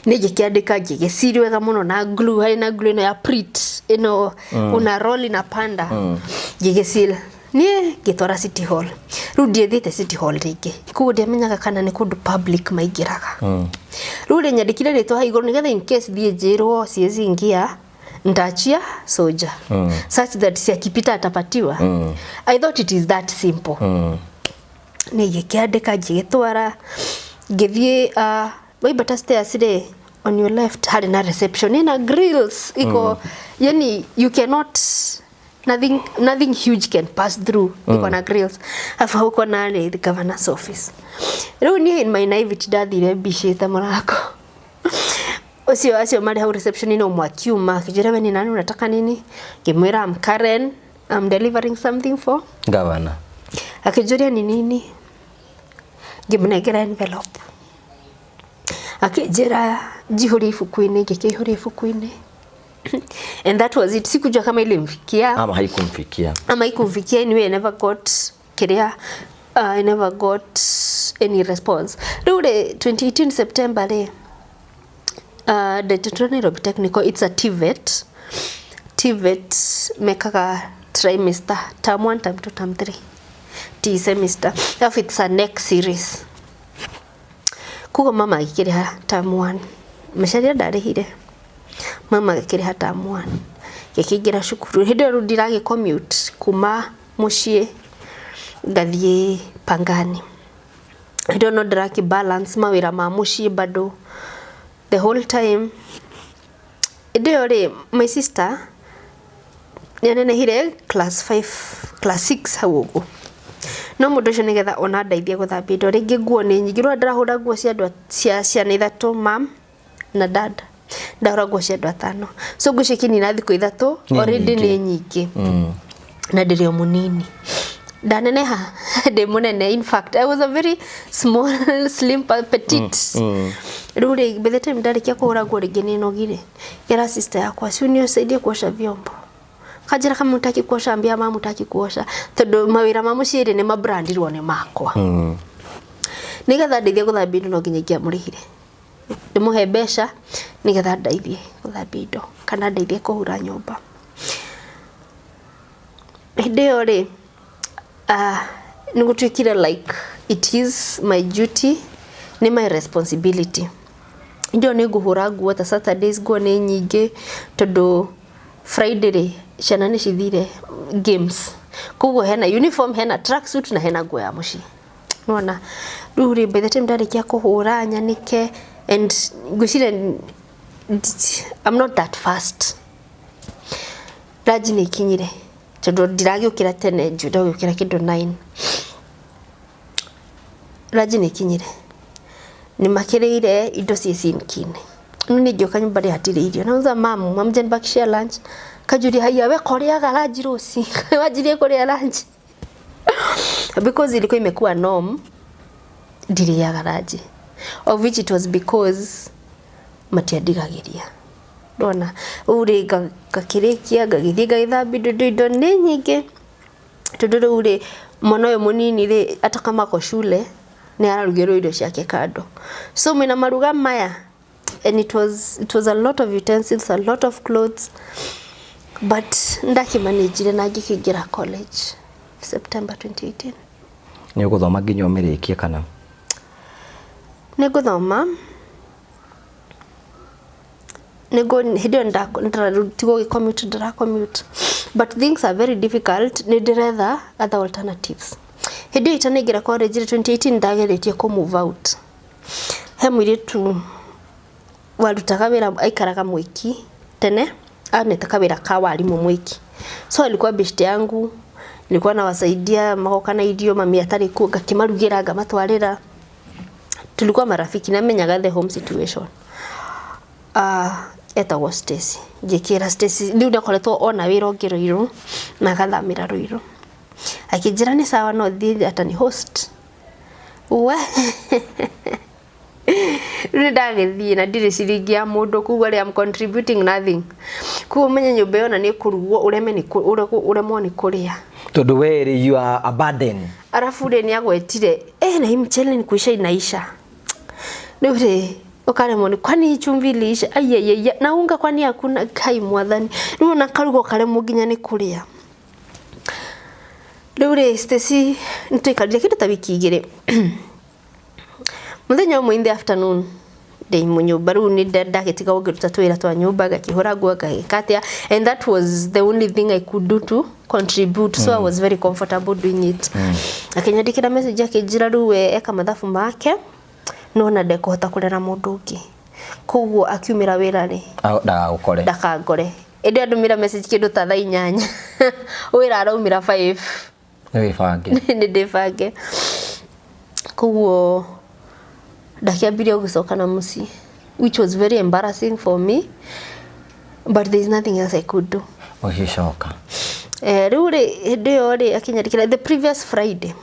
Nĩ ngĩkĩandĩka, ngĩgĩciri wega mũno na glue, harĩ na glue ĩno ya Pritt ĩno, una roll inapanda. Ngĩgĩcil, niĩ ngĩtwara City Hall. Rĩu ndiĩthiĩte City Hall rĩngĩ, koguo ndiamenyaga kana nĩ kũndũ public maingĩraga. Rĩu rĩ, nyandĩkire rĩtwa hau igũrũ nĩgetha in case thiĩ njĩrwo siwezi ingia, ntaachia soja such that si akipita atapatiwa. I thought it is that simple. Nĩ ngĩkĩandĩka, ngĩgĩtwara, ngĩthiĩ. Waibata stairs rĩ, on your left harĩ na reception ĩna grills iko, yani you cannot, nothing, nothing huge can pass through. Iko na grills, alafu hau kona rĩ, the governor's office. Rĩu niĩ in my naivety ndathire mbicĩte mũrango ũcio. Acio marĩ hau reception-inĩ, ũmwe akiuma, akĩnjĩra, "We ni nani? Unataka nini?" Ngĩmwĩra, "I'm Karen, I'm delivering something for Gavana." Akĩnjũria ni nini, ngĩmũnengera envelope, akĩnjĩra njihũrie ibuku-inĩ, ngĩkĩihũria ibuku-inĩ, and that was it. Sikujua kama ilimfikia ama haikumfikia. Ama ikumfikia. Anyway, I never got kĩrĩa, I never got any response. Rĩu rĩ, 2018 September rĩ, ndetĩtwo Nairobi Technical. It's a TVET. TVET mekaga trimester, term 1, term 2, term 3, T semester, alafu it's a next series. Koguo mama agĩkĩrĩha term 1, macaria ndarĩhire, mama agĩkĩrĩha term 1, ngĩkĩingĩra cukuru. Hĩndĩ ĩyo rĩu ndiragĩ commute kuma mũciĩ ngathiĩ Pangani. Hĩndĩ ĩyo no ndĩrakĩ balance mawĩra ma mũciĩ bado the whole time. Hĩndĩ ĩyo rĩ, my sister nĩanenehire class 5, class 6 hau ũguo, no mũndũ ũcio nĩgetha ona ndeithie gũthambia indo, rĩngĩ nguo nĩ nyingĩ, rĩu ndĩrahũra nguo cia andũ cia ciana ithatũ, mam na dad, ndahũra nguo cia andũ atano, so nguo icio ikĩnina thikũ 3 Nĩ already nyingĩ. Nĩ nyingĩ na ndĩrĩ o mũnini, ndaneneha ndĩ mũnene. In fact, I was a very small, slim, petite. Rĩu rĩ, by the time ndarĩkia kũhũra nguo, rĩngĩ nĩ nogire, ngera sister yakwa, "Si unisaidie kuosha vyombo?" Kanjĩra, "Kama hutaki kuosha, ambia mama hutaki kuosha," tondũ mawĩra ma mũciĩ rĩ, nĩ mabrandirwo nĩ makwa. Nĩgetha ndeithie gũthambia indo, no nginya ingĩamũrĩhire, ndĩmũhe mbeca nĩgetha ndeithie gũthambia indo kana ndeithie kũhura nyũmba. Hĩndĩ ĩyo rĩ, nĩ gũtuĩkire like it is my duty, nĩ my responsibility. Ndio nĩ ngũhũra nguo ta Saturdays, nguo nĩ nyingĩ tondũ Friday rĩ, ciana nĩ cithire games, koguo hena uniform, hena tracksuit na hena nguo ya mũciĩ. Nĩwona rĩu rĩ, by the time ndarĩkia kũhũra nyanĩke, and ngwĩciria I'm not that fast, lunch nĩ ikinyire tondũ ndiragĩũkĩra tene, njui ndagĩũkĩra kĩndũ 9. Lunch nĩ ikinyire, nĩ makĩrĩire, indo ciĩ sinki-inĩ. No niĩ ngĩũka nyũmba rĩ, hatirĩ irio. Nauliza mamu, hamjanibakishia lunch? Kanjũria, haiya, we korĩaga lunch rũci wanjirie kũrĩa lunch? Because ilikuwa imekuwa norm ndirĩaga lunch, of which it was because matiandigagĩria. Ndona rĩu rĩ, ngakĩrĩkia, ngagĩthiĩ ngagĩthambia indo. Indo nĩ nyingĩ tondũ rĩu rĩ, mwana ũyũ mũnini rĩ, hata kama ako shule nĩ ararugĩrwo irio ciake kando, so mwĩna maruga maya, and it was a lot of utensils, a lot of clothes, but ndakĩmanĩnjire na ngĩkĩingĩra college September 2018. Nĩ ũgũthoma nginya ũmĩrĩkie kana? Nĩ ngũthoma. Nĩguo hĩndĩ ĩyo tigo gĩcommute, ndĩra commute, but things are very difficult. Nĩ ndĩretha other alternatives. Hĩndĩ ĩyo itanaingĩra college 2018, ndageretie kũ move out. He mũirĩtu warutaga wĩra, aikaraga Mwiki tene, anete kawĩra ka warimũ Mwiki, so alikuwa beshte yangu. Nilikuwa nawasaidia, magoka na irio mami atarĩ kuo, ngakĩmarugĩra, ngamatwarĩra. Tulikuwa marafiki, namenyaga the home situation. Etagwo Stacy. Ngĩkĩra Stacy rĩu ndakoretwo ona wĩra ũngĩ Ruiru na agathamĩra Ruiru. Akĩnjĩra nĩ sawa, no thiĩ atani host. We rĩu nĩ ndagĩthiĩ na ndirĩ ciringi ya mũndũ, koguo rĩ, I'm contributing nothing. Koguo ũmenye nyũmba ĩyo na nĩ ĩkũrugwo ũreme nĩ ũremwo nĩ kũrĩa. Tondũ we rĩ, you are a burden. Arabu rĩ, nĩ agwetire na hii mchele ni kuisha inaisha. Rĩu rĩ, ũkaremwo nĩ kwani chumvi iliisha, aiaiaia, na unga kwani hakuna? Kai mwathani. Rĩu ona karuga ũkaremwo nginya nĩ kũrĩa. Rĩu rĩ, Stacy nĩ twaikarire kĩndũ ta wiki 2. Mũthenya ũmwe in the afternoon, ndĩ mũnyũmba, rĩu nĩ ndagĩtiga gũkĩruta twĩra twa nyũmba, ngakĩhũra nguo, ngagĩka atĩa, and that was the only thing I could do to contribute, so I was very comfortable doing it. Akĩnyandĩkĩra message, akĩnjĩra rĩu we eka mathabu make, no ona ndekũhota kũrera mũndũ ũngĩ, koguo akiumĩra wĩra rĩ, Ndagagũkore. Ndakangore. Ĩndĩ andũmĩra message kĩndũ ta thaa 8, wĩra araumĩra 5. Nĩ wĩbange. Nĩ ndĩbange. Koguo ndakĩambirie gũgĩcoka na mũciĩ, which was very embarrassing for me, but there is nothing else I could do. Ũgĩcoka. Rĩu rĩ, hĩndĩ ĩyo rĩ, akĩnyandĩkĩra the previous Friday,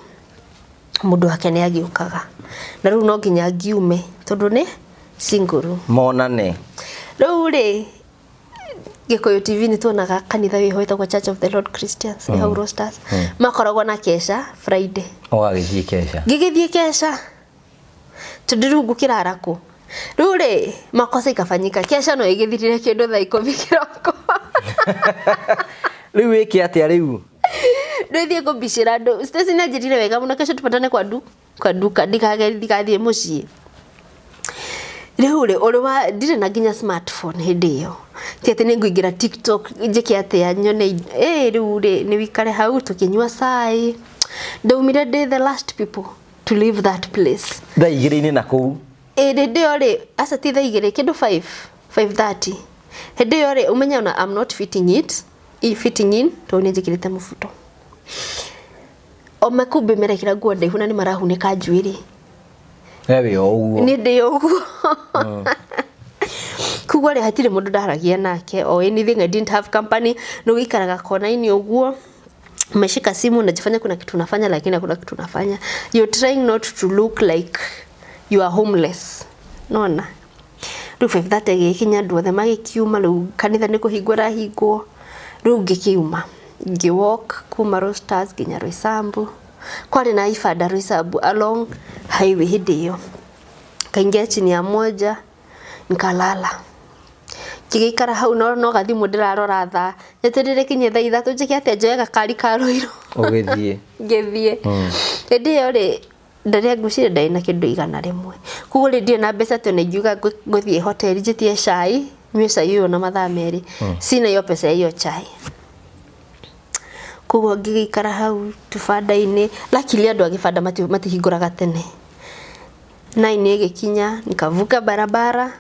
mũndũ wake nĩ agĩũkaga na rĩu no nginya ngiume tondũ nĩ single room. Monane. Rĩu rĩ, Gĩkũyũ TV nĩ tuonaga kanitha wĩho wĩtagwo Church of the Lord Christians, ĩ hau Roasters, makoragwo na kesha Friday. Ũgagĩthiĩ kesha. Ngĩgĩthiĩ kesha tondũ rĩu ngũkĩrara kũ? Rĩu rĩ, makosa ikafanyika, kesha no ĩgĩthirire kĩndũ thaa 10 kĩroko. Rĩu wĩke atĩa rĩu? Ndĩthiĩ kũmbicĩra andũ. Stacy nĩ anjĩrire wega mũno, kesho tupatane kwa duka, ndigathiĩ mũciĩ. Rĩu rĩ, ũrĩ wa ndirĩ na nginya smartphone hĩndĩ ĩyo, ti atĩ nĩ ngũingĩra TikTok njĩke atĩa nyone. Rĩu rĩ, nĩ wikare hau tũkĩnyua cai. Ndaumire ndĩ the last people to leave that place. Thaa 2-inĩ na kũu. Ĩ hĩndĩ ĩyo rĩ, aca ti thaa 2, kĩndũ 5, 5:30. Hĩndĩ ĩyo rĩ, ũmenye ona I'm not fitting in tondũ nĩ njĩkĩrĩte mũbuto. O makumbĩ merekĩra nguo ndaihu na nĩ marahunĩka njuĩrĩ. We wĩ o ũguo. Nĩ ndĩ ũguo. Koguo rĩ, hatirĩ mũndũ ndaragia nake or anything. I didn't have company. Nĩ gũikaraga kona-inĩ ũguo, umeshika simu, unajifanya kuna kitu unafanya, lakini hakuna kitu unafanya. You're trying not to look like you are homeless. Nona rĩu 5:30 ĩgĩkinya, andũ othe magĩkiuma, rĩu kanitha nĩ kũhingwo ĩrahingwo. Rĩu ngĩkiuma, ngĩwalk kuma Roasters nginya Roysambu. Kwarĩ na ibanda Roysambu along highway hĩndĩ ĩyo. Kaingia chini ya moja, nikalala, ngĩgĩikara hau, no gathimũ ndĩrarora thaa, nyeterere kinye thaa 3, njĩke atĩa, njoe gakari ka Ruiru. Ũgĩthiĩ. Ngĩthiĩ. Hĩndĩ ĩyo rĩ, Ndarĩa ngwĩciria ndarĩ na kĩndũ 100. Koguo rĩ, ndirĩ na mbeca atĩ ona ingiuga ngũthiĩ hoteli njĩtie cai, nyue cai ũyũ na mathaa 2. Sina hiyo pesa ya hiyo chai. Koguo ngĩgĩikara hau tũbanda-inĩ. Luckily andũ a gĩbanda matihingũraga tene. 9 ĩgĩkinya, nikavuka barabara,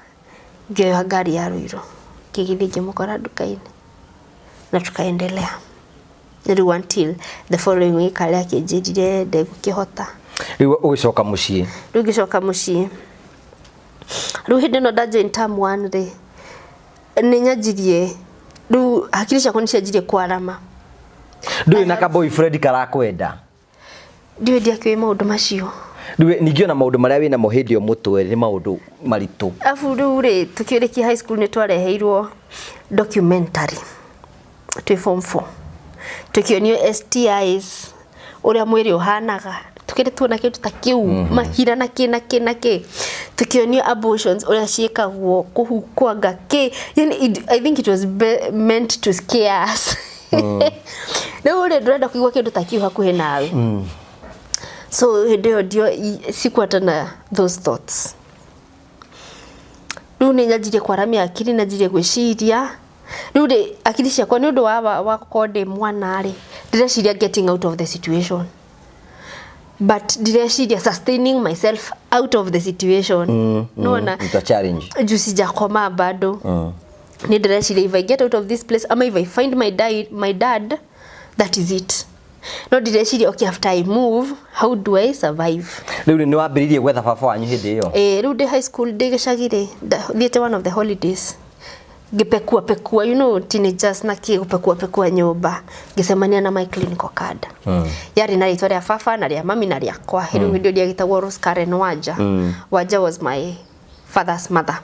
ngĩoya ngari ya Ruiru, ngĩgĩthiĩ ngĩmũkora nduka-inĩ na tukaendelea rĩu until the following week harĩa akĩnjĩrire ndegũkĩhota. Rĩu ũgĩcoka mũciĩ? Rĩu ngĩcoka mũciĩ. Rĩu hĩndĩ ĩno nda join term 1 rĩ, nĩ nyanjirie rĩu hakiri ciakwa nĩ cianjirie kwarama. Ndũrĩ na ka boyfriend karakwenda? Ndiũĩ, ndiakĩũĩ maũndũ macio. Rĩu ningĩ ona maũndũ marĩa wĩnamo hĩndĩ ĩyo mũtwe nĩ maũndũ maritũ. Abu rĩu rĩ, tũkĩrĩkia high school nĩ twareheirwo documentary twĩ form 4, tũkĩonio STIs, ũrĩa mwĩrĩ ũhanaga, tukĩrĩ tuona kĩndũ ta kĩu, mahira na kĩ na kĩ na kĩ, tukĩonio abortions ũrĩa ciĩkagwo, kũhukwanga kĩ, yani I think it was meant to scare us. Rĩu rĩ, ndũrenda kũigua kĩndũ ta kĩu hakuhĩ nawe. So hĩndĩ ĩyo ndio sikuwa na those thoughts. Rĩu nĩ nyanjirie kwaramia akiri, nyanjirie gwĩciria. Rĩu rĩ, akiri ciakwa nĩ ũndũ wa gũkorwo ndĩ mwana rĩ, ndĩreciria getting out of the situation, but ndĩreciria sustaining myself out of the situation. Nĩwona? It's a challenge. Juu sijakomaa bado. Nĩ ndĩreciria if I get out of this place ama if I find my dad, that is it. No ndĩreciria, okay, after I move, how do I survive? Rĩu nĩ wambĩrĩirie gwetha baba wanyu hĩndĩ ĩyo? Eh, rĩu ndĩ high school, ndĩ gĩcagi rĩ, thiĩte one of the holidays, ngĩpekua pekua, you know teenagers na kĩ, gũpekua pekua nyũmba, ngĩcemania na my clinical card. Yarĩ na rĩtwa rĩa baba na rĩa mami na rĩakwa. Rĩu hĩndĩ ĩyo ndiagĩtagwo Rose Karen Wanja. Wanja was my father's mother.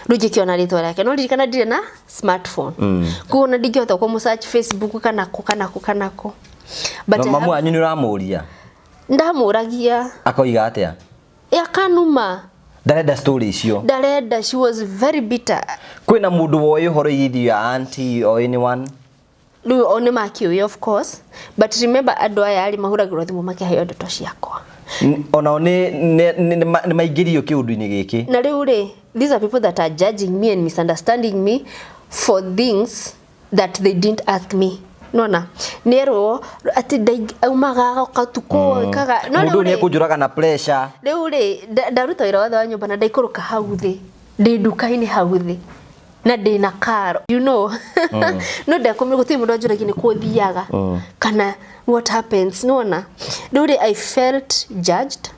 Rĩu ngĩkĩona rĩtwa rĩake, no ririkana ndirĩ na smartphone, koguo ona ndingĩhota kũmũ search Facebook kana kũ kana kũ kana kũ. But No I mamu wanyu nĩ ũramũria? Ndamũragia. Akoiga atĩa? Akanuma. Ndarenda story icio. Ndarenda, she was very bitter. Kwĩna mũndũ woĩ ũhoro ithio ya auntie or anyone? Rĩu o nĩ makĩũĩ, of course, but remember andũ aya rĩ, mahũragĩrwo thimũ makĩheo ndeto ciakwa. Onao nĩ maingĩrio kĩũndũ-inĩ gĩkĩ. Na rĩu rĩ, these are people that are judging me and misunderstanding me for things that they didn't ask me. Nona nĩerwo atĩ aumaga agoka ũtukũ ekaga no Mũndũ rĩu ũyũ rĩ, nĩekũnjũraga na pressure. Rĩu rĩ, ndaruta wĩra wothe wa nyũmba na ndaikũrũka hau thĩ, ndĩ nduka-inĩ hau thĩ na ndĩ na karo, no ndekũmenya gũtirĩ mũndũ anjũragia nĩ kũ thiaga kana what happens. Nĩwona rĩu rĩ, I felt judged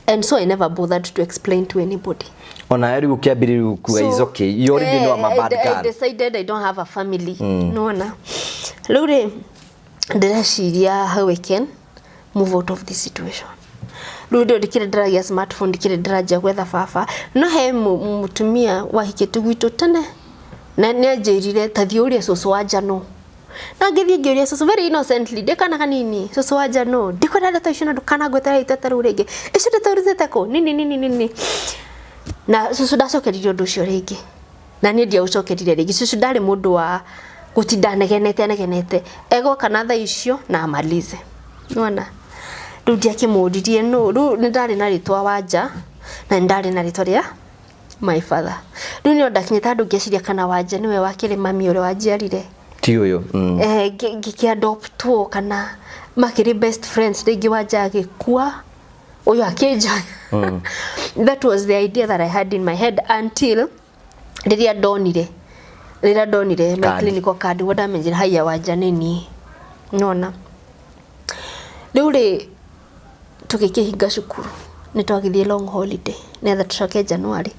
and so I never bothered to explain to anybody. Ona rĩu ũkĩambĩrĩria kuga is okay, you already know I'm a bad I girl. decided I don't have a family. Nĩwona rĩu rĩ, ndĩreciria how I can move out of this situation. Rĩu ndio ndikĩrĩ ndĩragĩa smartphone, ndikĩrĩ ndĩranjia gwetha baba, no he mũtumia wahikĩte gwitũ tene na nĩ anjĩrire ta thiĩ ũrie cũcũ wa Njano, na ngĩthiĩ ngĩũria cũcũ very innocently, ndĩ kana kanini, "Cũcũ wa Njano?" "Ndikwenda ndeto icio na ndũkanangwetere iteta rĩu rĩngĩ, icio ndeto ũrutĩte kũ?" Nini nini nini, na cũcũ ndacokeririe ũndũ ũcio rĩngĩ na niĩ ndiaũcokerire rĩngĩ. Cũcũ ndarĩ mũndũ wa gũtinda anegenete anegenete, egoka na thaa icio na amalize. Nĩwona rĩu ndiakĩmũririe, no rĩu nĩ ndarĩ na rĩtwa Wanja na nĩ ndarĩ na rĩtwa rĩa my father. Rĩu nĩo ndakinyĩte handũ ngĩciria kana Wanja nĩwe wakĩrĩ mami ũrĩa wanjiarire. Ti ũyũ. Eh, ngĩkĩadoptwo kana makĩrĩ best friends rĩngĩ, Wanja agĩkua, ũyũ akĩnjoya. That was the idea that I had in my head until rĩrĩa ndonire my Card. clinical card, nĩguo ndamenyire haiya, Wanja nĩ niĩ. Nona rĩu rĩ, tũgĩkĩhinga cukuru, nĩ twagĩthiĩ long holiday nĩgetha tũcoke January.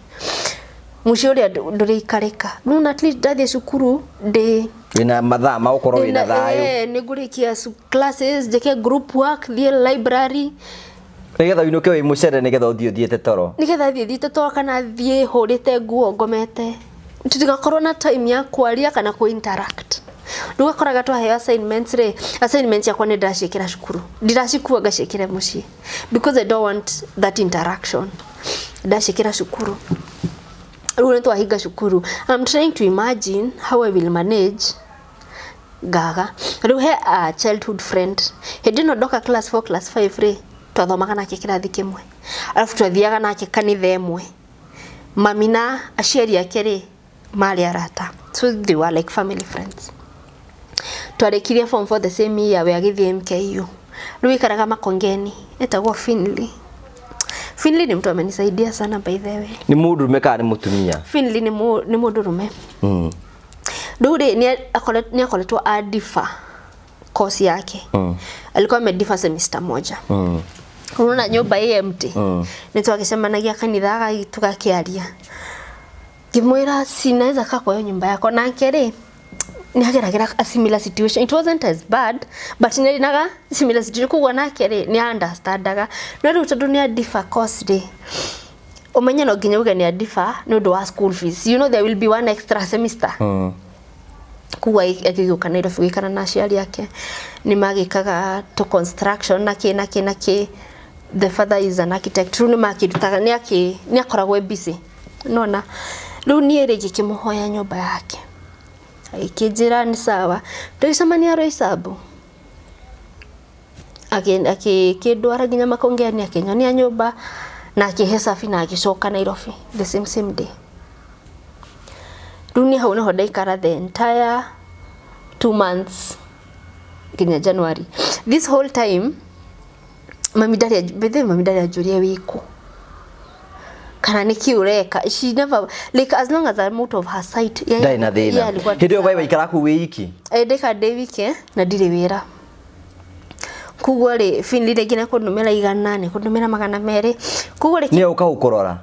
Mũciĩ ũrĩa ndũrĩikarĩka rĩu, at least ndathiĩ cukuru ndĩ Wĩna mathaa ma gũkorwo wĩna thayũ. Eh, nĩ ngũrĩkia classes, njĩke group work, thiĩ library. Nĩgetha ũinũke wĩ mũcere, nĩgetha ũthiĩ ũthiĩte toro. Nĩgetha thiĩ thiĩte toro kana thiĩ hũrĩte nguo ngomete, tutigakorwo na time ya kwaria kana ku interact. Rĩu ũgakoraga twaheo assignments rĩ, assignments yakwa nĩ ndĩraciĩkĩra cukuru, ndiracikua ngaciĩkĩre mũciĩ because I don't want that interaction. Ndaciĩkĩra cukuru. Rĩu nĩ twahinga cukuru, I'm trying to imagine how I will manage. Ngaga rĩu he a childhood friend hĩndĩ ĩno ndoka class 4, class 5 rĩ, twathomaga nake kĩrathi kĩmwe, arabu twathiaga nake kanitha ĩmwe. Mami na aciari ake rĩ marĩ arata, so they were like family friends. Twarĩkirie form 4 the same year, we agĩthiĩ MKU. Rĩu aikaraga Makongeni, etagwo Finley. Finley ni mtu amenisaidia sana, by the way. Nĩ mũndũrũme kana nĩ mũtumia? Finley nĩ mũndũrũme. Rĩu rĩ nĩ akoretwo a defer course yake. Alikuwa amedefer semester moja. Unaona nyũmba ĩ empty. Nĩ twagĩcemanagia kanitha tũgakĩaria, ngĩmwĩra sinaweza kaa kwa hiyo nyumba yako. Nake rĩ nĩ ageragĩra a similar situation. It wasn't as bad, but nĩ naga similar situation, koguo nake rĩ nĩ understandaga. No rĩu tondũ nĩ adefer course rĩ, ũmenye no nginya uge nĩ adefer nĩ ũndũ wa school fees. You know there will be one extra semester. Koguo agĩgĩũka Nairobi gũikara na aciari ake. Nĩ magĩkaga to construction na kĩ na kĩ na kĩ. The father is an architect. Rĩu nĩ makĩrutaga, nĩ akoragwo e busy nona. Rĩu niĩ rĩ ngĩkĩmũhoya nyũmba yake, agĩkĩnjĩra nĩ sawa. Tũgĩcemania Roysambu, akĩndwara nginya Makongeni, akĩnyonia nyũmba na akĩhe cabi na agĩcoka Nairobi the same same day. Rĩu niĩ hau nĩho ndaikara the entire 2 months nginya January. This whole time mami ndarĩ, by the way, mami ndarĩ anjũria wĩkũ kana nĩkĩ ũreka. She never, like, as long as I'm out of her sight, Ndarĩ na yeye thĩna. Alikuwa Hĩndĩ ĩyo waikara kũu wĩ iki? Eh, ndĩka ndĩ wiki na ndirĩ wĩra. Koguo rĩ Finley rĩngĩ nĩ kũndũmĩra 100, nĩ kũndũmĩra 200. Koguo rĩ Nĩ ũka gũkũrora?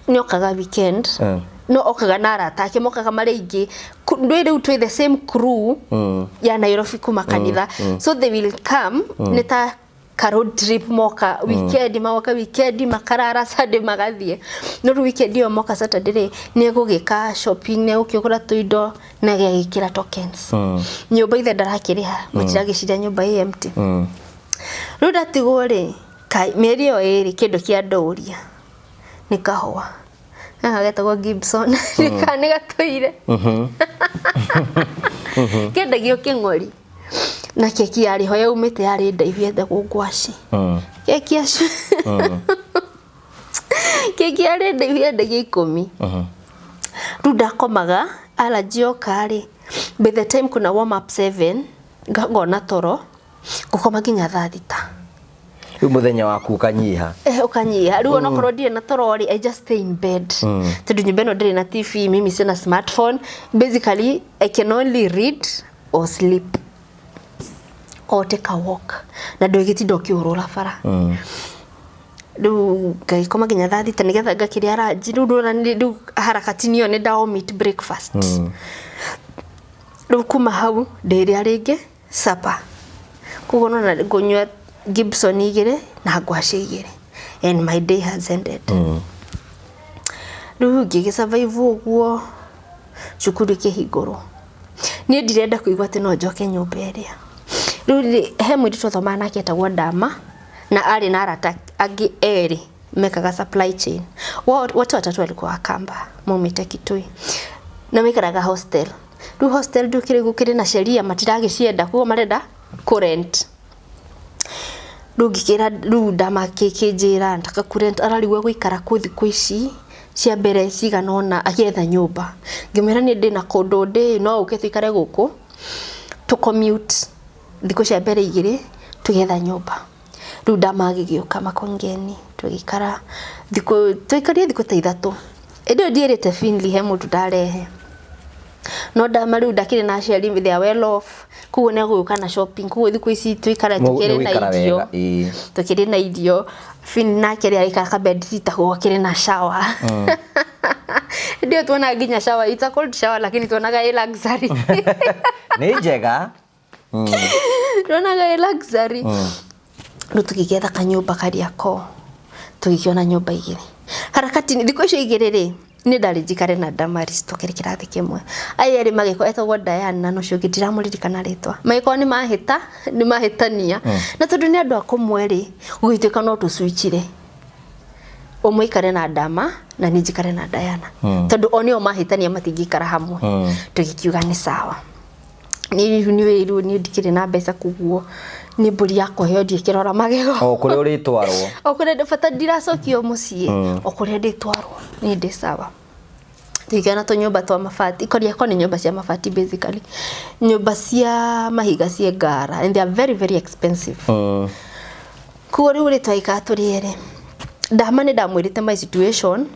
Nĩ okaga weekend. No okaga na arata ake, mokaga marĩ aingĩ. Ndũĩ rĩu twĩ the same crew ya Nairobi kuma kanitha, so they will come nĩ ta ka road trip. Moka weekend, magoka weekend, makarara Sunday, magathiĩ. No rĩu weekend ĩyo moka Saturday rĩ, nĩ egũgĩka shopping, nĩ egũkĩgũra tũindo na agagĩkĩra tokens. Nyũmba ithe ndarakĩrĩha, matiragĩciria nyũmba ĩ empty. Rĩu ndatigwo rĩ, mĩeri ĩyo ĩrĩ kĩndũ kĩa ndũria nĩ kahũa gaka getagwo Gibson, nĩ gatũire kendagio kĩng'ori, na keki yarĩ ho yaumĩte yarĩ ndaihu yetagwo ngwaci. Keki acio, keki yarĩ ndaihu yendagio 10. Rĩu ndakomaga allergy yoka rĩ, by the time kuna warm up 7 ngona toro, ngũkoma nginya thaa 6. Rĩu mũthenya waku ũkanyiha. Eh, ũkanyiha. Rĩu onakorwo ndirĩ na toro rĩ, I just stay in bed, tondũ nyũmba ĩno ndĩrĩ na TV, mimi sina smartphone. Basically I can only read or sleep or take a walk, na ndũgĩtinda ũkĩũrũra bara. Rĩu ngagĩkoma nginya thaa 6 nĩgetha ngakĩrĩa ranji. Rĩu ndona rĩu harakati nĩyo nĩ nda omit breakfast. Rĩu kuma hau ndĩrĩa rĩngĩ supper. Koguo nona ngũnyua Gibson igĩrĩ na ngwaci igĩrĩ and my day has ended. Rĩu ngĩgĩ survive ũguo. Cukuru ĩkĩhingũrwo, niĩ ndirenda kũigua atĩ no njoke nyũmba ĩrĩa. Rĩu rĩ he mũirĩtu twathomaga nake etagwo Ndama, na arĩ na arata angĩ erĩ mekaga supply chain. Wote watatu walikuwa Wakamba maumĩte Kitui na maikaraga hostel. Rĩu hostel ndũkĩrĩ gũkĩrĩ na sheria matiragĩcienda, koguo marenda kũ rent. Rĩu ngĩkĩra rĩu Ndama akĩnjĩra nataka kũrent, ararigwo gũikara kũ thikũ ici cia mbere cigana ũna agĩetha nyũmba. Ngĩmwĩra niĩ ndĩna kũndũ ndĩ, no ũke tũikare gũkũ tũ commute thikũ cia mbere igĩrĩ tũgĩetha nyũmba. Rĩu Ndama agĩgĩũka Makongeni, tũgĩikara thikũ, twaikarire thikũ ta 3. Ĩndĩ ĩyo ndierĩte Finley he mũndũ ndarehe. No Ndama rĩu ndakĩrĩ na aciari, they are well off, koguo nĩ egũgĩũka na shopping. Koguo thikũ ici tũikara tũkĩrĩ na Nĩgũikara irio. Wega, ĩĩ. Tũkĩrĩ na irio. Finn nake rĩ araikara ka bed sitter gũkĩrĩ na shower. Hĩndĩ ĩyo tuonaga nginya shower, it's a cold shower, lakini tuonaga ĩ luxury. Nĩ njega. Tuonaga ĩ luxury. Rĩu tũgĩgĩetha kanyũmba Kariakoo, tũgĩkĩona nyũmba igĩrĩ harakati thikũ icio igĩrĩ rĩ, nĩ ndarĩ njikare na Damaris tũkĩrĩ kĩrathi kĩmwe. Aya erĩ magĩkorwo etagwo Diana na ũcio ũngĩ ndiramũririkana rĩtwa, magĩkorwo nĩ mahĩta nĩ mahĩtania, na tondũ nĩ andũ a kũmwe rĩ, gũgĩtuĩka no tũcwitchire, ũmwe aikare na Dama na niĩ njikare na Diana, tondũ o nĩo mahĩtania matingĩikara hamwe. Tũgĩkiuga nĩ sawa. Niĩ rĩu nĩ wĩirwo niĩ ndikĩrĩ na mbeca koguo nĩ mbũri yakwa yo ndikĩrora magego. O kũrĩa ũrĩtwarwo. O kũrĩa bata ndiracokio mũciĩ, o kũrĩa ndĩtwarwo niĩ ndĩ sawa. Tũikara na tũnyũmba twa mabati, Kariakoo nĩ nyũmba cia mabati basically. Nyũmba cia mahiga ciĩ ngara and they are very very expensive. Koguo rĩu rĩ twaikara tũrĩ erĩ. Ndama nĩ ndamwĩrĩte my situation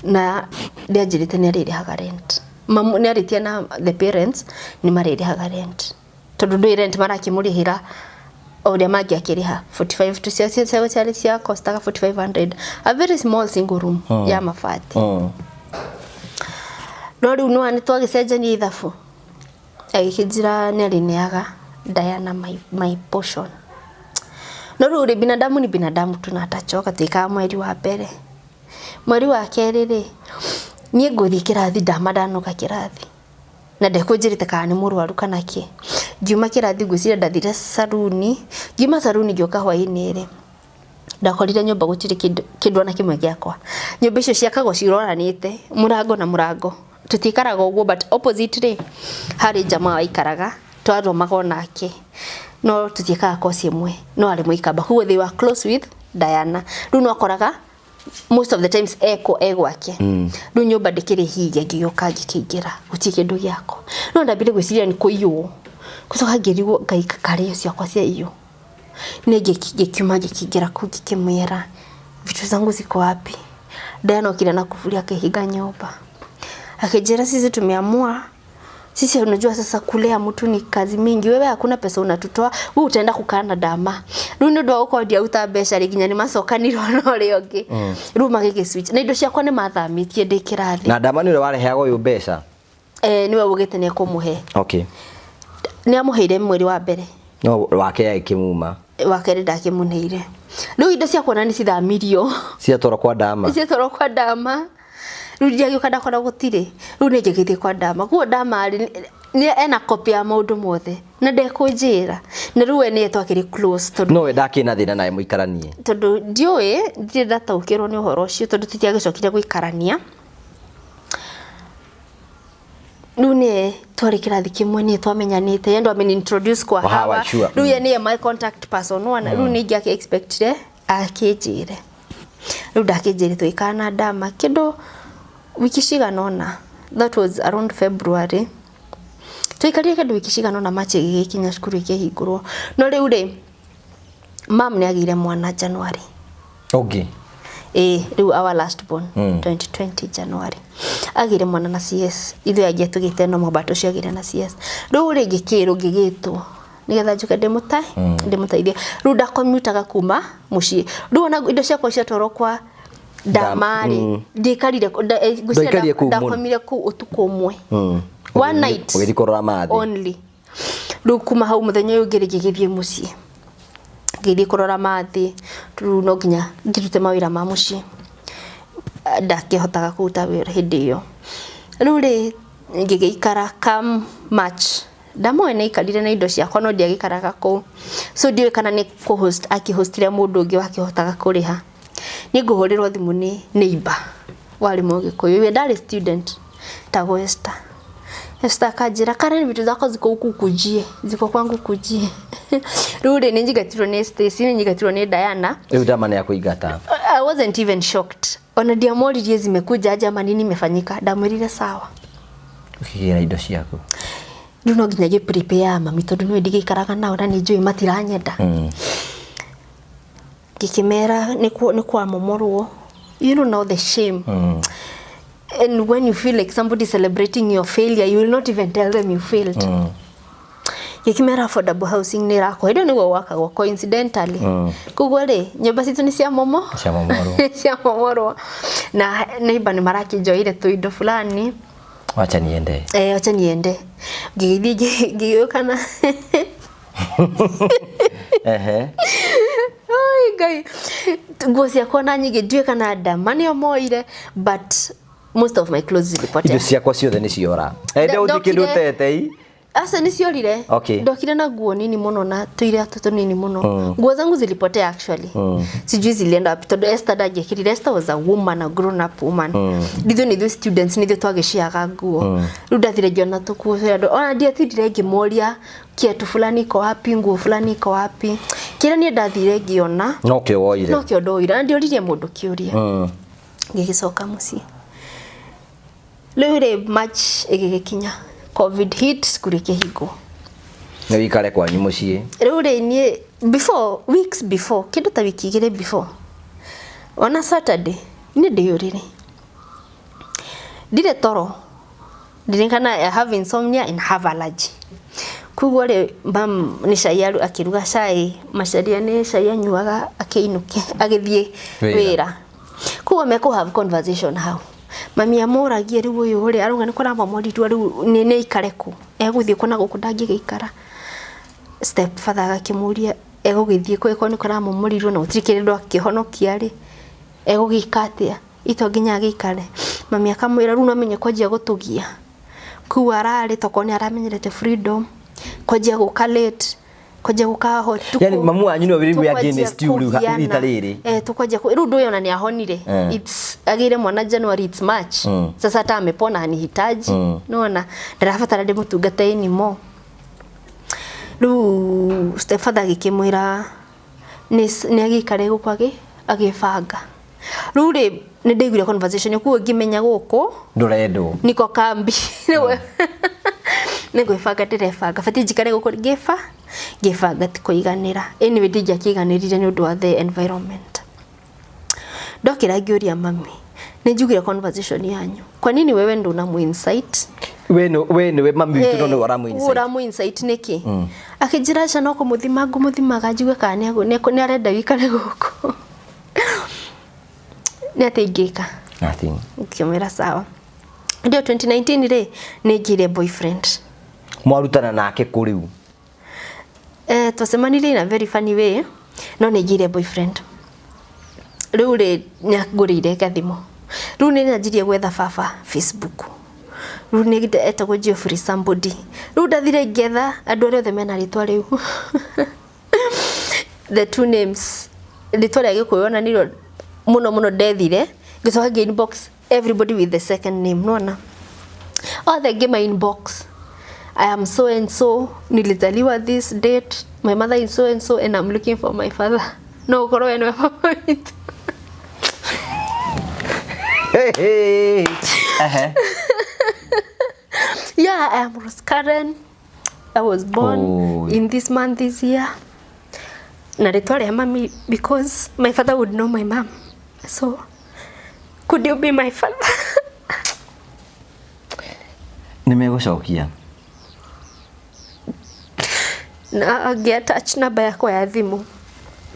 na nĩ anjĩrĩte nĩ arĩrĩhaga rent. Mamu nĩ arĩtie na the parents nĩ marĩrĩhaga rent. Tondũ ndũĩ rent marakĩmũrĩhĩra o ũrĩa mangĩakĩrĩha 45 tu cia cia cia cia cia costaga 4500, a very small single room ya mabati. No rĩu nĩwona nĩ twagĩcenjania ithabu, agĩkĩnjĩra nĩ arĩneaga Diana my portion. No rĩu rĩ, binadamu ni binadamu tu na atachoka. Tuikara mweri wa mbere, mweri wa kerĩ rĩ, niĩ ngũthiĩ kĩrathi, ndama ndanoka kĩrathi na ndekũnjĩrĩte kana nĩ mũrwaru kana kĩ. Ngiuma kĩrathi, ngwĩciria ndathire saruni, ngiuma saruni ngĩũka hwaĩ-inĩ rĩ, ndakorire nyũmba gũtirĩ kĩndũ, kĩndũ ona kĩmwe gĩakwa. Nyũmba icio ciakagwo ciroranĩte mũrango na mũrango, tũtiikaraga ũguo, but opposite rĩ, harĩ jamaa waikaraga twathomaga onake, no tũtiĩkaga course ĩmwe, no arĩ mũikamba, koguo they were close with Diana. Rĩu no akoraga most of the times eko e gwake. Rĩu nyũmba ndĩkĩrĩ hinge, ngĩgĩũka ngĩkĩingĩra gũtirĩ kĩndũ gĩakwa, no ndambire gwĩciria nĩ kũiywo, gũcoka ngĩrigwo Ngai karĩ ciakwa ciaiywo. Nĩ ngĩkiuma ngĩkĩingĩra kũu ngĩkĩmwĩra, "Vitu zangu ziko wapi?" Diana okire na kufuli akĩhinga nyũmba, akĩnjĩra, "Sisi tumeamua sisi, unajua sasa kulea mtu ni kazi mingi, wewe hakuna pesa unatutoa, wewe utaenda kukaa na dama." Rĩu nĩ ũndũ wa gũkorwo ndiaruta mbeca rĩ, nginya nĩ macokanirwo na ũrĩa ũngĩ, rĩu magĩgĩ switch na indo ciakwa nĩ mathamĩtie ndĩ kĩrathi. Na ndama nĩ ũrĩa wareheaga ũyũ mbeca? Eh, nĩwe ugĩte nĩ ekũmũhe. Nĩ amũheire mweri wa mbere. No wake agĩkĩmuma? Wa kerĩ ndakĩmũneire. Rĩu indo ciakwa na nĩ cithamirio. Ciatwarwo kwa ndama. Ciatwarwo kwa ndama. Rĩu ndiagĩũka ndakora gũtirĩ. Rĩu nĩ ngĩgĩthiĩ kwa ndama, koguo ndama rĩ, nĩ ena copy ya maũndũ mothe na ndekũnjĩra, na rĩu we nĩye twakĩrĩ close tondũ No we ndakĩrĩ na thĩna nawe mũikaranie? Tondũ ndiũĩ, ndirĩ ndataũkĩrwo nĩ ũhoro ũcio tondũ tũtiagĩcokire gũikarania. Rĩu nĩye twarĩ kĩrathi kĩmwe, nĩye twamenyanĩte, ye ndo ameni introduce kwa Hawa, Hawa. Rĩu ye nĩye my contact person wana. Rĩu nĩ ingĩakĩ expectire akĩnjĩre, rĩu ndakĩnjĩre. Tũgĩikara na ndama kĩndũ wiki cigana ũna, that was around February. Twaikarire kĩndũ wiki cigana ũna, March ĩgĩgĩkinya, cukuru ĩkĩhingũrwo. No rĩu rĩ, mam nĩ agĩire mwana January. Ũngĩ? Ĩĩ, rĩu our last born. 2020 January agĩire mwana na CS. Ithuĩ angĩ tũgĩte no but ũcio agĩire na CS. Rĩu rĩ, ngĩkĩrwo, ngĩgĩtwo nĩgetha njũke ndĩmũteithie. Rĩu ndakomutaga kuma mũciĩ. Rĩu ona indo ciakwa ciatwarwo kwa ndama-rĩ, ndiaikarire ngwĩciria. Ndwaikarire kũu mũno? Ndakomire kũu ũtukũ ũmwe, one night. Ũgĩthiĩ kũrora mathĩ. Only. Rĩu kuma hau mũthenya ũyũ ũngĩ rĩ, ngĩgĩthiĩ mũciĩ, ngĩthiĩ kũrora mathĩ. Rĩu no nginya ngĩrute mawĩra ma mũciĩ, ndakĩhotaga kũruta wĩra hĩndĩ ĩyo. Rĩu rĩ, ngĩgĩikara. Come March, ndamoĩ nĩ aikarire na indo ciakwa, no ndiagĩikaraga kũu, so ndiũĩ kana nĩ kũhost akĩhostire mũndũ ũngĩ wakĩhotaga kũrĩha. Niĩ ngũhũrĩrwo thimũ nĩ neighbor warĩ Mũgĩkũyũ, we ndarĩ student, tagwo Esther. Esther akanjĩra, "Karen, vitu zako ziko huku, kujie, ziko kwangu, kujie." Rĩu rĩ, nĩ nyingatirwo nĩ Stacy, nĩ nyingatirwo nĩ Diana. Rĩu ndama nĩ akũingata. I wasn't even shocked. Ona ndiamoririe zimekuja aje ama nini imefanyika. Ndamwĩrire sawa. Ũkĩgĩra indo ciaku. Rĩu no nginya ngĩ prepare mami tondũ nĩwe ndigĩikaraga nao na nĩ njũĩ matiranyenda. Ngĩkĩmera nĩ kwamomorwo. You know now the shame. And when you feel like somebody is celebrating your failure, you will not even tell them you failed. Ngĩkĩmera affordable housing nĩ ĩrakwo. Hĩndĩ ĩyo nĩguo gwakagwo coincidentally. Koguo rĩ, nyũmba citũ nĩ cia momo. Ciamomorwo. Ciamomorwo. Na neighbor nĩ marakĩnjoire tũindo fulani. Wacha niende. Eh, wacha niende. Ngĩgĩthiĩ ngĩgĩũka na Ai Ngai, nguo ciakwa na nyingĩ, ndiũĩ kana ndama nĩo moire, but most of my clothes zilipotea. Indo ciakwa ciothe nĩ ciora. Ende ũthiĩ kĩndũ Ndokire- ũtete i. Aca nĩ ciorire. Okay. Ndokire na nguo nini muno na tuiratu tunini muno. Nguo zangu zilipotea actually. Sijui zilienda wapi tondu Esther ndangĩekĩrire. Esther was a woman, a grown up woman. Ithuĩ nĩ ithuĩ students nĩ ithuĩ twagĩciaga nguo. Rĩu ndathire ngĩona tũkuo twa andũ. Ona ndiatindire ngĩmoria kiatu fulani iko wapi, nguo fulani iko wapi. Kĩrĩa niĩ ndathire ngĩona No kĩo woire. no kĩo ndoire na ndioririe mũndũ kĩũria. Ngĩgĩcoka mũciĩ. Rĩu rĩ March ĩgĩgĩkinya COVID hit cukuru ĩkĩhingwo. Nĩ wĩikare kwanyu mũciĩ. Rĩu rĩ niĩ before weeks before kĩndũ ta wiki igĩrĩ before ona Saturday niĩ ndĩ ũrĩrĩ ndirĩ toro ndirikana I have insomnia and have allergy koguo rĩ mam nĩ cai akĩruga cai Macharia nĩ cai anyuaga akĩinũke agĩthiĩ Wĩra. wĩra koguo mekũ have conversation hau mami amũragie rĩu ũyũ rĩ arauga nĩ kũramomorirwo rĩu nĩ aikare kũ egũthiĩ kũ na gũkũ ndangĩgĩikara step father agakĩmũria egũgĩthiĩ kũ ĩkorwo nĩ kũramomorirwo na gũtirĩ kĩndũ akĩhonokia rĩ egũgĩka atĩa ito nginya agĩikare mami akamwĩra rĩu no amenye kwanjia gũtũgia kũu ararĩ tokorwo nĩ aramenyerete freedom kwanjia gũka late kwanjia gũka hotukũ Yani mamu wanyu nĩwe rĩu wĩ against you rĩu rita rĩrĩ. Tukwanjia rĩu ndũyũ ona nĩ ahonire. It's agĩire mwana January, it's March. Sasa hata amepona hanihitaji. Nona ndarabatara ndĩmũtungate anymore. Rĩu stepfather agĩkĩmwĩra nĩ agĩikare gũkũ agĩbanga. Rĩu rĩ nĩ ndaiguire conversation koguo ngĩmenya gũkũ Ndũrendwo. niko kambi. Nĩ gwĩbanga ndĩrebanga batiĩ njikare gũkũ ngĩbanga ti kũiganĩra. Anyway ndingĩakĩiganĩrire nĩ ũndũ wa the environment. Ndokĩra ngĩũria mami nĩ njugire conversation yanyu kwa nini wewe ndo unamu insight We nĩwe mami witũ no nĩwe ũramũ insight. Ũramu insight nĩkĩ? Akĩnjĩra aca no kũmũthima ngũmũthimaga njigue kana nĩ arenda wĩikare gũkũ. Nĩ atĩ ingĩka. Nothing. Ngĩmwĩra sawa. Ndio 2019 rĩ nĩ ngĩire boyfriend. Mwarutana nake kũ rĩu? Twacemanirie in a very funny way no nĩ ngĩire boyfriend. Rĩu rĩ nĩ angũrĩire gathimũ. Rĩu nĩ nyanjirie gwetha baba Facebook. Rĩu nĩ etagwo Geoffrey somebody. Rĩu ndathire ngĩetha andũ arĩa othe mena rĩtwa rĩu. The two names rĩtwa rĩa Gĩkũyũ ona nĩrĩo mũno mũno ndethire ngĩcoka ngĩ inbox everybody with the second name nona othe ngĩma inbox I am so and so nilizaliwa this date my mother is so and so and I'm looking for my father no ũkorwo we nĩwe baba witũ. Hey, hey. Ehe. Yeah, I am Rose Karen. I was born in this month this year. Na rĩtwa rĩa mami because my father would know my mom. So could you be my father? Nĩ megũcokia. Na ngĩ attach namba yakwa ya thimũ.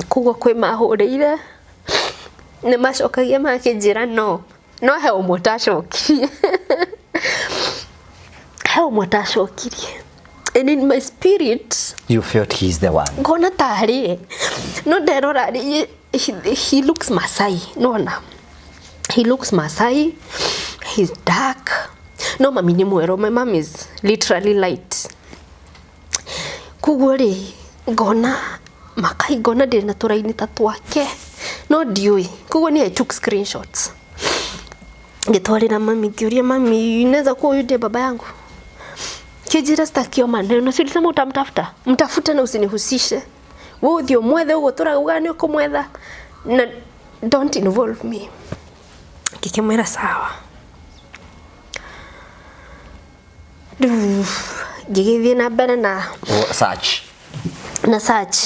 Koguo kwĩ mahũrĩire nĩ macokagia makĩnjĩra no no he ũmwe ũtacokirie. He ũmwe ũtacokirie. And in my spirit You felt he's the one. Ngona tarĩ no nderora he looks Masai nona he looks Masai, he's dark no mami nĩ mwerũ, my mom is literally light koguo rĩ ngona makai ngona ndĩ na tũraini ta twake no ndiũĩ koguo ni I took screenshots ngĩtwarĩra mami ngĩũria mami inaweza kuwa huyu ndiye baba yangu Kijira sitakio maneno si ulisema utamtafuta mtafute na usinihusishe wewe uthio mwethe uguo turauga ni ukumwetha na don't involve me ngĩkĩmwĩra sawa rĩu ngĩgĩthiĩ na mbere na Search. Na search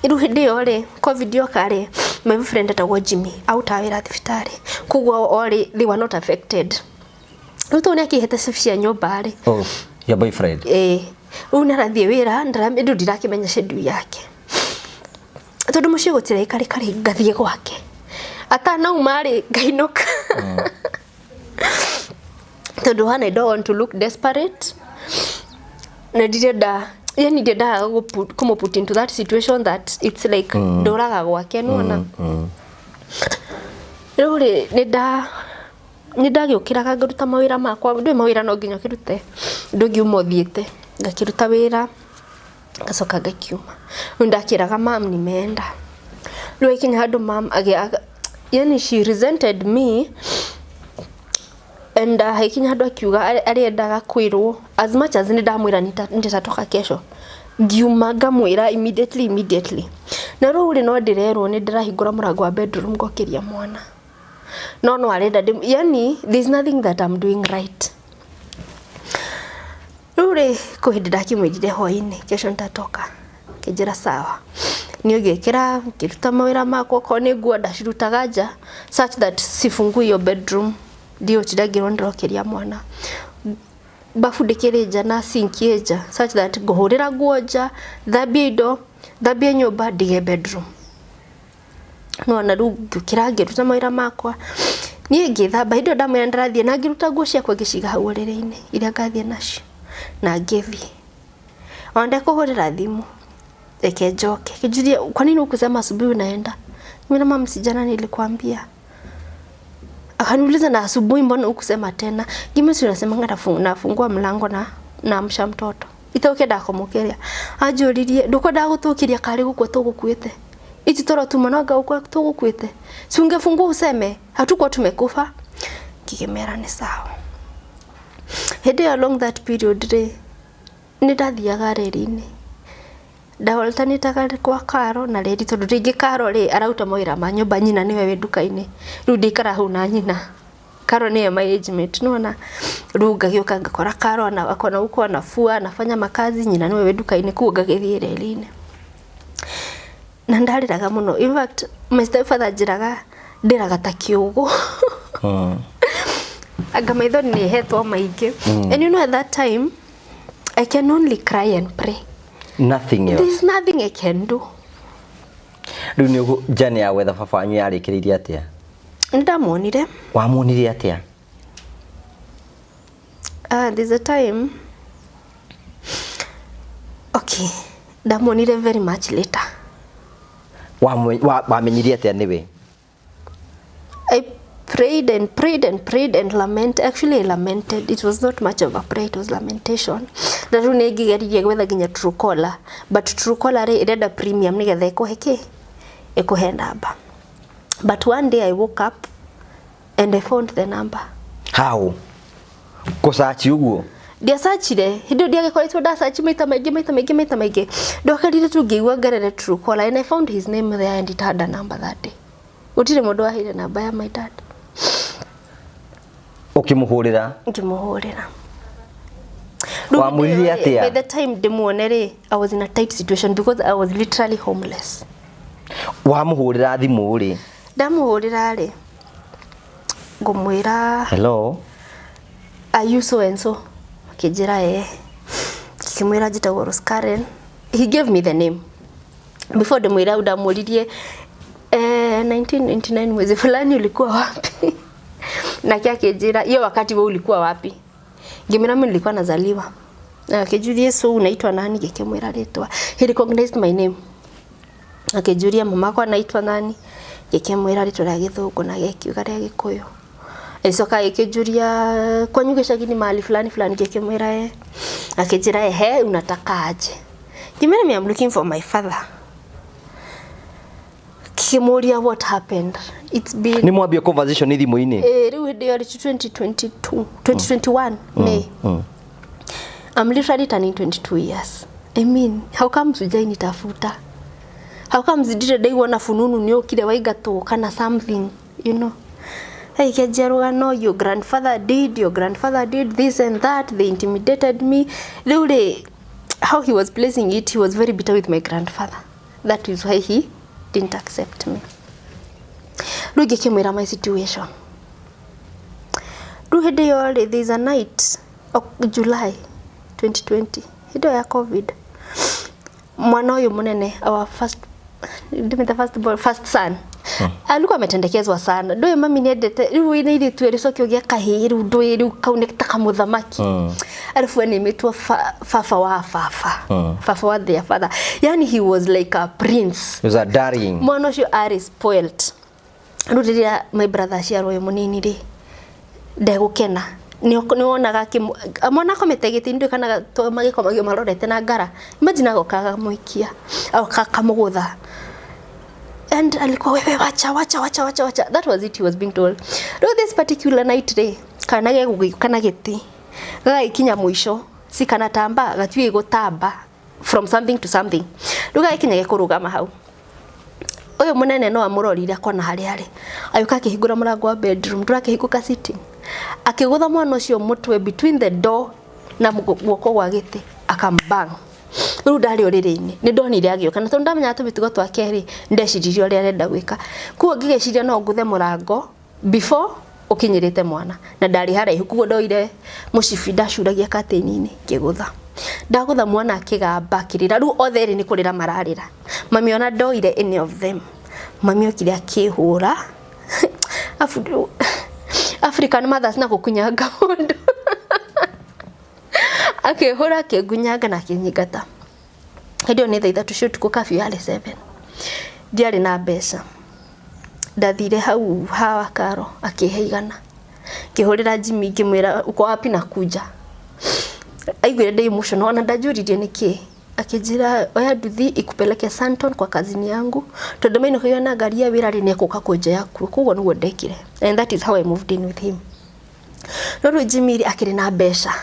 rĩu hĩndĩ ĩyo rĩ COVID yoka rĩ my friend etagwo Jimmy arutaga wĩra thibitarĩ koguo orĩ they were not affected rĩu tondũ nĩ akĩhete cia nyũmba rĩ. Oh, your boyfriend. Ĩĩ rĩu nĩ arathiĩ wĩra rĩu ndirakĩmenya schedule yake tondũ mũciĩ gũtiraikarĩka rĩ ngathiĩ gwake atanauma rĩ ngainũka tondũ hana I don't want to look desperate na ndirenda yani ndiendaga kũmũ put into that situation that it's like ndũraga gwake nĩwona rĩu rĩ nĩ ndagĩũkĩraga ngaruta mawĩra makwa ndũĩ mawĩra no nginya ũkĩrute ndũngiuma ũthiĩte. Ngakĩruta wĩra, ngacoka ngakiuma. Rĩu ndakĩraga mam nimeenda. Rĩu akinya handũ mam yani she resented me and hakinya handũ akiuga arĩendaga kwĩrwo as much as nĩ ndamwĩra nitatoka kesho, ngiuma ngamwĩra immediately immediately. Na rĩu rĩ, no ndĩrerwo nĩ ndĩrahingũra mũrango wa bedroom ngokĩria mwana, no arenda yani there's nothing that I'm doing right. Rĩu rĩ, kwĩ hĩndĩ ndakĩmwĩrire hwaĩ-inĩ, kesho nitatoka. Akĩnjĩra sawa. Niĩ ngĩkĩra, ngĩruta mawĩra makwa, okorwo nĩ nguo ndacirutaga nja such that sifungui hiyo bedroom, ndigũtinda ngĩrwo ndĩrokĩria mwana. Bafu ndĩkĩrĩ nja na sink ĩ nja such that ngũhũrĩra nguo nja, thambie indo, thambie nyũmba, ndige bedroom. Nona rĩu ngĩũkĩra, ngĩruta mawĩra makwa, niĩ ngĩthamba. Hĩndĩ ĩyo ndamwĩra ndĩrathiĩ, na ngĩruta nguo ciakwa, ngĩciga hau ũrĩrĩ-inĩ iria ngathiĩ nacio, na ngĩthiĩ. Ona ndekũhũrĩra thimũ, reke njoke. Kĩnjũria, kwa nini hukusema asubuhi unaenda? Mimi, mama, si jana nilikwambia? Akaniuliza, na asubuhi mbona hukusema tena? Ngime si unasemanga nafungua mlango na naamsha mtoto. Itoke ndakomũkĩria. Anjũririe, ndũkwendaga gũtũkĩria karĩ gũkua tũgũkuĩte? Ici toro tuma no anga gũkua tũgũkuĩte. Si ungefungua useme hatukuwa tumekufa? Ngĩkĩmera nĩ sawa. Hĩndĩ ĩyo, along that period rĩ, nĩ ndathiaga reri-inĩ, ndawalternataga kwa Karo na reri, tondũ rĩngĩ Karo rĩ arauta mawĩra ma nyũmba, nyina nĩwe wĩ nduka-inĩ, rĩu ndikara hau na nyina. Karo nĩwe my age mate, nĩwona? Rĩu ngagĩũka ngakora Karo akona huko anafua, anafanya makazi, nyina nĩwe wĩ nduka-inĩ, koguo ngagĩthiĩ reri-inĩ. Na ndarĩraga mũno. In fact, my stepfather anjĩraga ndĩraga ta kĩũgũ. Anga maitho nĩ hetwo maingĩ. And you know, at that time I can only cry and pray. Nothing else. There's nothing I can do. Rĩu nĩ ũguo journey ya gwetha baba wanyu yarĩkĩrĩirie atĩa? Nĩ ndamuonire. Wamuonirie atĩa? There's a time, okay, ndamuonire very much later. Wamenyirie atĩa nĩwe? I prayed and prayed and prayed and lament. Actually, I lamented. It was not much of a prayer, it was lamentation. Na rĩu nĩ ngĩgeririe gwetha nginya Truecaller, but Truecaller rĩ ĩrenda premium nĩgetha ĩkũhe kĩ? Ĩkũhe namba. But one day I woke up and I found the number. How kũcaci ũguo? Ndiacachire. Hĩndĩ ĩyo ndiagĩkoretwo ndacaci maita maingĩ, maita maingĩ, maita maingĩ. Ndokerire tu ngĩigua ngerere Truecaller and I found his name there and it had a number that day. Gũtirĩ mũndũ waheire namba ya my dad. Ũkĩmũhũrĩra? Ngĩmũhũrĩra. Wamwĩrire atĩa? By the time ndĩmuone rĩ, I was in a tight situation because I was literally homeless. Wamũhũrĩra thimũ rĩ? Ndamũhũrĩra rĩ, ngũmwĩra, "Hello." "Are you so and so?" Akĩnjĩra ĩĩ. Ngĩkĩmwĩra njĩtagwo Rose Karen. He gave me the name. Before ndĩmwĩra, ndamũririe, 1999 mwezi fulani ulikuwa wapi? Nake akĩnjĩra, hiyo wakati wewe ulikuwa wapi? Ngĩmwĩra mimi nilikuwa nazaliwa. Na akĩnjũria, so unaitwa nani? Ngĩkĩmwĩra rĩtwa. He recognized my name. Akĩnjũria mamako anaitwa nani? Ngĩkĩmwĩra rĩtwa rĩa Gĩthũngũ na gĩkiuga rĩa Gĩkũyũ. Agĩcoka agĩkĩnjũria kwanyu gĩcagi ni mahali fulani fulani, ngĩkĩmwĩra ĩ. Akĩnjĩra, ehe, unataka aje? Ngĩmwĩra me I'm looking for my father. Kĩmũria what happened. It's been Nĩ mwambia conversation thimũ-inĩ? Eh, rĩu hĩndĩ ĩyo rĩ 2022, 2021 May. I'm literally turning 22 years. I mean, how comes hujainitafuta? How comes ndirĩ ndaigua na fununu nĩ ũkire waingatwo kana something? Hey, kĩanjia rũgano, your grandfather did, your grandfather did this and that, they intimidated me. Rĩu rĩ, how he was placing it, he was very bitter with my grandfather. That is why he didn't accept me. Rĩu ngĩkĩmwĩra my situation. Rĩu hĩndĩ ĩyo rĩ, there is a night, July 2020, hĩndĩ ĩyo ya COVID. Mwana ũyũ mũnene, our first, ndĩmĩta first born, first son, alikuwa ametendekezwa sana. Ndũĩ mami nĩendete rĩu wĩna airĩtu erĩ, coke ũgĩe kahĩĩ, rĩu ndũĩ rĩu kau nĩ ta kamũthamaki. Alafu animetwa fafa wa fafa, fafa wa their father. Yani he was like a prince. It was a darling. Mwana ũcio arĩ spoilt. Rĩu rĩrĩa my brother aciarwo ũyũ mũnini rĩ, ndegũkena. Nĩ wonaga mwana akomete gĩtĩ-inĩ, ndũĩ kana magĩkomagio marorete na ngara. Imagine agoka akamũikia, akamũgũtha. And alikuwa, "Wewe wacha, wacha, wacha, wacha, wacha." That was it he was being told. Rĩu this particular night rĩ, kana gegũgĩũka na gĩtĩ gagagĩkinya mũico, si kanatamba, gatiũĩ gũtamba from something to something. Rĩu gagĩkinya gekũrũgama hau, ũyũ mũnene no amũrorire, akona harĩa arĩ, agĩũka akĩhingũra mũrango wa bedroom, ndũrakĩhingũka sitting, akĩgũtha mwana ũcio mũtwe between the door na guoko gwa gĩtĩ, akambang. Rĩu ndarĩ ũrĩrĩ-inĩ, nĩ ndonire agĩũka, na tondũ ndamenyaga tũmĩtugo twake rĩ, ndeciririe ũrĩa arenda gwĩka. Koguo ngĩgĩciria no ngũthe mũrango before ũkinyĩrĩte mwana, na ndarĩ haraihu, koguo ndoire mũcibi, ndacuragia katĩni-inĩ, ngĩgũtha. Ndagũtha, mwana akĩgamba, akĩrĩra. Rĩu othe erĩ nĩ kũrĩra mararĩra. Mami ona ndoire any of them. Mami okire akĩhũra. African mothers na gũkunyanga mũndũ. Akĩhũra, akĩngunyanga na akĩnyingata. Hĩndĩ ĩyo nĩ thaa 3 cia ũtukũ, curfew yarĩ 7. Ndiarĩ na mbeca. Ndathire hau hawa karo, akĩhe 100. Ngĩhũrĩra Jimmy, ngĩmwĩra, "Uko wapi? Nakuja." Aiguire ndĩ emotional, ona ndanjũririe nĩkĩ. Akĩnjĩra, "Oya nduthi ikupeleke Santon kwa kazini yangu," tondũ mainũkagia na ngari ya wĩra rĩ, nĩekũka kũnjoya kuo. Koguo nĩguo ndekire, and that is how I moved in with him. No rĩu Jimmy rĩ, akĩrĩ na mbeca,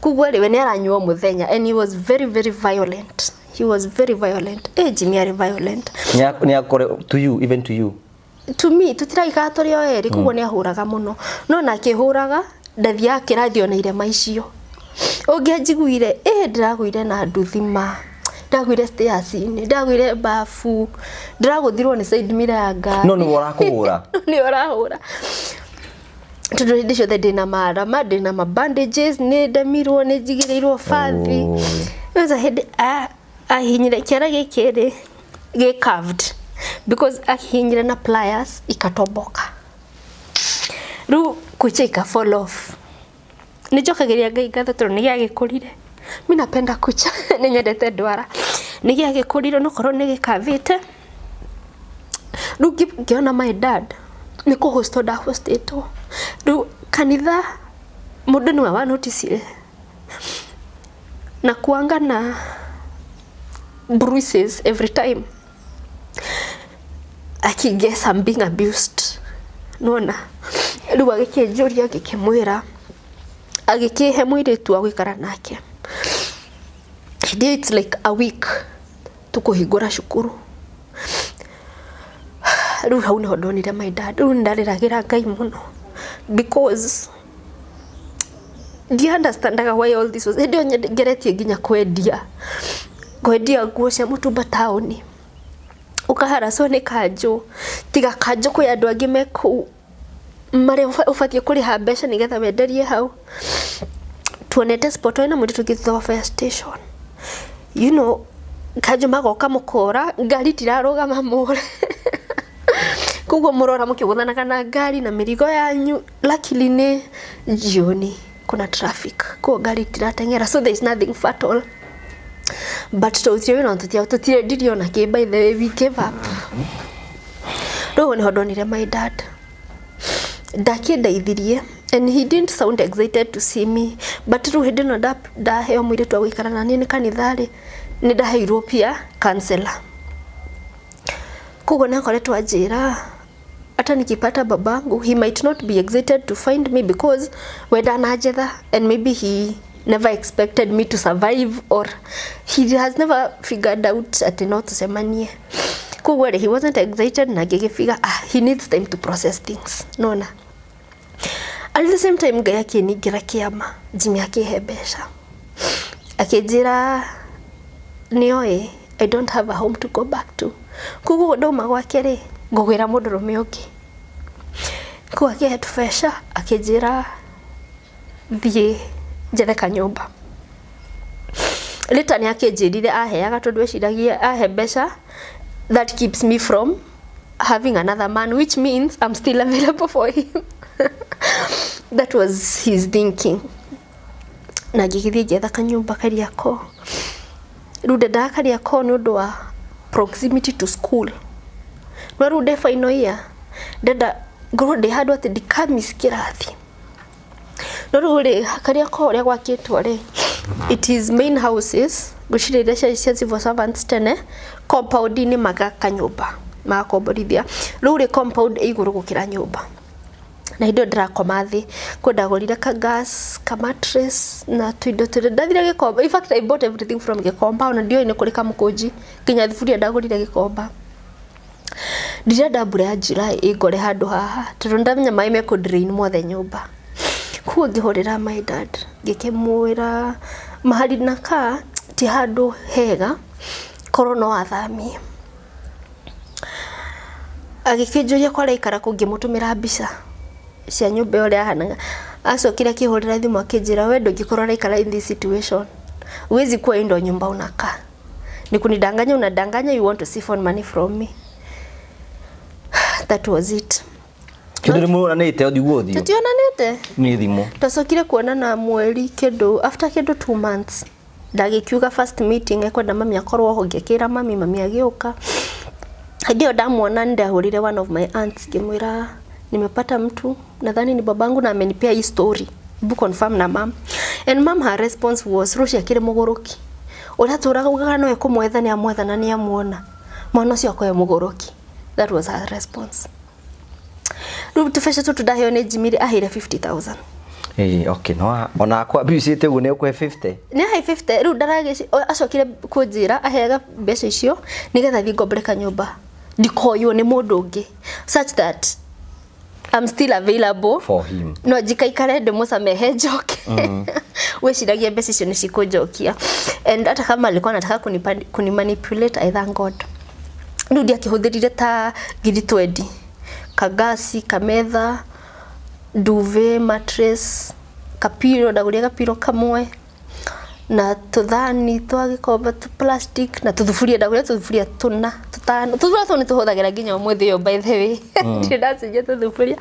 koguo rĩ, we nĩ aranyua mũthenya, and he was very, very violent. He was very violent. Jimmy arĩ violent. Nĩ akore to you, even to you? To me. Tutiraikara tũrĩ o erĩ, koguo nĩ ahũraga mũno, no na akĩhũraga ndathiaga kĩrathi ona irema icio. Ũngĩanjiguire, ndĩragũire na nduthi ma, ndagũire stairs-inĩ, ndagũire bafu, ndĩragũthirwo nĩ side mirror ya ngari. No nĩwe ũrakũhũra? Nĩ ũrahũra, tondũ hĩndĩ ciothe ndĩna marama, ndĩna ma bandages, nĩ ndemirwo, nĩ njigĩrĩirwo bathi. Sasa hĩndĩ ahihinyire kĩara gĩkĩ rĩ, gĩ curved, because akihinyire na pliers ikatoboka, rĩu kucha ika fall off. Nĩ njokagĩria Ngai ngatho tondũ nĩ gĩagĩkũrire. Mi napenda kucha, nĩ nyendete ndwara. Nĩ gĩagĩkũrire, nokorwo nĩ gĩkavĩte. Rĩu ngĩona my dad nĩ kũhostwo ndahostĩtwo. Rĩu kanitha mũndũ nĩwe wanoticire na kuanga na bruises every time, akiguess I'm being abused. Nona rĩu agĩkĩnjũria, ngĩkĩmwĩra, agĩkĩhe mũirĩtu wa gũikara nake. Hĩndĩ ĩyo it's like a week tũkũhingũra cukuru. Rĩu hau nĩho ndonire my dad. Rĩu nĩndarĩragĩra Ngai mũno because ndiunderstandaga why all this was. Hĩndĩ ĩyo ngeretie nginya kwendia nguo cia mũtumba taũni, ũkaharacwo nĩ kanjũ. Tiga kanjũ, kwĩ andũ angĩ me kũu marĩa ũbatiĩ kũrĩha mbeca nĩgetha wenderie hau. Tuonete spot ĩna mũirĩtu ũngĩ thutha wa fire station, kanjũ magoka mũkora ngari tirarũgama mũre, koguo mũrora mũkĩgũthanaga na ngari na mĩrigo yanyu. Luckily nĩ jioni, kuna traffic, koguo ngari itirateng'era, so there is nothing fatal, but tũtirĩ wĩra, tũtirendirie ona kĩ. By the way, we gave up. Rĩu nĩho ndonire my dad. Ndakĩndeithirie, and he didn't sound excited to see me, but rĩu hĩndĩ ĩno ndaheo mũirĩtu wa gũikara na niĩ nĩ kanitha rĩ, nĩ ndaheirwo pia counselor. Koguo nĩ akoretwo anjĩra hata nikipata babangu, he might not be excited to find me because we ndananjetha, and maybe he never expected me to survive, or he has never figured out atĩ no tũcemanie. Koguo rĩ, he wasn't excited, na ngĩgĩfiga, ah, he needs time to process things. Nona at the same time Ngai akĩningĩra kĩama. Jimmy akĩhe mbeca, akĩnjĩra nĩoĩ I don't have a home to go back to, koguo ndauma gwake rĩ, ngũgwĩra mũndũrũme ũngĩ. Koguo akĩhe tũbeca, akĩnjĩra thiĩ njethe kanyũmba. Later nĩ akĩnjĩrire aheaga tondũ eciragia ahe mbeca, that keeps me from having another man, which means I'm still available for him. That was his thinking. Na ngĩgĩthiĩ ngĩetha kanyũmba Kariakoo. Rĩu ndendaga Kariakoo nĩ ũndũ wa proximity to school. No rĩu ndĩ final year, ndenda ngorwo ndĩ handũ atĩ ndikamiss kĩrathi. No rĩu rĩ, Kariakoo ũrĩa gwakĩtwo rĩ, it is main houses, ngwĩciria iria ciarĩ cia civil servants tene, compound-inĩ magaka nyũmba, magakomborithia. Rĩu rĩ, compound ĩ igũrũ gũkĩra nyũmba. Na hĩndĩ ĩyo ndĩrakoma thĩ, kwĩ ndagũrire ka gas, ka mattress na tũindo tũrĩa, ndathire Gĩkomba, in fact I bought everything from Gĩkomba, ona ndioĩ nĩ kũrĩ kamũkũnji, nginya thuburia ndagũrire Gĩkomba. Ndirenda mbura ya July ĩngore handũ haha, tondũ nĩndamenya maĩ mekũ drain mothe nyũmba. Koguo ngĩhũrĩra my dad, ngĩkĩmwĩra mahali nakaa ti handũ hega, korwo no athamie. Agĩkĩnjũria kwa araikara kũ, ngĩmũtũmĩra mbica cia nyũmba ĩyo ũrĩa yahanaga. Acokire akĩhũrĩra thimũ akĩnjĩra we ndũngĩkorwo ũraikara in this situation. Huwezi kuwa hii ndo nyumba unakaa. Ni kunidanganya unadanganya, you want to siphon money from me. That was it. Kĩndũ nĩ muonanĩte ũthiũ gwa ũthiũ? Tũtionanĩte. Nĩ thimũ. Twacokire kuonana mweri kĩndũ, after kĩndũ 2 months. Ndagĩkiuga first meeting ekwenda mami akorwo ho, ngĩkĩra mami, mami agĩũka. Hĩndĩ ĩyo ndamuona nĩ ndahũrire one of my aunts, ngĩmwĩra nimepata mtu, nadhani ni babangu na amenipea hii story. Hebu confirm na mom. And mom, her response was, Rũci akĩrĩ mũgũrũki. Ũrĩa tũraga ugaga no ekũmwetha nĩ amwetha na nĩ amuona. Mwana ũcio akoe mũgũrũki. That was her response. Rĩu tũbeca tũtũ ndaheo nĩ Jimmy rĩ, aheire 50,000. Ĩĩ, okay, no ona akwa abusĩte ũguo nĩ ũkũhe 50. Nĩ ahe 50, rĩu ndaragĩci acokire kũnjĩra aheaga mbeca icio nĩgetha thiĩ ngombore kanyũmba ndikoywo nĩ mũndũ ũngĩ, such that I'm still available for him. No njikaikare ndĩmũcamehe njoke. Wĩciragia mbeca icio nĩ cikũnjokia, and hata kama alikuwa anataka kunimanipulate, I thank God. Rĩu ndiakĩhũthĩrire ta ngiri 20, kagasi, kametha, duvet, mattress, kapiro, ndagũrire gapiro kamwe na tũthani twa gĩkombe tũ plastic na tũthuburia, ndagũrire tũthuburia tũna tũtano. Tũthuburia tũu nĩ tũhũthagĩra nginya ũmũthĩ ũyũ, by the way, ndirĩ ndacenjia tũthuburia.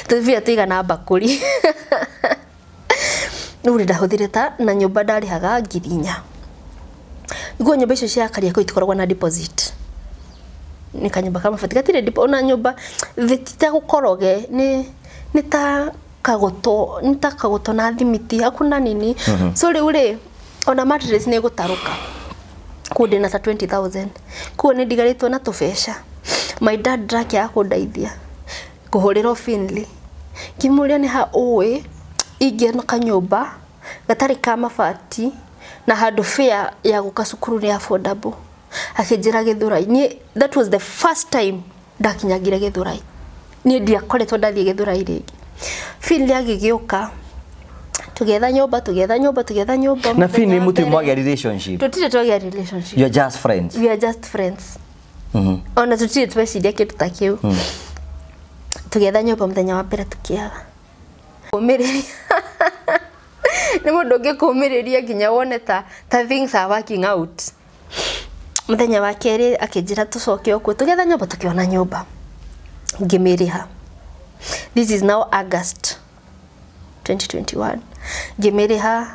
Tũthuburia tũigana mbakũri. Rĩu rĩ, ndahũthĩrire ta na nyũmba ndarĩhaga 4,000. Niguo nyũmba icio cia Kariakoo itikoragwo na deposit. Nĩ kanyũmba ka mabati gatirĩ ona nyũmba thĩ ti ta gũkoroge, nĩ ta kagoto, nĩ ta kagoto na thimiti, hakuna nini. So rĩu rĩ, ona mattress nĩ ĩgũtarũka. Koguo ndĩna ta 20,000, koguo nĩ ndigarĩtwo na tũbeca. My dad ndakĩaga kũndeithia kũhũrĩrwo Finley, ngĩmũria nĩ ha ũĩ ingĩona kanyũmba gatarĩ ka mabati na handũ fare ya gũka cukuru nĩ affordable. Akĩnjĩra Gĩthũrai. Niĩ that was the first time ndakinyangire Gĩthũrai. Niĩ ndiakoretwo ndathiĩ Gĩthũrai rĩngĩ. Finley agĩgĩũka, tũgĩetha nyũmba, tũgĩetha nyũmba, tũgĩetha nyũmba. Na Mũthenya Finley wa mũtirĩ mbere- mwagĩa relationship? Tũtirĩ twagĩa relationship. You're just friends? We are just friends. Ona tũtirĩ tweciria kĩndũ ta kĩu. Tũgĩetha nyũmba, mũthenya wa mbere tũkĩaga. Kũmĩrĩria nĩ mũndũ ũngĩ kũmĩrĩria nginya wone ta things are working out. Mũthenya wa kerĩ akĩnjĩra tũcoke o kuo, tũgĩetha nyũmba, tũkĩona nyũmba, ngĩmĩrĩha. This is now August 2021. Ngĩmĩrĩha,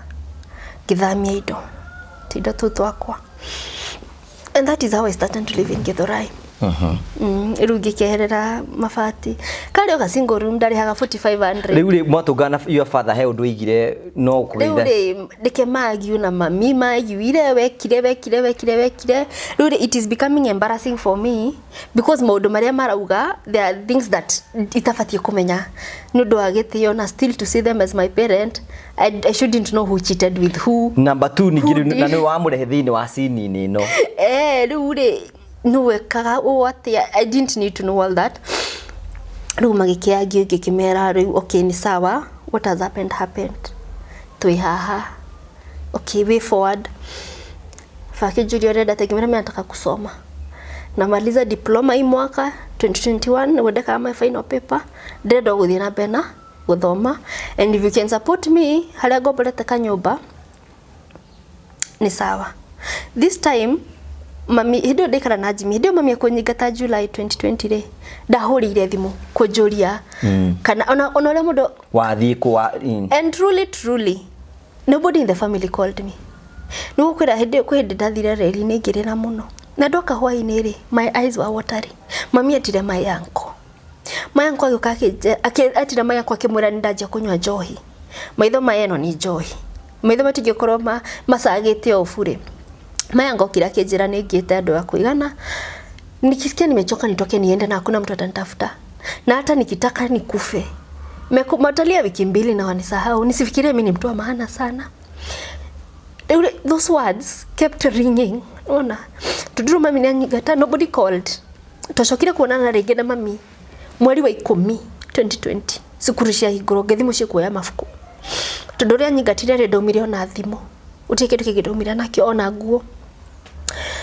ngĩthamia indo, tũindo tũu twakwa, and that is how I started to live in Githurai. Rĩu ngĩkeherera mabati, karĩ o ga single room, ndarĩhaga 4500. Rĩu rĩ, mwatũngana your father he ũndũ oigire no Rĩu kũgeitha? Rĩ, ndeke magiu na mami magiuire wekire wekire wekire wekire. Rĩu rĩ, it is becoming embarrassing for me because maũndũ marĩa marauga, there are things that itabatiĩ kũmenya nĩ ũndũ wa gĩtĩo, na still to see them as my parent, I shouldn't know who cheated with who. Number 2 ningĩ Who rĩu na did- nĩ wamũrehe thĩinĩ wa scene-inĩ ĩno. Eh, rĩu rĩ, nĩ wekaga ũũ atĩa? I didn't need to know all that. Rĩu magĩkĩangio, ngĩkĩmera rĩu okay, nĩ sawa, what has happened happened, twĩ haha, okay, way forward. Fakĩnjũria ũrenda atĩa, ngĩmera mimi nataka kusoma, namaliza diploma hii mwaka 2021, nĩguo ndekaga my final paper, ndĩrenda gũthiĩ na mbere na gũthoma, and if you can support me harĩa ngomborete kanyũmba nĩ sawa. This time mami, hĩndĩ ĩyo ndaikara na Jimmy, hĩndĩ ĩyo mami akũnyingata July 2020 rĩ, ndahũrĩire thimũ kũnjũria kana ona ũrĩa mũndũ Wathiĩ kwa in. And truly, truly, nobody in the family called me. Nĩ gũkwĩra hĩndĩ ĩyo kwĩ hĩndĩ ndathire reri-inĩ ngĩrĩra mũno, na ndoka hwaĩ-inĩ rĩ, my eyes were watery. Mami etire my uncle, my uncle agĩũka etire my uncle akĩmwĩra nĩ ndanjia kũnyua njohi. Maitho maya, ĩno nĩ njohi, maitho matingĩkorwo macagĩte ũũ burĩ. Maya ngokire akĩnjĩra nĩ ngĩte andũ a kũigana, nikisikia nimechoka nitoke niende na hakuna mtu atanitafuta, na hata nikitaka nikufe matalia wiki 2 na wanisahau, nisifikirie mimi ni mtu wa maana sana. Rĩu those words kept ringing. Ona tondũ mami nĩ anyingata, nobody called. Twacokire kuonana rĩngĩ na mami mweri wa 10 2020, cukuru ciahingũrwo, ngĩthiĩ mũciĩ kuoya mabuku, tondũ ũrĩa anyingatire rĩ, ndaumire ona thimũ, gũtirĩ kĩndũ kĩngĩ ndaumire nakĩo, ona nguo.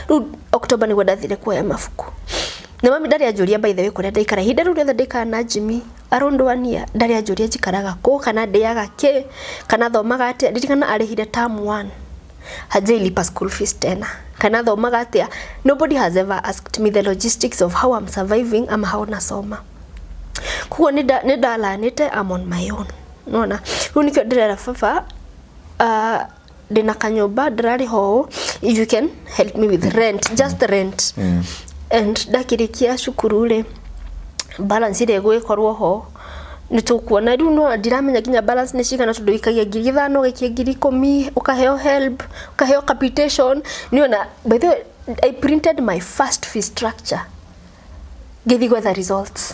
Rĩu October nĩguo ndathire kuoya mabuku, na mami ndarĩ anjũria, by the way, kũrĩa ndaikara. Ihinda rĩu rĩothe ndaikara na Jimmy around one year, ndarĩ anjũria njikaraga kũ, kana ndĩaga kĩ, kana thomaga atĩa. Ndirikana arĩhire term one, hajailipa school fees tena. Kana thomaga atĩa, nobody has ever asked me the logistics of how I'm surviving ama how nasoma. Koguo nĩ ndalanĩte I'm on my own. Nona rĩu nĩkĩo ndĩrera baba, ndĩna kanyũmba ndĩrarĩha ũũ, if you can help me with rent, just rent, and ndakĩrĩkia cukuru rĩ, balance ĩrĩa ĩgũgĩkorwo ho nĩ tũkuona. Rĩu no ndiramenya nginya balance nĩ cigana, tondũ ũikagia 5,000, ũgaikia 10,000, ũkaheo help, ũkaheo capitation. Nĩona, by the way, I printed my first fee structure, ngĩthiĩ gwetha results.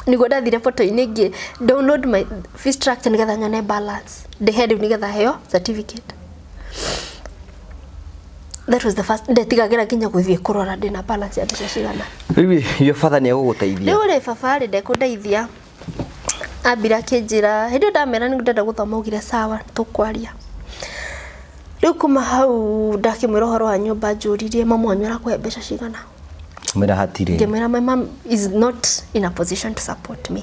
Niguo ndathire portal-inĩ, ngĩ download my fee structure nĩgetha nyone balance ndĩhe rĩu nĩgetha heo certificate. That was the first ndetigagĩra nginya gũthiĩ kũrora ndĩna balance ya mbeca cigana. Rĩu your father nĩ egũgũteithia? Rĩu rĩ, baba rĩ, ndekũndeithia. Ambire akĩnjĩra, hĩndĩ ĩyo ndamera nĩ ndĩrenda gũthoma, augire sawa, tũkwaria. Rĩu kuma hau ndakĩmwĩra ũhoro wa nyũmba, njũririe, "Mamu wanyu arakũhe mbeca cigana?" Mwĩra hatirĩ. Ngĩmwĩra my mom is not in a position to support me.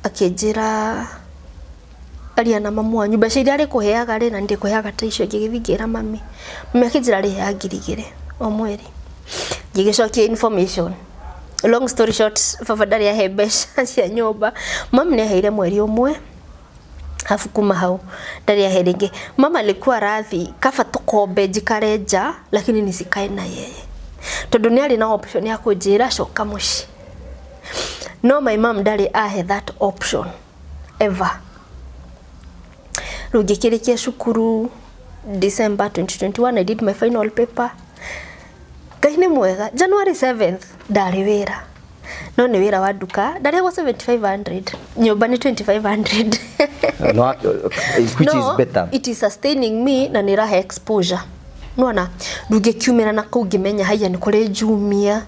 Akĩnjĩra aria na mamu wanyu, mbeca iria arĩkũheaga rĩ, na ndĩkũheaga ta icio. Ngĩgĩthiĩ ngĩra mami. Mami akĩnjĩra arĩheaga 2,000 o mweri. Ngĩgĩcokia information. Long story short, baba ndarĩ ahe mbeca cia nyũmba. Mami nĩ aheire mweri ũmwe, afu kuma hau ndarĩ ahe rĩngĩ. Mama alikuwa radhi kaba tũkombe njikare nja, lakini nisikae na yeye, tondũ nĩ arĩ na option ya kũnjĩra coka mũciĩ, no my mom ndarĩ ahe that option ever. Rĩu ngĩkĩrĩkia cukuru December 2021. I did my final paper. Ngai nĩ mwega, January 7th ndarĩ wĩra, no nĩ wĩra wa nduka, ndarĩhagwo 7500, nyũmba nĩ 2500. No, which No, is better. It is sustaining me na nĩ ĩrahe exposure. Nona ndũngĩkiumĩra na kũu ngĩmenya haiya nĩ kũrĩ Jumia,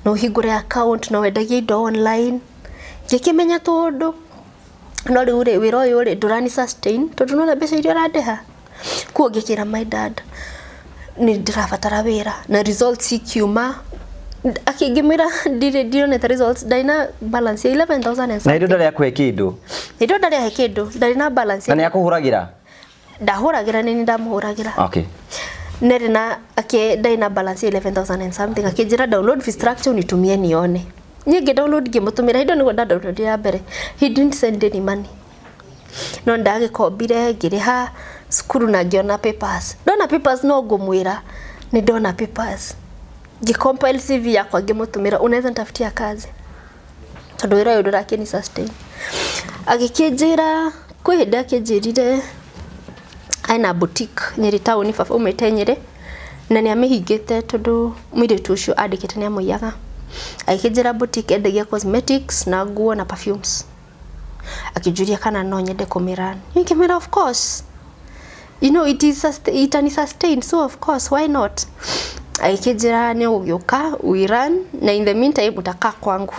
no ũhingũre account, no wendagie indo online. Ngĩkĩmenya tũndũ, no rĩu rĩ, wĩra ũyũ rĩ, ndũrani sustain, tondũ nona mbeca iria ũrandĩha. Kuo ngĩkĩra my dad nĩ ndĩrabatara wĩra, na results ikiuma. Akĩngĩmwĩra ndirĩ ndionete results, ndarĩ na balance ya 11,000 and Na hĩndĩ something. ndarĩ akũhe kĩndũ? Hĩndĩ ĩyo ndarĩ ahe kĩndũ, ndarĩ na balance. Na nĩ akũhũragĩra? Ndahũragĩra, nĩ ndamũhũragĩra. Ndarĩ na ake, ndarĩ na balance ya 11,000 and something. Akĩnjĩra download fee structure unitumie nione. Niĩ ngĩ download, ngĩmũtũmĩra. Hĩndĩ ĩyo nĩguo nda download ya mbere. He didn't send any money, no ndagĩkombire, ngĩrĩha cukuru na ngĩona papers. Ndona papers, no ngũmwĩra nĩ ndona papers, ngĩcompile CV yakwa, ngĩmũtũmĩra, "Unaweza nitafutia kazi, tondũ wĩra ũyũ ndũrakĩni sustain?" Agĩkĩnjĩra kwĩ hĩndĩ akĩnjĩrire ena boutique Nyĩrĩ taũni, baba umĩte Nyĩrĩ, na nĩ amĩhingĩte tondũ mũirĩtu ũcio andĩkĩte nĩ amũiyaga. Agĩkĩnjĩra boutique endagia cosmetics na nguo na perfumes. Akĩnjũria kana no nyende kũmĩrun. Ngĩmwĩra of course, you know it is itani sustain, so of course, why not? Agĩkĩnjĩra nĩ ũgũgĩũka we run, na in the meantime utakaa kwangu.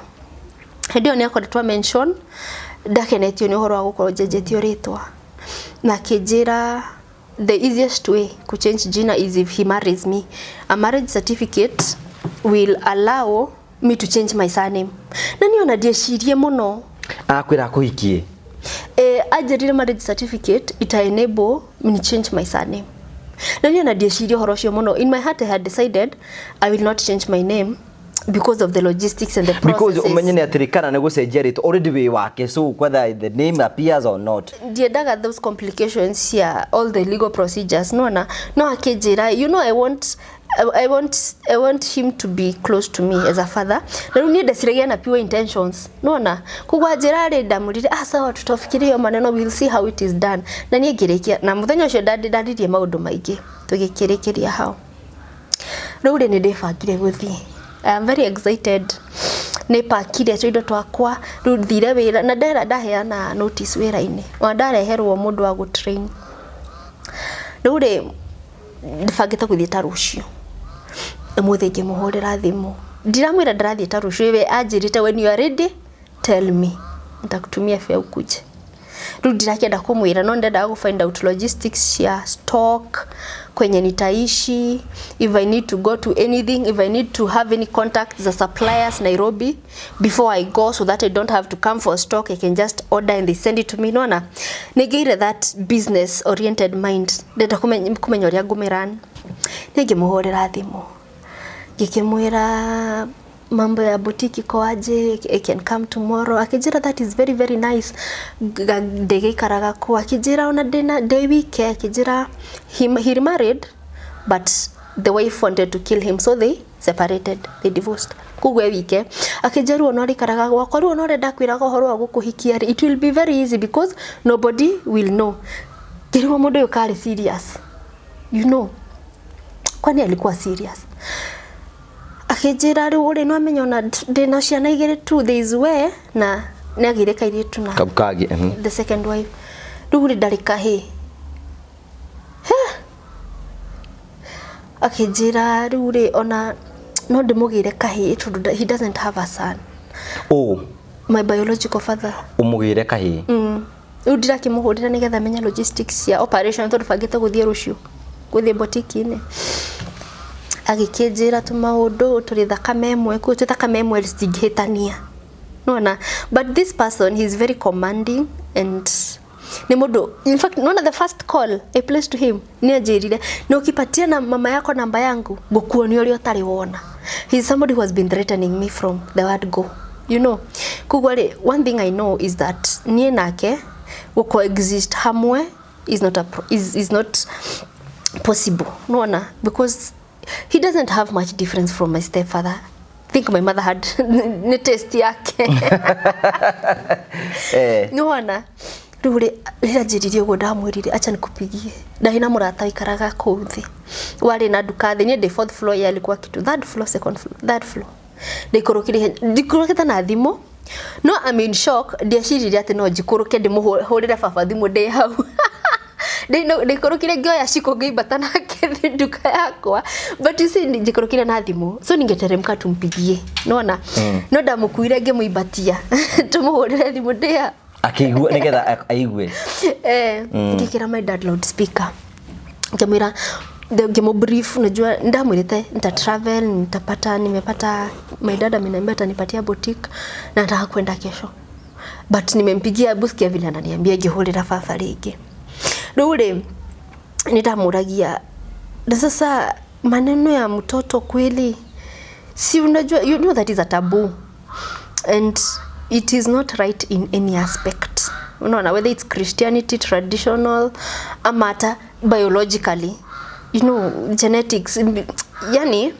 Hĩndĩ ĩyo nĩ akoretwo mention ndakenetio nĩ ũhoro wa gũkorwo njenjetio rĩtwa, na akĩnjĩra the easiest way ku change jina is if he marries me. A marriage certificate will allow me to change my surname. Na niĩ ona ndiecirie mũno. Akwĩra akũhikie? Anjĩrire marriage certificate ita enable me change my surname, na niĩ ona ndiecirie ũhoro ũcio mũno. In my heart I had decided I will not change my name because of the logistics and the Because processes. umenye nĩ atĩrĩ, kana nĩ gũcenjia rĩtwa, already wĩ wake, so whether the name appears or not. Ndiendaga those complications cia all the legal procedures. Nona no akĩnjĩra, you know, I want I want him to be close to me as a father. Na rĩu niĩ ndeciragia na pure intentions, nona koguo anjĩra rĩ, ndamwĩrire, "Ah, sawa, tutafikiria hiyo maneno, we'll see how it is done." Na niĩ ngĩrĩkia na mũthenya ũcio ndaririe maũndũ maingĩ, tũgĩkĩrĩkĩria hau. Rĩu rĩ, nĩ ndĩbangire gũthiĩ. I am very excited. Nĩ pakire tũindo twakwa, rĩu thire wĩra na ndera ndaheana notice wĩra-inĩ, ona ndareherwo mũndũ wa gũtrain. Rĩu rĩ, ndĩbangĩte gũthiĩ ta rũciũ. Ũmũthĩ ngĩmũhũrĩra thimũ, ndiramwĩra ndĩrathiĩ ta rũciũ. We anjĩrĩte, "When you are ready, tell me, nitakutumia fare ukuje." Rĩu ndirakĩenda kũmwĩra, no ndendaga gũ find out logistics cia stock, kwenye nitaishi, if I need to go to anything, if I need to have any contacts za suppliers Nairobi before I go, so that I don't have to come for stock. I can just order and they send it to me. Nona nĩngĩire that business oriented mind, ndenda kũmenya ũrĩa ngũmĩrun. Nĩ ngĩmũhũrĩra thimũ, ngĩkĩmwĩra mambo ya boutique iko aje, I can come tomorrow. Akĩnjĩra, "That is very very nice." Ndĩgĩikaraga kũ? Akĩnjĩra ona ndĩna ndĩ wike. Akĩnjĩra he remarried, but the wife wanted to kill him, so they separated, they divorced. Koguo e wike. Akĩnjĩra rĩu ona ũrĩikaraga gwakwa, rĩu ona ũrĩa ndakwĩraga ũhoro wa gũkũhikia rĩ, it will be very easy because nobody will know. Ngĩrigwo mũndũ ũyũ karĩ serious, kwani alikuwa serious? Akĩnjĩra rĩu ũrĩ no amenya ona ndĩna ciana igĩrĩ tu, there is way na nĩ agĩire kairĩtu na Kau kangĩ. the second wife. Rĩu rĩ, ndarĩ kahĩ. Akĩnjĩra rĩu rĩ, ona no ndĩmũgĩre kahĩ tondũ he doesn't have a son. Ũ? My biological father. Ũmũgĩre kahĩ? Mm. Rĩu ndirakĩmũhũrĩra nĩgetha menye logistics cia operation, tondũ bangĩte gũthiĩ rũciũ, gũthiĩ boutique-inĩ. Agĩkĩnjĩra tũmaũndũ, tũrĩ thakame ĩmwe, kũu twĩ thakame ĩmwe, citingĩhĩtania, nona. But this person, he is very commanding and nĩ mũndũ, in fact, nona the first call I placed to him, nĩ anjĩrire, "Na ukipatia na mama yako namba yangu, ngũkuonia ũrĩa ũtarĩ wona." He is somebody who has been threatening me from the word go. Koguo rĩ, one thing I know is that niĩ nake gũ coexist hamwe is not a pro is not possible, nona, because he doesn't have much difference from my stepfather. I think my mother had nĩ taste yake. Nĩwona rĩu rĩ, rĩrĩa njĩrire ũguo, ndamwĩrire, "Acha nikupigie." Ndarĩ na mũrata waikaraga kũu thĩ, warĩ na nduka thĩ. Niĩ ndĩ fourth floor, ye alikuwa kitu third floor, second floor, third floor. Ndaikũrũkire ndikũrũkĩte na thimũ, no I'm in shock. Ndieciririe atĩ no njikũrũke ndĩmũhũrĩre baba thimũ ndĩ hau. Ndikũrũkire, ngĩoya ciko, ngĩambata nake thĩ nduka yakwa. But you see, njikũrũkire na thimũ, so ningeteremka tumpigie, nona. No ndamũkuire, ngĩmũimbatia tũmũhũrĩre thimũ ndĩa Akĩigua, nĩgetha aigue. Eh, ngĩkĩra my dad loudspeaker, ngĩmwĩra, ngĩmũ brief. Unajua ndamwĩrĩte nita travel, nitapata, nimepata, my dad ameniambia atanipatia boutique na nataka kwenda kesho, but nimempigia, busikia vile ananiambia. Ngĩhũrĩra baba rĩngĩ. Rĩu rĩ, nĩndamũragia na sasa maneno ya mtoto kweli, si unajua, you know that is a taboo and it is not right in any aspect, unaona, whether it's Christianity, traditional, ama hata biologically, genetics. Yani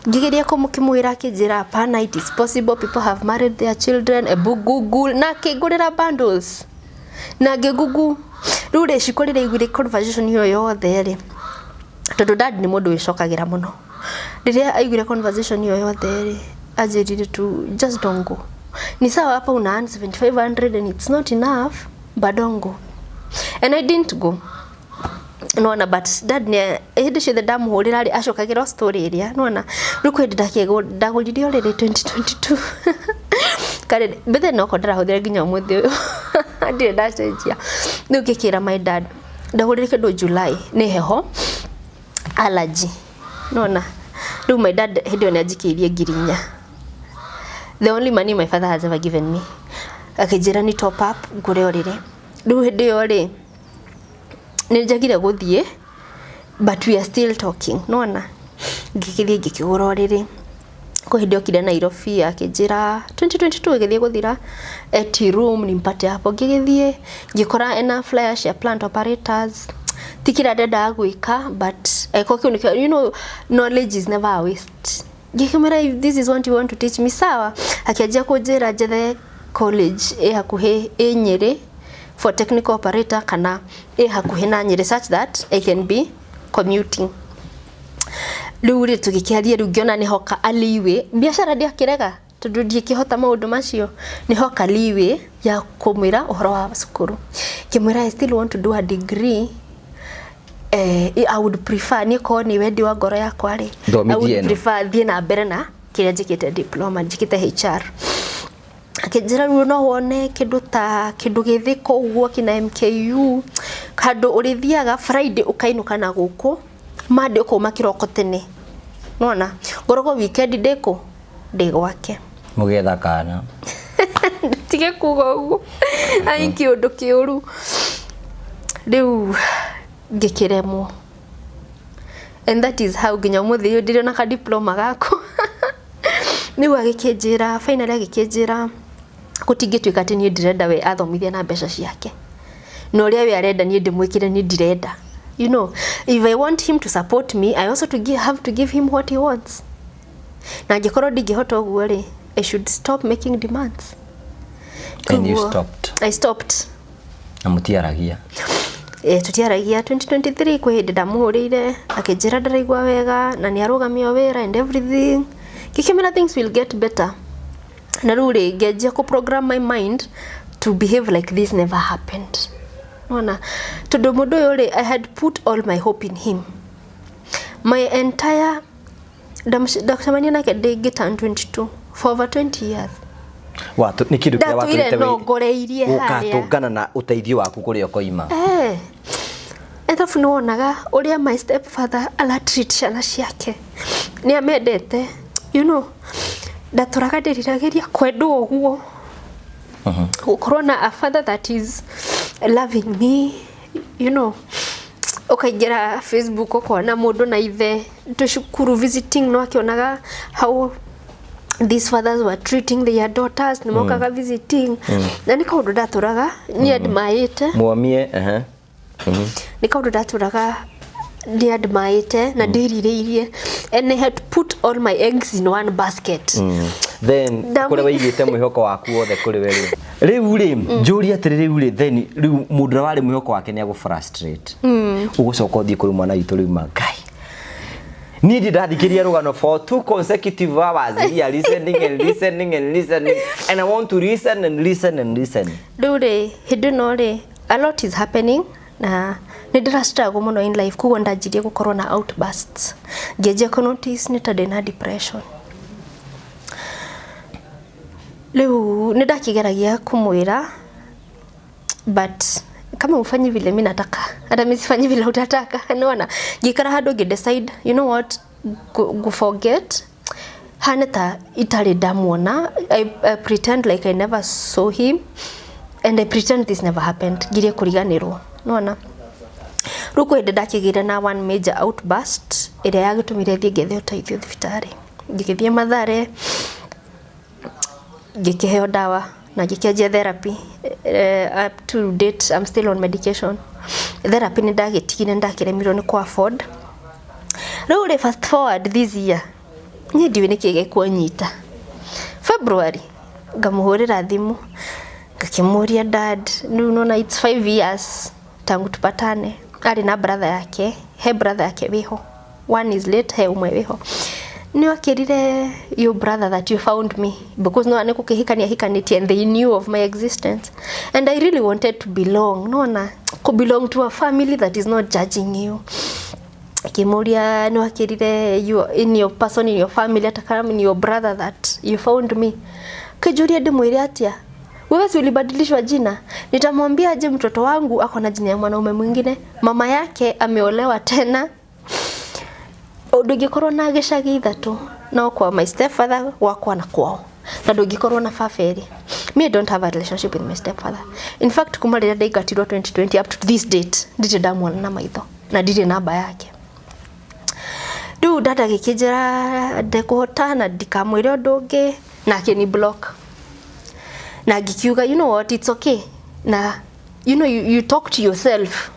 ngigeria kũmũkĩmwĩra, akĩnjĩra, "Hapana, it is possible, people have married their children, ebu Google." Na akĩngũrĩra bundles na ngĩgugu. Rĩu rĩ, ciko rĩrĩa aiguire conversation ĩyo yothe rĩ, tondũ dad nĩ mũndũ wĩcokagĩra mũno, rĩrĩa aiguire conversation ĩyo yothe rĩ, anjĩrire tu, "Just don't go. Ni sawa, hapa una earn 7500 and it's not enough, but don't go." And I didn't go, nona. But dad nĩ hĩndĩ ciothe ndamũhũrĩra rĩ, acokagĩra o story ĩrĩa, nona. Rĩu kwĩ hĩndĩ ndagũrire ũrĩrĩ 2022 karĩ mbere, noko ndĩrahũthĩra nginya ũmũthĩ ũyũ, ndirĩ ndacenjia. Rĩu ngĩkĩra my dad, ndagũrire kĩndũ July, nĩ heho, allergy, nona. Rĩu my dad hĩndĩ ĩyo nĩ anjikĩirie 4,000, the only money my father has ever given me. Akĩnjĩra ni top up ngũre ũrĩrĩ. Rĩu hĩndĩ ĩyo rĩ, nĩ njagire gũthiĩ, but we are still talking, nona. Ngĩgĩthiĩ, ngĩkĩgũra ũrĩrĩ. Kwĩ hĩndĩ okire Nairobi, akĩnjĩra 2022 ĩgĩthiĩ gũthira, eti room nimpate hapo. Ngĩgĩthiĩ, ngĩkora ena flyer cia plant operators. Ti kĩrĩa ndendaga gwĩka, but eko kĩu nĩkĩo, you know, knowledge is never a waste. Ngĩkĩmwĩra, "If this is what you want to teach me, sawa." Akĩanjia kũnjĩra njethe college ĩ hakuhĩ ĩ Nyĩrĩ for technical operator, kana ĩ hakuhĩ na Nyĩrĩ such that I can be commuting. Rĩu rĩ, tũgĩkĩaria, rĩu ngĩona nĩho ka a leeway. Biacara ndiakĩrega tondũ ndiĩkĩhota maũndũ macio, nĩho ka leeway ya kũmwĩra ũhoro wa cukuru. Ngĩmwĩra, "I still want to do a degree. I would prefer niĩ korwo nĩ wendi wa ngoro yakwa rĩ, I Thomithie would ĩno. prefer thiĩ na mbere na kĩrĩa njĩkĩte diploma, njĩkĩte HR." Akĩnjĩra, "Rĩu no wone kĩndũ ta kĩndũ gĩthĩko ũguo kĩna MKU, handũ ũrĩthiaga Friday ũkainũka na gũkũ, Monday ũkauma kĩroko tene, nona ngoragwo weekend ndĩkũ ndĩ gwake." Mũgetha kana. Tige kuga ũguo, ai kĩũndũ kĩũru. Rĩu ngĩkĩremwo, and that is how nginya ũmũthĩ ũyũ ndirĩ na ka diploma gakwa. Rĩu agĩkĩnjĩra, finally agĩkĩnjĩra gũtingĩtuĩka atĩ niĩ ndĩrenda we athomithia na mbeca ciake, na ũrĩa we arenda niĩ ndĩmwĩkĩre niĩ ndirenda. If I want him to support me, I also have to give him what he wants, na angĩkorwo ndingĩhota ũguo rĩ, I should stop making demands. And you Koguo, stopped. I stopped. Na mũtiaragia? Tũtiaragia. 2023 kwĩ hĩndĩ ndamũhũrĩire, akĩnjĩra ndaraigua wega na nĩ arũgamio wĩra and everything. Ngĩkĩmwĩra things will get better, na rĩu rĩ, ngĩanjia kũ program my mind to behave like this never happened. Nona tondũ mũndũ ũyũ rĩ, I had put all my hope in him, my entire ndacemania nake ndĩ ngĩturn 22, for over 20 years. Nĩ kĩndũ kĩrĩa Ndatũire watũrĩte nongoreirie harĩa. Ũgatũngana na ũteithio waku kũrĩa ũkoima. Arabu nĩ wonaga ũrĩa my stepfather aratreat ciana ciake, nĩ amendete. Ndatũraga ndĩriragĩria kwendwo ũguo, gũkorwo na a father that is loving me. Ũkaingĩra Facebook ũkona mũndũ na ithe twĩ cukuru visiting, no akĩonaga how these fathers were treating their daughters, nĩ mokaga visiting, na nĩ kaũndũ ndatũraga nĩ admire. Mwamie, ehe. Nĩ kaũndũ ndatũraga nĩ admire na ndĩrirĩirie, and I had put all my eggs in one basket. Then kũrĩa waigĩte mwĩhoko waku wothe kũrĩ we rĩ, rĩu rĩ, njũrie atĩrĩ, rĩu rĩ, then rĩu mũndũ ũrĩa warĩ mwĩhoko wake nĩ agũ frustrate, ũgũcoka ũthiĩ kũrĩ mwana witũ rĩu ma Ngai. Niĩ ndi ndathikĩria rũgano for 2 consecutive hours here, listening and listening and listening, and I want to listen and listen and listen. Rĩu rĩ, hĩndĩ ĩno rĩ, a lot is happening na nĩ ndĩra struggle mũno in life, koguo ndanjirie gũkorwo na outbursts, ngĩanjia kũ notice nĩ ta ndĩna depression. Rĩu nĩ ndakĩgeragia kũmwĩra, but kama ufanyi vile mi nataka, hata mi sifanyi vile utataka. Nona ngĩikara handũ ngĩ decide, you know what, gu forget, hane ta itarĩ ndamuona. I pretend like I never saw him and I pretend this never happened, ngirie kũriganĩrwo. Nona rĩu kwĩ hĩndĩ ndakĩgĩire na one major outburst ĩrĩa yagĩtũmire thiĩ ngethe ũteithio thibitarĩ. Ngĩgĩthiĩ Mathare, ngĩkĩheo ndawa na ngĩkĩanjia therapy. Up to date I'm still on medication. Therapy nĩ ndagĩtigire, nĩ ndakĩremirwo nĩ kũ afford. Rĩu rĩ, fast forward this year, niĩ ndiũĩ nĩkĩ gĩkũnyita. February ngamũhũrĩra thimũ, ngakĩmũria, "Dad, rĩu nona it's 5 years tangu tupatane." Arĩ na brother yake, he brother yake wĩho, one is late, he ũmwe wĩho. Nĩ wakĩrire your brother that you found me, because no nĩ gũkĩhikania hikanĩtie and they knew of my existence, and I really wanted to belong, nona ku belong to a family that is not judging you. Akĩmũria, "Nĩ wakĩrire you in your person in your family, hata kama ni your brother, that you found me?" Kĩnjũria ndĩmwĩre atĩa? "Wewe si ulibadilishwa jina? Nitamwambia aje mtoto wangu ako na jina ya mwanaume mwingine, mama yake ameolewa tena?" Ndũngĩkorwo na gĩcagi ithatũ, no kwa my stepfather, gwakwa na kwao, na ndũngĩkorwo na baba erĩ. Me, I don't have a relationship with my stepfather. In fact, kuma rĩrĩa ndaingatirwo 2020 up to this date, ndirĩ ndamuona na maitho na ndirĩ namba yake. Rĩu dada agĩkĩnjĩra ndekũhota na ndikamwĩre ũndũ ũngĩ, na akĩni block, na ngĩkiuga, "You know what, it's okay." Na you know you talk to yourself,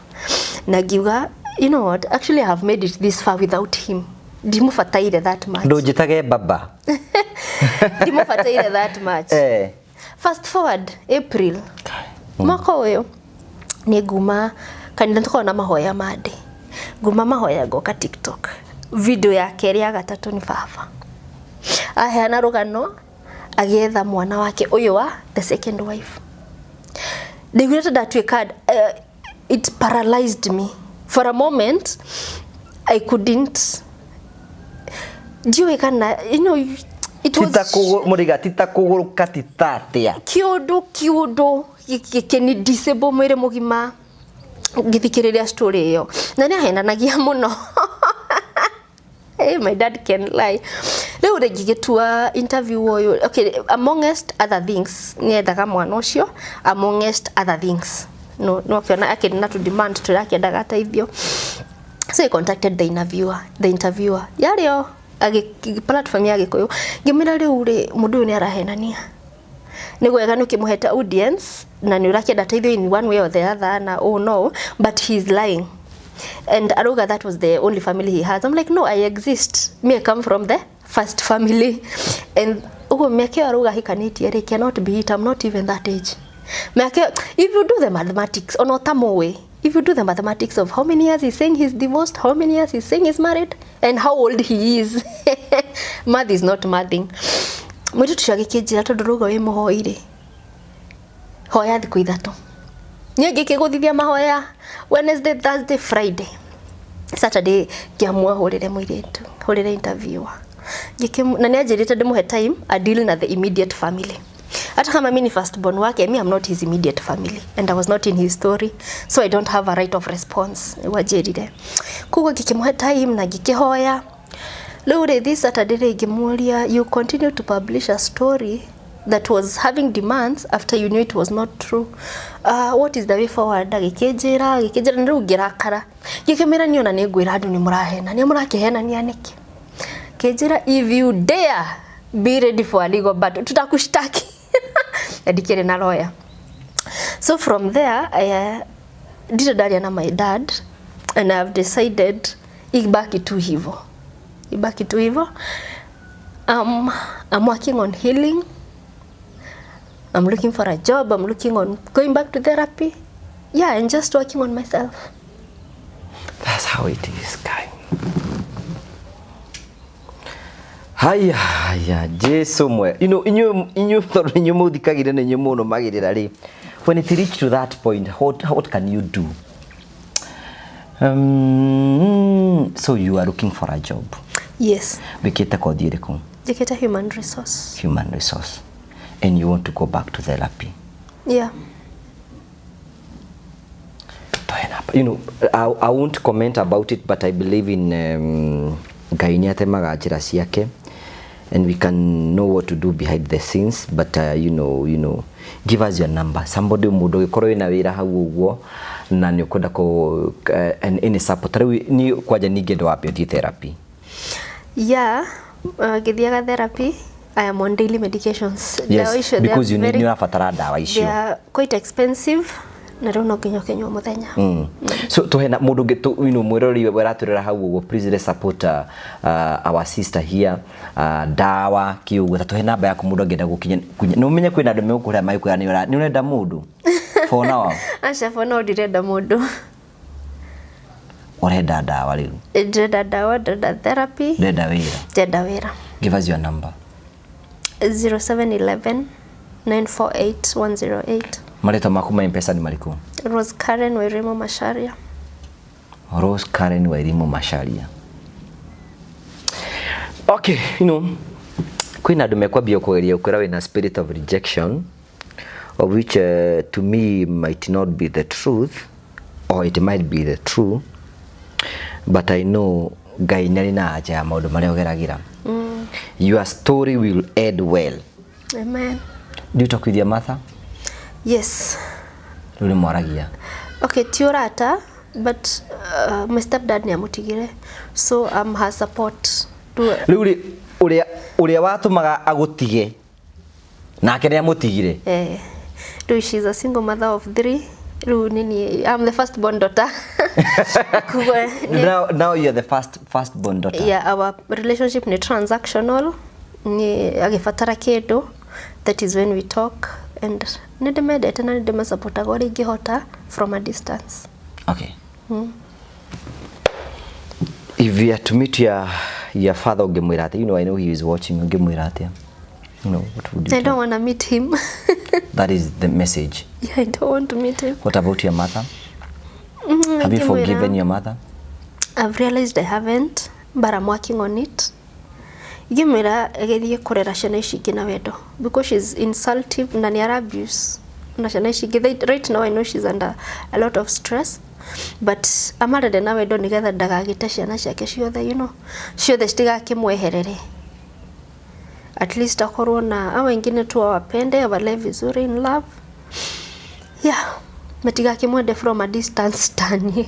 na ngiuga You know what, actually I have made it this far without him. Ndimũbataire that much. Ndũnjĩtage baba. Ndimũbataire that much. Fast forward April mwaka ũyũ, nĩ nguma kanitha, tũkoragwo na mahoya mande, nguma mahoya ngoka TikTok, video ya kerĩ ya gatatũ nĩ baba aheana rũgano agĩetha mwana wake ũyũ wa the second wife. Ndaiguire ta ndatuĩka, it paralyzed me for a moment. I couldn't, ndiũĩ kana it was tita mũriga tita kũgũrũka tita atĩa. Kiundu gĩkĩni disable mwĩrĩ mũgima ngĩthikĩrĩria story ĩyo, na nĩ ahenanagia mũno. Hey, my dad can lie. Rĩu rĩngĩ gĩtua interview ũyũ, okay, amongst other things nĩ endaga mwana ũcio, amongst other things no no akĩona akĩrĩ na tu demand tũrĩa akĩendaga ateithio. So I contacted the interviewer yarĩ o platform ya Gĩkũyũ, ngĩmwĩra rĩu rĩ, mũndũ ũyũ nĩ arahenania, nĩ wega nĩ ũkĩmũhete audience na nĩ ũrakĩenda teithio in one way or the other na oh no, but he's lying and arauga that was the only family he has. I'm like, "No, I exist. Me, I come from the first family and ũguo mĩaka ĩyo arauga ahikanĩtie rĩ cannot be it. I'm not even that age." Mĩaka ĩyo, if you do the mathematics, ona ũtamũĩ, if you do the mathematics of how many years he's saying he's divorced, how many years he's saying he's married and how old he is, math is not mathing. Mũirĩtu ũcio agĩkĩnjĩra, tondũ rauga wĩ mũhoi rĩ, hoya thikũ 3. Niĩ ngĩkĩgũthithia mahoya Wednesday, Thursday, Friday, Saturday ngĩamua hũrĩre mũirĩtu, hũrĩre interviewer. Na nĩ anjĩrĩte ndĩmũhe time a deal na the immediate family. Hata kama mi ni first born wake, me, I'm not his immediate family and I was not in his story, so I don't have a right of response, nĩguo anjĩrire. Koguo ngĩkĩmũhe time na ngĩkĩhoya. Rĩu rĩ, this Saturday rĩ, ngĩmũria, "You continue to publish a story that was having demands after you knew it was not true. What is the way forward?" Agĩkĩnjĩra na rĩu ngĩrakara, ngĩkĩmĩra niĩ ona nĩ ngwĩra andũ nĩ mũrahenania, mũrakĩhenania nĩkĩ? Kĩnjĩra, "If you dare, be ready for a legal battle, tutakushtaki." Na ndikĩrĩ na lawyer. So from there ndirĩ ndaria na my dad and I have decided ibaki tu hivo, ibaki tu hivo. I'm working on healing. I'm looking for a job. I'm looking on going back to therapy. Yeah, and just working on myself. That's how it is, guy. Haya, haya, Jesu mwe. Inyuĩ tondũ inyuĩ mũthikagĩrĩria na inyuĩ mũnũmagĩrĩra rĩ. When it reach to that point, what can you do? So you are looking for a job. Yes. Wĩkĩte kothi ĩrĩkũ? Njĩkĩte human resource. Human resource. And you want to go back to therapy. Yeah. I won't comment about it, but I believe in Ngai nĩ atemaga njĩra ciake and we can know what to do behind the scenes, but give us your number. Somebody, mũndũ ũgĩkorwo wĩna wĩra hau ũguo na nĩ ũkwenda kũ and any support. Rĩu ni kwanja ningĩ wambe ũthiĩ therapy. Yeah, ngĩthiaga therapy. I am on daily medications. Ndawa Yes, icio, they are because you need, very- nĩ ũrabatara ndawa they icio. are quite expensive na rĩu no nginya ũkĩnyua mũthenya. So tuhena mundu ũngĩ mwĩroreri ũratwĩrora hau ũguo, please let's support our sister here, ndawa kĩũguo, ta tũhe namba yaku mũndũ angĩenda gũkinya nĩ ũmenye kwĩna andũ megũkũrĩa magĩkwĩra nĩ ũrenda mũndũ for now. Aca, for now ndirenda mũndũ. Ũrenda ndawa rĩu. Ndĩrenda ndawa, ndĩrenda therapy. Ndĩrenda wĩra. Ndĩrenda wĩra. Give us your number. 0711 948 108. Marĩtwa maku ma M-Pesa nĩ marĩkũ? Rose Karen Wairimu Macharia. Rose Karen Wairimu Macharia. Okay, kwĩna andũ mekwambia kũgeria gũkwĩra wĩna spirit of rejection, of which to me might not be the truth or it might be the truth, but I know Ngai nĩ arĩ na anja ya maũndũ marĩa ũgeragĩra. Your story will end well. Amen. Do you talk with your mother? Yes. Rĩu nĩ mwaragia? Okay, ti ũrata, but my stepdad nĩ amũtigire, so I'm her support. Rĩu rĩ, ũrĩa watũmaga agũtige nake nĩ amũtigire? Eh, rĩu she's a single mother of three. Rĩu nĩ niĩ, I'm the first born daughter. Koguo Now you're the first born daughter. Yeah, our relationship nĩ transactional. Nĩ agĩbatara kĩndũ, that is when we talk, and nĩ ndĩmendete na nĩ ndĩmasupportaga ũrĩa ingĩhota from a distance. Okay. If you are to meet your father, ũngĩmwĩra atĩa? I know he is watching. Ũngĩmwĩra atĩa? What would you I don't want to meet him. That is the message. Yeah, I don't want to meet him. What about your mother? Have you Ingĩmwĩra- forgiven your mother? I've realized I haven't, but I'm working on it. Ingĩmwĩra agĩthiĩ kũrera ciana ici ingĩ na wendo, because she's insultive na nĩ ara abuse na ciana ici ingĩ. Right now I know she's under a lot of stress, but amarere na wendo nĩgetha ndagagĩte ciana ciake ciothe, ciothe citigakĩmweherere. At least akorwo na hao wengine tu awapende, awalee vizuri in love. Yeah, matigakĩmwende from a distance tani.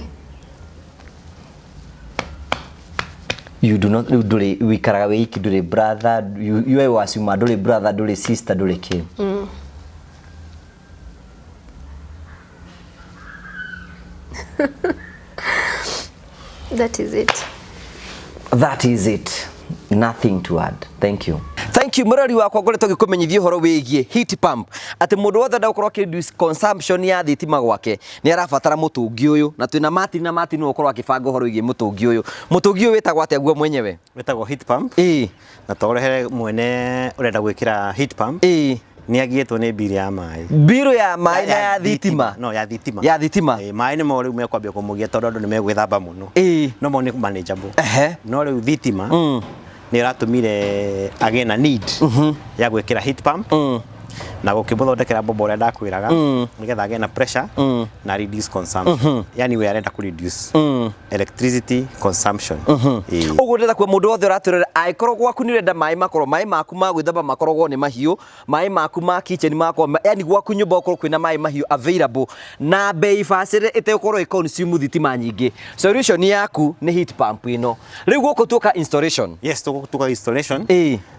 You do not, ndũrĩ wikaraga wĩ iki, ndũrĩ brother, you are wasuma, ndũrĩ brother, ndũrĩ sister, ndũrĩ kĩ. That is it. That is it. Nothing to add. Thank you. Thank you. Mũrori wakwa ngoretwo ngĩkũmenyithia ũhoro wĩgiĩ heat pump, atĩ mũndũ wothe enda gũkorwo akĩ reduce consumption ya thitima gwake nĩ arabatara mũtũngi ũyũ, na twĩna Martin, na Martin nĩwe ũkorwo akĩbanga ũhoro wĩgiĩ mũtũngi ũyũ. Mũtũngi ũyũ wĩtagwo atĩa guo mwenyewe? Wĩtagwo heat pump. Na tũrehere mwene ũrenda gwĩkĩra heat pump. Nĩ agiĩtwo nĩ mbirũ ya maĩ. Mbirũ ya maĩ na ya thitima? No, ya thitima. Ya thitima. Maĩ nĩmo rĩu mekwambia kũmũgia tondũ andũ nĩ megwĩthamba mũno. No mo nĩ manageable. No rĩu thitima nĩ ĩratũmire agĩe na need ya gwĩkĩra heat pump na gũkĩmũthondekera bomba ũrĩa ndakwĩraga nĩgetha agĩe na pressure na reduce consumption. Yani we arenda kũ reduce electricity consumption. Ũguo ndĩrenda kuga mũndũ wothe ũratwĩrorera, angĩkorwo gwaku nĩ ũrenda maĩ makorwo, maĩ maku ma gwĩthamba makoragwo nĩ mahiũ, maĩ maku ma kitchen makorwo, yani gwaku nyũmba gũkorwo kwĩna maĩ mahiũ available na bei bacĩrĩre ĩtegũkorwo ĩ consume thitima nyingĩ, solution yaku nĩ heat pump ĩno. Rĩu gũkũ tuoka installation. Yes, tũgũtuka installation.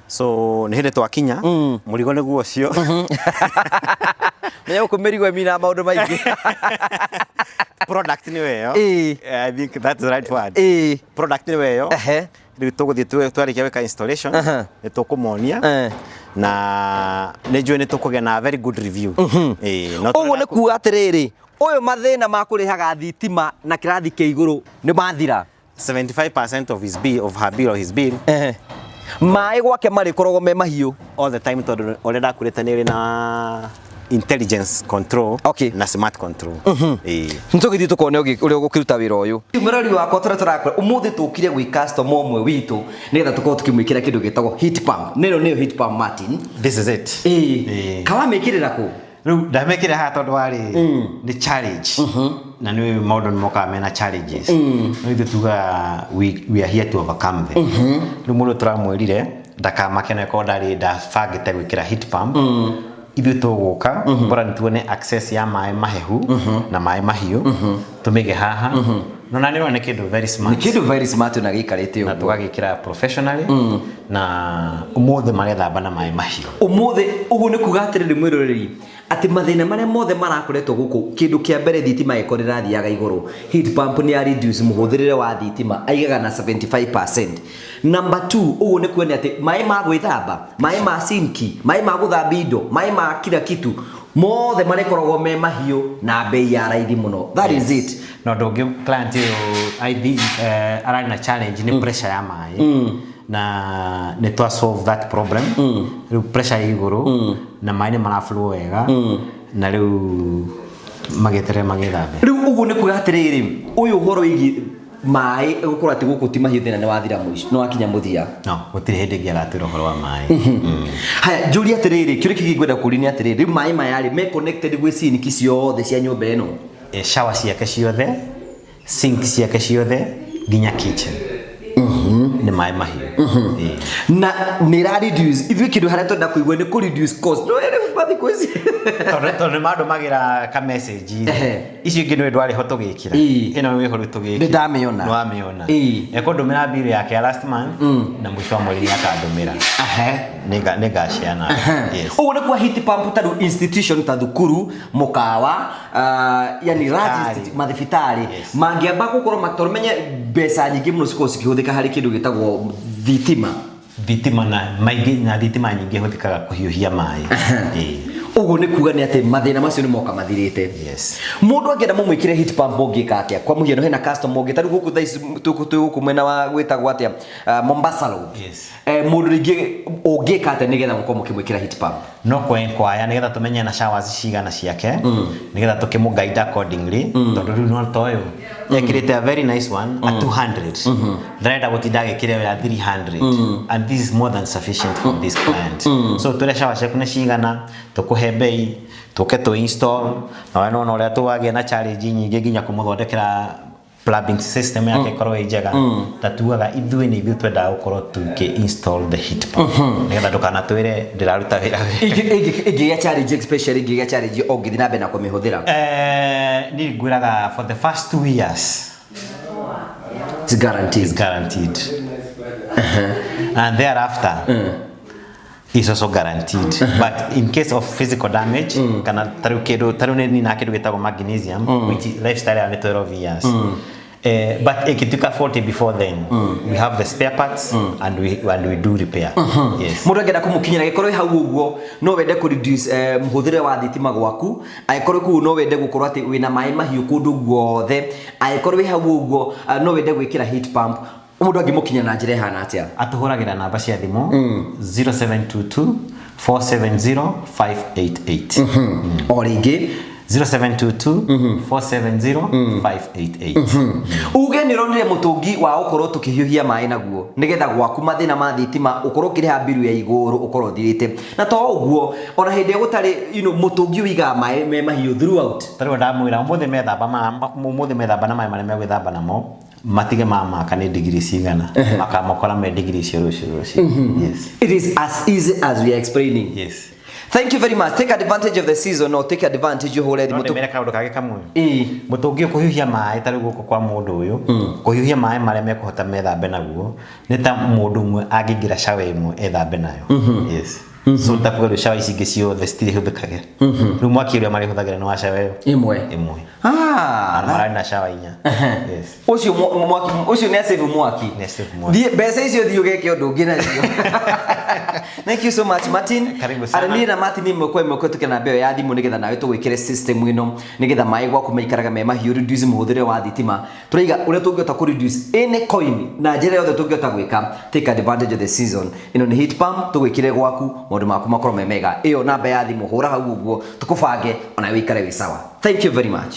So nĩ hĩndĩ twakinya, mũrigo nĩguo ũcio. Menya gũkũ mĩrigo ĩmina maũndũ maingĩ. Product nĩ weyo. I think that's the right word. Product nĩ weyo. Rĩu tũgũthiĩ twarĩkia gwĩka installation, nĩ tũkũmonia. Na nĩ njũĩ nĩ tũkũgĩa na very good review. No Ũguo nĩ tũrenda kuga atĩrĩrĩ, ũyũ mathĩna ma kũrĩhaga thitima na kĩrathi kĩa igũrũ nĩ mathira. 75% of his bill, of her bill or his bill. Maĩ gwake marĩkoragwo me mahiũ. All the time, tondũ ũrĩa ndakwĩrĩte nĩ ĩrĩ na intelligence control na smart control. Nĩ tũgĩthiĩ tũkone ũrĩa ũgũkĩruta wĩra ũyũ. Mũrori wakwa tũrĩa tũrakora ũmũthĩ tũkire gwĩ customer ũmwe witũ nĩgetha tũkorwo tũkĩmwĩkĩra kĩndũ gĩtagwo heat pump. Nĩno nĩyo heat pump, Martin. This is it. Kawamĩkĩrĩra kũ? Rĩu ndamĩkĩra haha tondũ warĩ nĩ challenge. Na nĩ maũndũ nĩ mokaga mena challenges. No ithuĩ tugaga we are here to overcome them. Rĩu mũndũ tũramwĩrire ndakamake na korwo ndarĩ ndabangĩte gwĩkĩra heat pump. Ithuĩ tũgũka bora nĩ tuone access ya maĩ mahehu na maĩ mahiũ tũmĩige haha. No na nĩ ũrona nĩ kĩndũ very smart. Nĩ kĩndũ very smart na gĩikarĩte Na ũguo. tũgagĩkĩra professionally na ũmũthĩ marethamba na maĩ mahiũ. Ũmũthĩ ũguo nĩ kuga atĩrĩrĩ mwĩroreri, atĩ mathĩna marĩa mothe marakoretwo gũkũ, kĩndũ kĩa mbere thitima ĩkorwo ĩrathiaga igũrũ, heat pump nĩ ya reduce mũhũthĩrĩre wa thitima aigaga na 75%. Number 2, ũguo nĩ kuonania atĩ maĩ ma gwĩthamba, maĩ ma sinki, maĩ ma gũthambia indo, maĩ ma kila kitu mothe marĩkoragwo me mahiũ na bei ya raithi mũno. That is it. Na ũndũ ũngĩ client ũyũ I think, ararĩ na challenge nĩ pressure ya maĩ. Na nĩ twa solve that problem. Rĩu pressure ĩ igũrũ na maĩ nĩ maraflow wega. Na rĩu magĩeterere magĩthambe. Rĩu ũguo nĩ kuga atĩrĩrĩ, ũyũ ũhoro wĩgiĩ maĩ gũkorwo atĩ gũkũ ti mahiũ thĩna nĩ wathira mũico, nĩ wakinya mũthia. No, gũtirĩ hĩndĩ ĩngĩ agatwĩra ũhoro wa maĩ. Haya, njũrie atĩrĩrĩ, kĩũria kĩngĩ ngwenda kũũria nĩ atĩrĩrĩ, rĩu maĩ maya rĩ, me connected gwĩ sink ciothe cia nyũmba ĩno? Shower ciake ciothe, sink ciake ciothe, nginya kitchen. Nĩ maĩ mahiũ. Na nĩ ĩra reduce, ithuĩ kĩndũ harĩa twenda kũigua nĩ kũ reduce cost. No, Gũka thikũ ici. Tondũ nĩ mandũmagĩra ka message. Icio ingĩ nĩ ndwarĩ ho tũgĩkĩra. Ĩno wĩho rĩu tũgĩkĩra. Nĩ ndamĩona. Nĩ wamĩona. Ekũndũmĩra bill yake ya last month na mũico wa mweri nĩ akandũmĩra. Nĩngaciana. Yes. Ũguo nĩ kwa heat pump ta rĩu institution ta thukuru, mũkawa, yani large Thibitarĩ. Mathibitarĩ Yes. mangĩamba gũkorwo tondũ menye mbeca nyingĩ mũno cikoragwo cikĩhũthĩka harĩ kĩndũ gĩtagwo thitima. Thitima na maingĩ na thitima nyingĩ hũthĩkaga kũhiũhia maĩ. Ĩĩ. Ũguo nĩ kuga nĩ atĩ mathĩna macio nĩ moka mathirĩte. Yes. Mũndũ angĩenda mũmwĩkĩre heat pump ũngĩka atĩa? Kwa mũhiano hena customer ũngĩ tarĩu gũkũ thaa ici twĩ gũkũ mwena wa gwĩtagwo atĩa, Mombasa Road. Yes. Mũndũ rĩngĩ ũngĩka atĩa nĩgetha mũkorwo mũkĩmwĩkĩra heat pump? No kwaya nĩgetha tũmenye na showers cigana ciake, nĩgetha tũkĩmũ guide accordingly, tondũ rĩu no ta ũyũ ekĩrĩte a very nice one a 200, ndarenda gũtinda agĩkĩra ĩyo ya 300, and this is more than sufficient for this client. So tũrĩa shower ciaku nĩ cigana, tũkũhe bei, tũke tũ install, na we nĩwona ũrĩa tũwagĩa na challenge nyingĩ nginya kũmũthondekera plumbing system yake ĩkorwo ĩ njega. Ta tugaga ithuĩ nĩ ithuĩ twendaga gũkorwo tũkĩ install the heat pump nĩgetha ndũkanatwĩre ndĩraruta wĩra wega. Ĩngĩgĩa challenge, especially ĩngĩgĩa challenge ũngĩthiĩ na mbere na kũmĩhũthĩra? Niĩ ngwĩraga for the first 2 years It's guaranteed. Is guaranteed, and thereafter is also guaranteed, but in case of physical damage kana tarĩu kĩndũ tarĩu nĩ nina kĩndũ gĩtagwo magnesium, which is lifestyle ya nĩ 12 years. But ikituka 40 before then, we have the spare parts and we do repair. Yes. Mũndũ angĩenda kũmũkinyĩra, angĩkorwo wĩ hau ũguo no wende kũ reduce mũhũthĩre wa thitima gwaku, angĩkorwo kũu no wende gũkorwo atĩ wĩna maĩ mahiũ kũndũ guothe, angĩkorwo wĩ hau ũguo no wende gwĩkĩra heat pump, mũndũ angĩmũkinya na njĩra ĩhana atĩa? Atũhũragĩra namba cia thimũ 0722 470 588. O rĩngĩ? 0722 470 588. Uge nĩ ũronire mũtũngi wa gũkorwo tũkĩhiũhia maĩ naguo nĩgetha gwaku mathĩna ma thitima ũkorwo ũkĩrĩha mbiru ya igũrũ ũkorwo ũthirĩte, na to ũguo, ona hĩndĩ ĩrĩa gũtarĩ mũtũngi ũigaga maĩ me mahiũ throughout. Tarĩu ndamwĩra ũmũthĩ methamba na maĩ marĩa megwĩthamba namo matige mamaka nĩ digiri cigana, makamokora me digiri icio rũciũ. Yes. It is as easy as we are explaining. Yes. Thank you very much. Take advantage of the season or take advantage ũhũre No thimũ. ndĩmere kaũndũ kangĩ kamwe. Ĩĩ. Mũtũngi ũkũhiũhia maĩ tarĩu gũkũ kwa mũndũ ũyũ, kũhiũhia maĩ marĩa mekũhota methambe naguo nĩ ta mũndũ ũmwe angĩingĩra shower ĩmwe ethambe nayo. Yes. So takuga rĩu shower ici ingĩ ciothe citirĩhũthĩkage. Rĩu mwaki ũrĩa marĩhũthagĩra nĩ wa shower ĩyo ĩmwe. Ĩmwe. Ah. Na mararĩ na shower inya. Yes. Ũcio mwaki ũcio nĩ asave mwaki. Nĩ asave mwaki. Thiĩ mbeca icio, thiĩ ũgeke ũndũ ũngĩ nacio. Thank you so much, Martin. Karibu sana. Arĩ niĩ na Martin ĩmwe kwa ĩmwe kũhetũkĩra namba ĩyo ya thimũ nĩgetha nawe tũgwĩkĩre system ĩno nĩgetha maĩ gwaku maikaraga me mahiũ, reduce mũhũthĩre wa thitima. Tũraiga ũrĩa tũngĩhota kũ reduce any coin na njĩra yothe tũngĩhota gwĩka. Take advantage of the season. Ĩno nĩ heat pump tũgwĩkĩre gwaku maũndũ maku makorwo me mega. Ĩyo namba ya thimũ, hũra hau ũguo tũkũbange ona wĩikare wĩ sawa. Thank you very much.